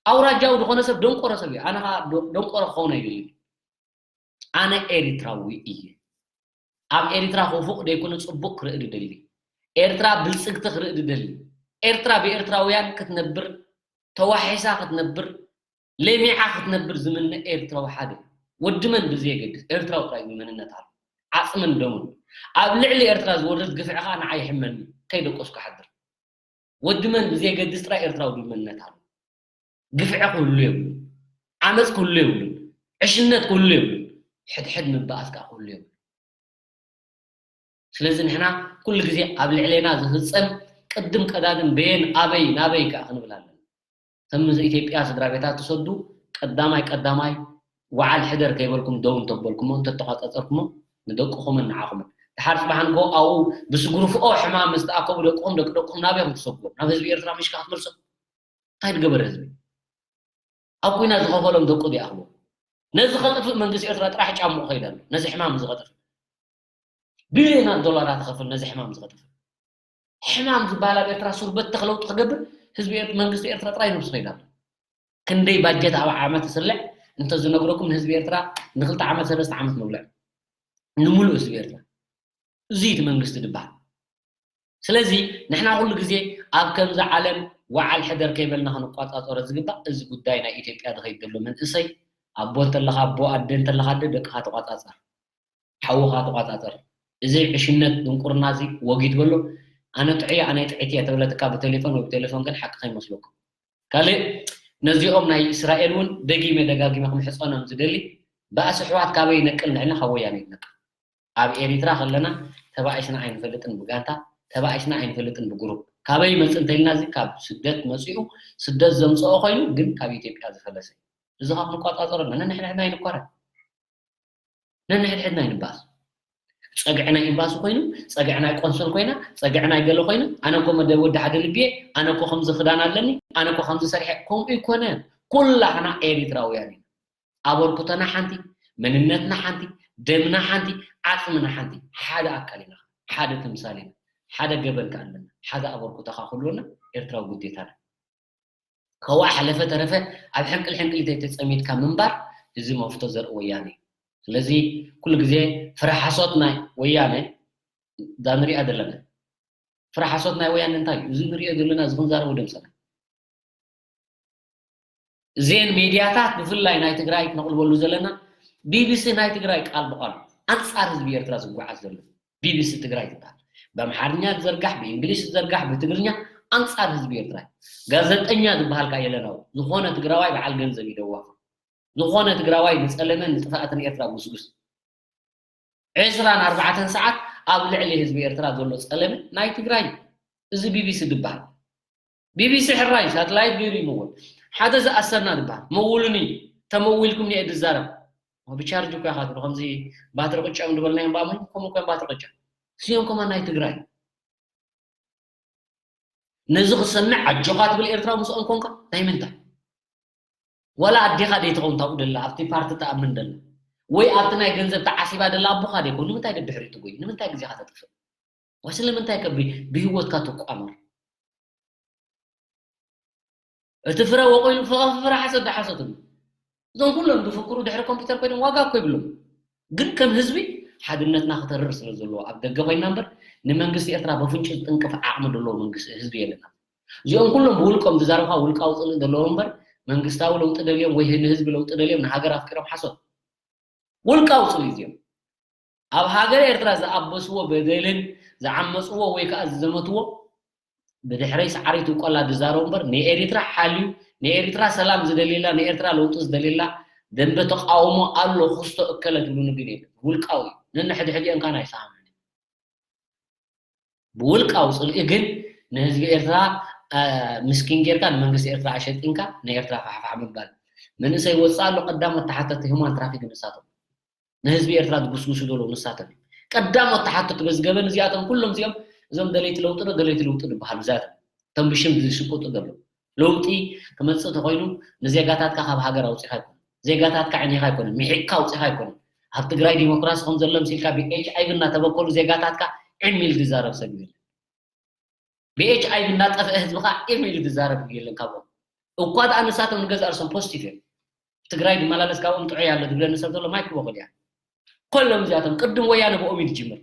ኣውራጃዊ ዝኾነ ሰብ ደንቆሮ ሰብ እዩ። ኣነ ኸኣ ዶ-፣ ደንቆሮ ክኸውን ኣይደልን። ኣነ ኤሪትራዊ እየ። ኣብ ኤሪትራ ክፉእ ደይኮነ ጽቡቕ ክርኢ ድደሊ። ኤርትራ ብልጽግቲ ክርኢ ድደሊ። ኤርትራ ብኤርትራውያን ክትነብር፣ ተዋሒሳ ክትነብር፣ ለሚዓ ክትነብር ዝምነ ኤርትራዊ ሓደ። ወዲ መን ብዘየገድስ ኤርትራዊ ጥራይ እዩ መንነት ኣሎ። ዓጽምን ደሙን። ኣብ ልዕሊ ኤርትራ ዝወርድ ግፍዒ ኸኣ ንዓይ ይሕመኒ፣ ከይደቀስኩ ሓድር። ወዲ መን ብዘየገድስ ጥራይ ኤርትራዊ ድዩ መንነት ኣሎ። ግፍዒ ክህሉ የብሉን። ዓመጽ ክህሉ የብሉን። ዕሽነት ክህሉ የብሉን። ሕድሕድ ምብኣስ ከኣ ክህሉ የብሉን። ስለዚ ንሕና ኩሉ ግዜ ኣብ ልዕሌና ዝፍጸም ቅድም ቀዳድም በየን ኣበይ ናበይ ከኣ ክንብል ኣለና። ከም ምስ ኢትዮጵያ ስድራ ቤታት ትሰዱ ቀዳማይ ቀዳማይ ወዓል ሕደር ከይበልኩም ደው እንተበልኩሞ እንተተቋጻጸርኩሞ ንደቅኹምን ንዓኹምን። ድሓር ጽባሕ ንግሆ ኣብኡ ብስጉርፍኦ ሕማም ምስ ተኣከቡ ደቅኹም ደቂ ደቅኹም ናበይ ክትሰድዎም? ናብ ህዝቢ ኤርትራ ምሽካ ክትመልሶ? እንታይ ዝገበረ ህዝቢ? ኣብ ኲናት ዝኸፈሎም ደቁ ዶ ይኣኽሎ? ነዚ ከጥፍእ መንግስቲ ኤርትራ ጥራሕ ጫምኡ ከይድ ኣሎ። ነዚ ሕማም እዚ ከጥፍእ። ቢልዮናት ዶላራት ይኸፍል ነዚ ሕማም እዚ ከጥፍእ። ሕማም ዝበሃል ኣብ ኤርትራ ሱር በተኽ ለውጢ ክገብር ህዝቢ ኤር-፣ መንግስቲ ኤርትራ ጥራይ ነብሱ ከይድ ኣሎ። ክንደይ ባጀት ኣብ ዓመት ይስልዕ እንተዝነግረኩም ንህዝቢ ኤርትራ ንክልተ ዓመት ሰለስተ ዓመት መብልዕ። ንምሉእ ህዝቢ ኤርትራ። እዚ እቲ መንግስቲ ዝበሃል። ስለዚ ንሕና ኩሉ ግዜ ኣብ ከምዚ ዓለም ወዓል ሕደር ከይበልና ክንቋጻጸሮ ዝግባእ እዚ ጉዳይ ናይ ኢትዮጵያ ዝኸይድ ዘሎ መንእሰይ፣ ኣቦ እንተለኻ ኣቦ፣ ኣደ እንተለኻ ኣደ፣ ደቅኻ ተቋጻጸር፣ ሓውኻ ተቋጻጸር። እዚ ዕሽነት ድንቁርና እዚ ወጊድ በሎ። ኣነ ጥዑይ፣ ኣነ ጥዕቲ እየ ተብለትካ ብቴሌፎን ወይ ብቴሌፎን ግን ሓቂ ከይመስለኩም። ካልእ ነዚኦም ናይ እስራኤል እውን ደጊመ ደጋጊመ ክምሕጸኖም ዝደሊ ባእሲ ኣሕዋት ካበይ ይነቅል ንዕልና ካብ ወያነ ይነቅል። ኣብ ኤሪትራ ከለና ተባኢስና ኣይንፈልጥን ብጋንታ፣ ተባኢስና ኣይንፈልጥን ብግሩፕ። ካበይ ይመጽእ እንተኢልና እዚ ካብ ስደት መጺኡ ስደት ዘምጽኦ ኮይኑ ግን ካብ ኢትዮጵያ ዝፈለሰ እዩ። እዚ ካብ ንቋጻጸሮ ኣለና። ነንሕድሕድና ኣይንኳረን። ነንሕድሕድና ኣይንባስ። ጸግዒ ናይ ኤምባሲ ኮይኑ፣ ጸግዒ ናይ ቆንስል ኮይና፣ ጸግዒ ናይ ገለ ኮይና፣ ኣነ እኮ መደ-፣ ወዲ ሓደ ልቢ እየ፣ ኣነ እኮ ከምዚ ክዳን ኣለኒ፣ ኣነ እኮ ከምዚ ሰሪሐ፣ ከምኡ ኣይኮነን። ኩላህና ኤሪትራውያን ኢና። ኣበርክቶና ሓንቲ፣ መንነትና ሓንቲ፣ ደምና ሓንቲ፣ ዓጽምና ሓንቲ፣ ሓደ ኣካል ኢና፣ ሓደ ተምሳል ኢና፣ ሓደ ገበን ከኣ ኣለና፣ ሓደ ኣበርክቶ ከኣ ክህልወና ኤርትራዊ ግዴታና። ከዋ ሓለፈ ተረፈ ኣብ ሕንቅል ሕንቅሊተይ ተጸሚድካ ምንባር እዚ መፍቶ ዘርኢ ወያነ እዩ። ስለዚ ኩሉ ግዜ ፍረ ሓሶት ናይ ወያነ እዛ ንሪኣ ዘለና። ፍረ ሓሶት ናይ ወያነ እንታይ እዩ? እዚ ንሪኦ ዘለና፣ እዚ ክንዛረቦ ደምሰና። እዘን ሚድያታት ብፍላይ ናይ ትግራይ ክነቕልበሉ ዘለና፣ ቢቢሲ ናይ ትግራይ ቃል ብቓል ኣንጻር ህዝቢ ኤርትራ ዝጓዓዝ ዘሎ። ቢቢሲ ትግራይ ዝበሃል። ብኣምሓርኛ ዝዘርጋሕ፣ ብእንግሊሽ ዝዘርጋሕ፣ ብትግርኛ ኣንጻር ህዝቢ ኤርትራ። ጋዜጠኛ ዝበሃል ከኣ የለን ኣብኡ። ዝኾነ ትግራዋይ በዓል ገንዘብ እዩ ደዋፍ። ዝኾነ ትግራዋይ ንጸለመን ንጥፍኣትን ኤርትራ ጉስጉስ። ዕስራን ኣርባዕተን ሰዓት ኣብ ልዕሊ ህዝቢ ኤርትራ ዘሎ ጸለመ ናይ ትግራይ። እዚ ቢቢሲ ዝበሃል። ቢቢሲ ሕራይ ሳትላይት ገይሩ ይመውል። ሓደ ዝኣሰርና ዝበሃል መውሉኒ፣ ተመዊልኩም እየ ዝዛረብ። ብቻርጅ እኮ ኢኻ ትብሎ፣ ከምዚ ባትሪ ቅጫ እዮም ዝበልናዮም ብኣምሓርኛ፣ ከምኡ እኮ እዮም ባትሪ ቅጫ። እዚኦም ከማን ናይ ትግራይ። ነዚ ክሰምዕ ኣጆኻ ትብል ኤርትራዊ ምስኦም ኮንካ ናይ ምንታይ? ዋላ ኣዴኻ ደይትኸውን ታብኡ ደላ፣ ኣብቲ ፓርቲ ትኣምን ደላ። ወይ ኣብቲ ናይ ገንዘብ ተዓሲባ ደላ ኣቦኻ ደይኮን ንምንታይ ደድሕሪኡ ትጎይ? ንምንታይ ግዜኻ ተጥፍእ? ወይ ስለምንታይ ከ ብ- ብህይወትካ ትቋመር? እቲ ፍረ ወቂሉ ፍረ ሓሰት ዳሓሰትሉ። እዞም ኩሎም ዝፍክሩ ድሕሪ ኮምፒውተር ኮይኖም ዋጋ እኮ ይብሎም። ግን ከም ህዝቢ ሓድነትና ክተርር ስለ ዘለዎ ኣብ ደገ ኮይና እምበር ንመንግስቲ ኤርትራ በፍንጭ ዝጥንቅፍ ዓቕሚ ዘለዎ መንግስቲ ህዝቢ የለና። እዚኦም ኩሎም ብውልቆም ዝዛረብካ ውልቃዊ ጽልኢ ዘለዎም እምበር መንግስታዊ ለውጢ ደልዮም ወይ ንህዝቢ ለውጢ ደልዮም ንሃገር ኣፍቂሮም ሓሶት። ውልቃዊ ጽልኢ እዚኦም ኣብ ሃገር ኤርትራ ዝኣበስዎ በደልን ዝዓመፅዎ ወይ ከዓ ዝዘመትዎ ብድሕረይ ሰዓሪቱ ቆላ ዝዛረቡ እምበር ንኤሪትራ ሓልዩ ንኤሪትራ ሰላም ዝደልየላ ንኤርትራ ለውጢ ዝደልየላ ደንበ ተቃውሞ ኣሎ ክስቶ እከለ ትብሉኒ ግን የለን። ውልቃዊ እዩ። ነንሕድሕዲኦም ከዓ ኣይሰማማዕን። ብውልቃዊ ፅልኢ ግን ንህዝቢ ኤርትራ ምስኪን ጌርካ ንመንግስቲ ኤርትራ ኣሸጢንካ ንኤርትራ ፋሕፋሕ ምባል። መንእሰይ ወፅእ ኣሎ ቀዳሞት ተሓተቲ ሁማን ትራፊክ ንሳቶም ንህዝቢ ኤርትራ ዝጉስጉሱ ዘለዉ ንሳቶም እዩ። ቀዳሞት ተሓተቲ በዚ ገበን እዚኣቶም ኩሎም እዚኦም እዞም ደለይቲ ለውጢ ዶ ደለይቲ ለውጢ ዝበሃሉ እዚኣቶም እቶም ብሽም ዝሽቁጡ ዘለዉ ለውጢ ክመፅእ ተኮይኑ ንዜጋታትካ ካብ ሃገር ኣውፂኻ ኣይኮነ ዜጋታትካ ዕኒኻ ኣይኮነ ሚሒቅካ ኣውፂኻ ኣይኮነ ኣብ ትግራይ ዲሞክራሲ ከም ዘሎ ምሲልካ ብኤች ኣይቪ እናተበከሉ ዜጋታትካ ዕሚል ዝዛረብ ሰብ ይብል ብኤች ኣይቪ እናጠፍአ ህዝቢ ከዓ ኢሜይል ዝዛረብ የለን ካብኦም እኳ ደኣ ንሳቶም ንገዛ ርእሶም ፖዚቲቭ እዮም ትግራይ ዝመላለስ ካብኦም ጥዑይ ኣሎ ዝብለኒ ሰብ ዘሎ ማይክ በቆል እያ ኮሎም እዚኣቶም ቅድም ወያነ ብኦም እዩ ዝጅምር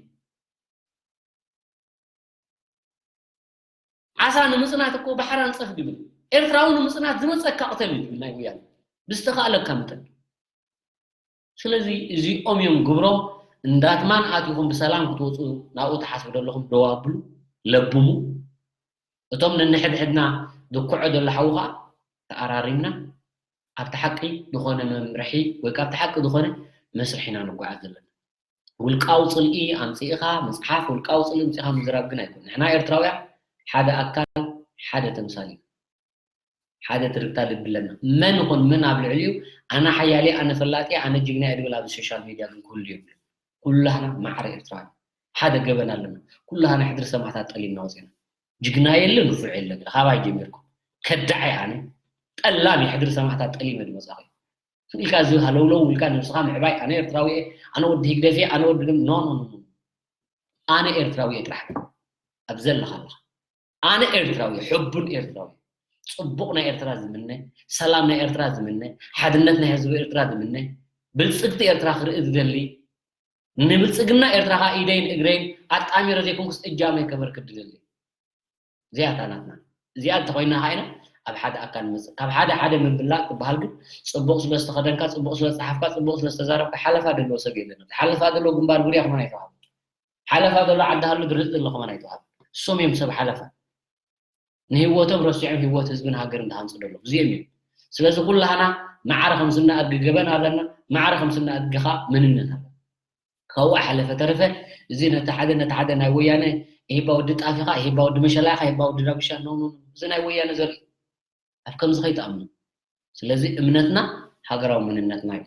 ዓሳ ንምፅናት እኮ ባሕሪ ኣንፀፍ ድብል ኤርትራዊ ንምፅናት ዝመፀካ ቅተል እዩ ድብል ናይ ወያነ ብዝተኻእለካ መጠን ስለዚ እዚኦም እዮም ግብሮም እንዳትማን ኣቲኹም ብሰላም ክትወፁ ናብኡ ትሓስቡ ዘለኹም ደው ኣብሉ ለብሙ እቶም ነንሕድሕድና ዝኩዖ ዘሎ ሓዊ ከዓ ተኣራሪምና ኣብቲ ሓቂ ዝኾነ መምርሒ ወይ ካብቲ ሓቂ ዝኾነ መስርሕ ኢና ንጓዓዝ ዘለና ውልቃዊ ፅልኢ ኣምፂእኻ ምፅሓፍ ውልቃዊ ፅልኢ ኣምፂእኻ ምዝራብ ግን ኣይኮን ንሕና ኤርትራውያን ሓደ ኣካል ሓደ ተምሳል እዩ ሓደ ትርግታ ልቢ ኣለና። መን ይኹን መን ኣብ ልዕሊኡ ኣነ ሓያል እየ፣ ኣነ ፈላጥ እየ፣ ኣነ ጅግና እየ ድብል ኣብዚ ሶሻል ሚድያ ግን ክህሉ የብሉን። ኩላህና ማዕረ ኤርትራውያን ሓደ ገበን ኣለና። ኩላህና ሕድሪ ሰማእታት ጠሊምና ወፂና። ጅግና የለ ንፉዕ የለ ካባይ ጀሚርኩም ከዳዕ እየ ኣነ ጠላም እየ ሕድሪ ሰማእታት ጠሊመ ዝመፃኹ ኢልካ እዚ ሃለውለው ኢልካ ነብስኻ ምዕባይ ኣነ ኤርትራዊ እየ ኣነ ወዲ ህግደፍ እየ ኣነ ወዲ ኖ ኖ ኖ ኣነ ኤርትራዊ እየ ጥራሕ ኣብ ዘለኻ ኣለኻ ኣነ ኤርትራዊ ሕቡን ኤርትራዊ ጽቡቕ ናይ ኤርትራ ዝምነ ሰላም ናይ ኤርትራ ዝምነ ሓድነት ናይ ህዝቢ ኤርትራ ዝምነ ብልጽግቲ ኤርትራ ክርኢ ዝደሊ ንብልጽግና ኤርትራ ከኣ ኢደይን እግረይን ኣጣሚረ ዘይኮንኩስ እጃመይ ከበርክት ዝደሊ እዚኣታ ናትና እዚኣ እንተኮይና ከኣ ኢና ኣብ ሓደ ኣካል ንመጽእ ካብ ሓደ ሓደ ምብላዕ ክበሃል ግን ጽቡቕ ስለ ዝተኸደንካ ጽቡቕ ስለ ዝጸሓፍካ ጽቡቕ ስለ ዝተዛረብካ ሓለፋ ዘለዎ ሰብ የለን ሓለፋ ዘለዎ ግንባር ብርያ ከማን ኣይተዋሃብ ሓለፋ ዘሎ ዓዲ ሃሉ ድርጥ ዘሎ ከማን ኣይተዋሃብ እሶም እዮም ሰብ ሓለፋ ንህይወቶም ረሲዖም ህይወት ህዝብን ሃገርን ዝሃንፁ ዘለዉ እዚኦም እዮም ስለዚ ኩላህና ማዕረ ከም ስናኣድጊ ገበን ኣለና ማዕረ ከም ስናኣድጊ ከዓ መንነት ኣለና ካብኡ ሓለፈ ተረፈ እዚ ነቲ ሓደ ነቲ ሓደ ናይ ወያነ ይህባ ወዲ ጣፊኻ ይህባ ወዲ መሸላኻ ይህባ ወዲ ዳጉሻ ኖ እዚ ናይ ወያነ ዘርኢ ኣብ ከምዚ ከይትኣምኑ ስለዚ እምነትና ሃገራዊ መንነትና እዩ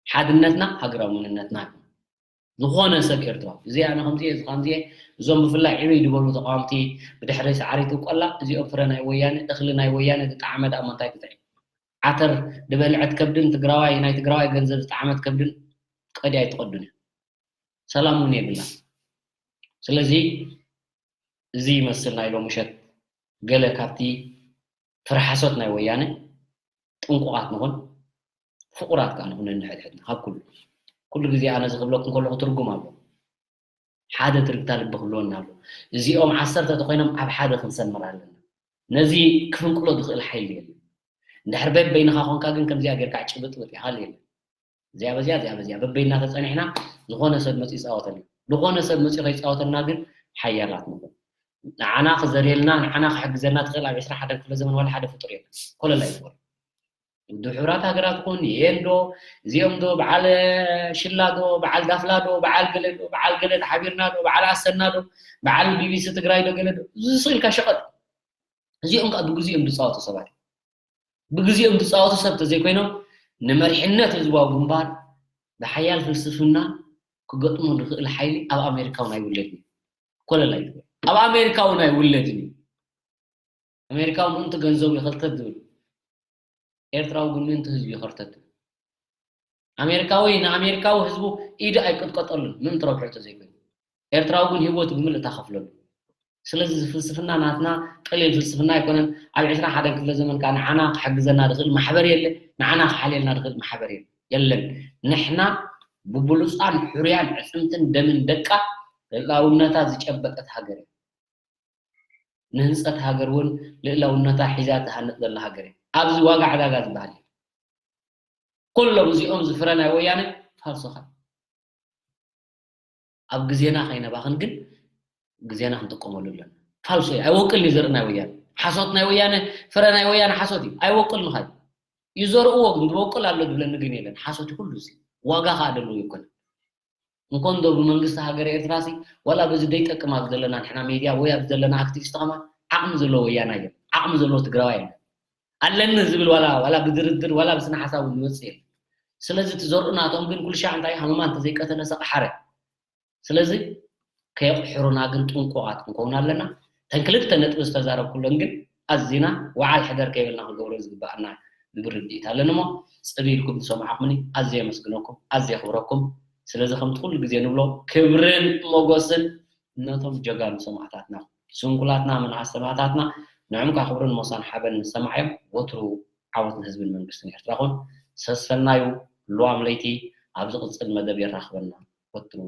ሓድነትና ሃገራዊ መንነትና እዩ ዝኾነ ሰብ ኤርትራ እዚ ኣነ ከምዚ እዚ ከምዚ እዞም ብፍላይ ዕብይ ዝበሉ ተቃወምቲ ብድሕሪ ሰዓሪቱ ቆላ እዚኦም ፍረ ናይ ወያነ እኽሊ ናይ ወያነ ዝጠዓመ ደኣ ምንታይ ክጥዒ ዓተር ዝበልዐት ከብድን ትግራዋይ ናይ ትግራዋይ ገንዘብ ዝጠዓመት ከብድን ቀዲ ኣይትቀዱን እዩ ሰላም እውን የብላ ስለዚ እዚ ይመስል ናይ ሎምሸት ገለ ካብቲ ፍርሓሶት ናይ ወያነ ጥንቁቓት ንኹን ፍቑራት ከዓ ንኹን ንሕድሕድና ካብ ኩሉ ኩሉ ግዜ ኣነ ዝኽብለኩም ከለኹ ትርጉም ኣሎ ሓደ ትርግታ ልቢ ክህልወና ኣሎ እዚኦም ዓሰርተ ተኮይኖም ኣብ ሓደ ክንሰምር ኣለና ነዚ ክፍንቅሎ ዝኽእል ሓይሊ የለን እንድሕር በበይንኻ ኮንካ ግን ከምዚኣ ጌርካ ጭብጥብጥ ይሃል የለን እዚኣ በዚኣ እዚኣ በዚኣ በበይና ተፀኒሕና ዝኾነ ሰብ መፂ ይፃወተልና ዝኾነ ሰብ መፂ ከይፃወተልና ግን ሓያላት ንኹን ንዓና ክዘርየልና ንዓና ክሕግዘና ትኽእል ኣብ ዕስራ ሓደ ክፍለ ዘመን ዋላ ሓደ ፍጡር የለን ኮለል ኣይትበሉ ውድብ ሕቡራት ሃገራት ይኹን ዩኤን ዶ እዚኦም ዶ በዓል ሽላ ዶ በዓል ዳፍላ ዶ በዓል ገለ ዶ በዓል ገለ ተሓቢርና ዶ በዓል ኣሰና ዶ በዓል ቢቢሲ ትግራይ ዶ ገለ ዶ ዝስኢልካ ሸቐጥ እዚኦም ከዓ ብግዜኦም ዝፃወቱ ሰባት እዮም ብግዜኦም ዝፃወቱ ሰብ ተዘይኮይኖም ንመሪሕነት ህዝባዊ ግንባር ብሓያል ፍልስፍና ክገጥሞ ዝኽእል ሓይሊ ኣብ ኣሜሪካ እውን ኣይውለድን እዩ ኮለል ኣይትበል ኣብ ኣሜሪካ እውን ኣይውለድን እዩ ኣሜሪካዊ ምእንቲ ገንዘቡ ይኸልተት ዝብል ኤርትራዊ ግን ምእንቲ ህዝቢ ይኸርተት ዝብል ኣሜሪካዊ ንኣሜሪካዊ ህዝቡ ኢዱ ኣይቅጥቀጠሉን፣ ምእንቲ ረብሑ ተዘይኮይኑ። ኤርትራዊ ግን ህይወቱ ብምልእ ታኸፍለሉ። ስለዚ እዚ ፍልስፍና ናትና ቀሊል ፍልስፍና ኣይኮነን። ኣብ ዕስራ ሓደን ክፍለ ዘመን ከዓ ንዓና ክሕግዘና ዝኽእል ማሕበር የለ፣ ንዓና ክሓልየልና ዝኽእል ማሕበር የለ፣ የለን። ንሕና ብብሉፃን ሕሩያን ዕፅምትን ደምን ደቃ ልእላውነታ ዝጨበጠት ሃገር እያ። ንህንፀት ሃገር እውን ልእላውነታ ሒዛ ትሃንፅ ዘላ ሃገር እያ። ኣብዚ ዋጋ ዕዳጋ ዝበሃል እዩ። ኩሎም እዚኦም እዚ ፍረ ናይ ወያነ ፋልሶኻ። ኣብ ግዜና ከይነባኽን ግን ግዜና ክንጥቀመሉ ኣለና። ፋልሶ እዩ፣ ኣይወቅል እዩ ዘርኢ ናይ ወያነ። ሓሶት ናይ ወያነ፣ ፍረ ናይ ወያነ ሓሶት እዩ፣ ኣይወቅል ምኻድ ይዘርእዎ፣ ግን ዝበቁል ኣሎ ዝብለኒ ግን የለን። ሓሶት እዩ ኩሉ እዚ። ዋጋ ከዓ ደለዎ ይኮነ። እንኮ እንዶ ብመንግስቲ ሃገር ኤርትራ ሲ ዋላ በዚ ደይጠቅም ኣብ ዘለና ንሕና ሜድያ ወይ ኣብ ዘለና ኣክቲቪስት ከማ ዓቕሚ ዘለዎ ወያና የለን፣ ዓቕሚ ዘለዎ ትግራዋይ የለን። ኣለኒ ዝብል ዋላ ዋላ ብድርድር ዋላ ብስነ ሓሳብ እውን ይወፅእ የለን። ስለዚ እቲ ዘርኡ ናቶም ግን ኩሉ ሻዕ እንታይ ሃመማ እንተዘይቀተለ ሰቕ ሓረ። ስለዚ ከየቕሕሩና ግን ጥንቁቓት ክንከውን ኣለና። ተን ክልተ ነጥቢ ዝተዛረብኩለን ግን ኣዚና ወዓል ሕደር ከይበልና ክንገብሮ ዝግባኣና ብርድኢት ኣለኒ እሞ ፅብ ኢልኩም ዝሰማዕኩምኒ ኣዝየ የመስግነኩም፣ ኣዝየ የኽብረኩም። ስለዚ ከምቲ ኩሉ ግዜ ንብሎ ክብርን ሞጎስን ነቶም ጀጋኑ ሰማዕታትና፣ ስንኩላትና ምንኣስ ሰማዕታትና ንዕምካ ክብርን ሞሳን ሓበን ንሰማዕ እዮም። ወትሩ ዓወት ንህዝብን መንግስትን ኤርትራ ኹን። ሰሰናዩ ልዋም ለይቲ ኣብ ዝቕፅል መደብ የራኽበና። ወትሩ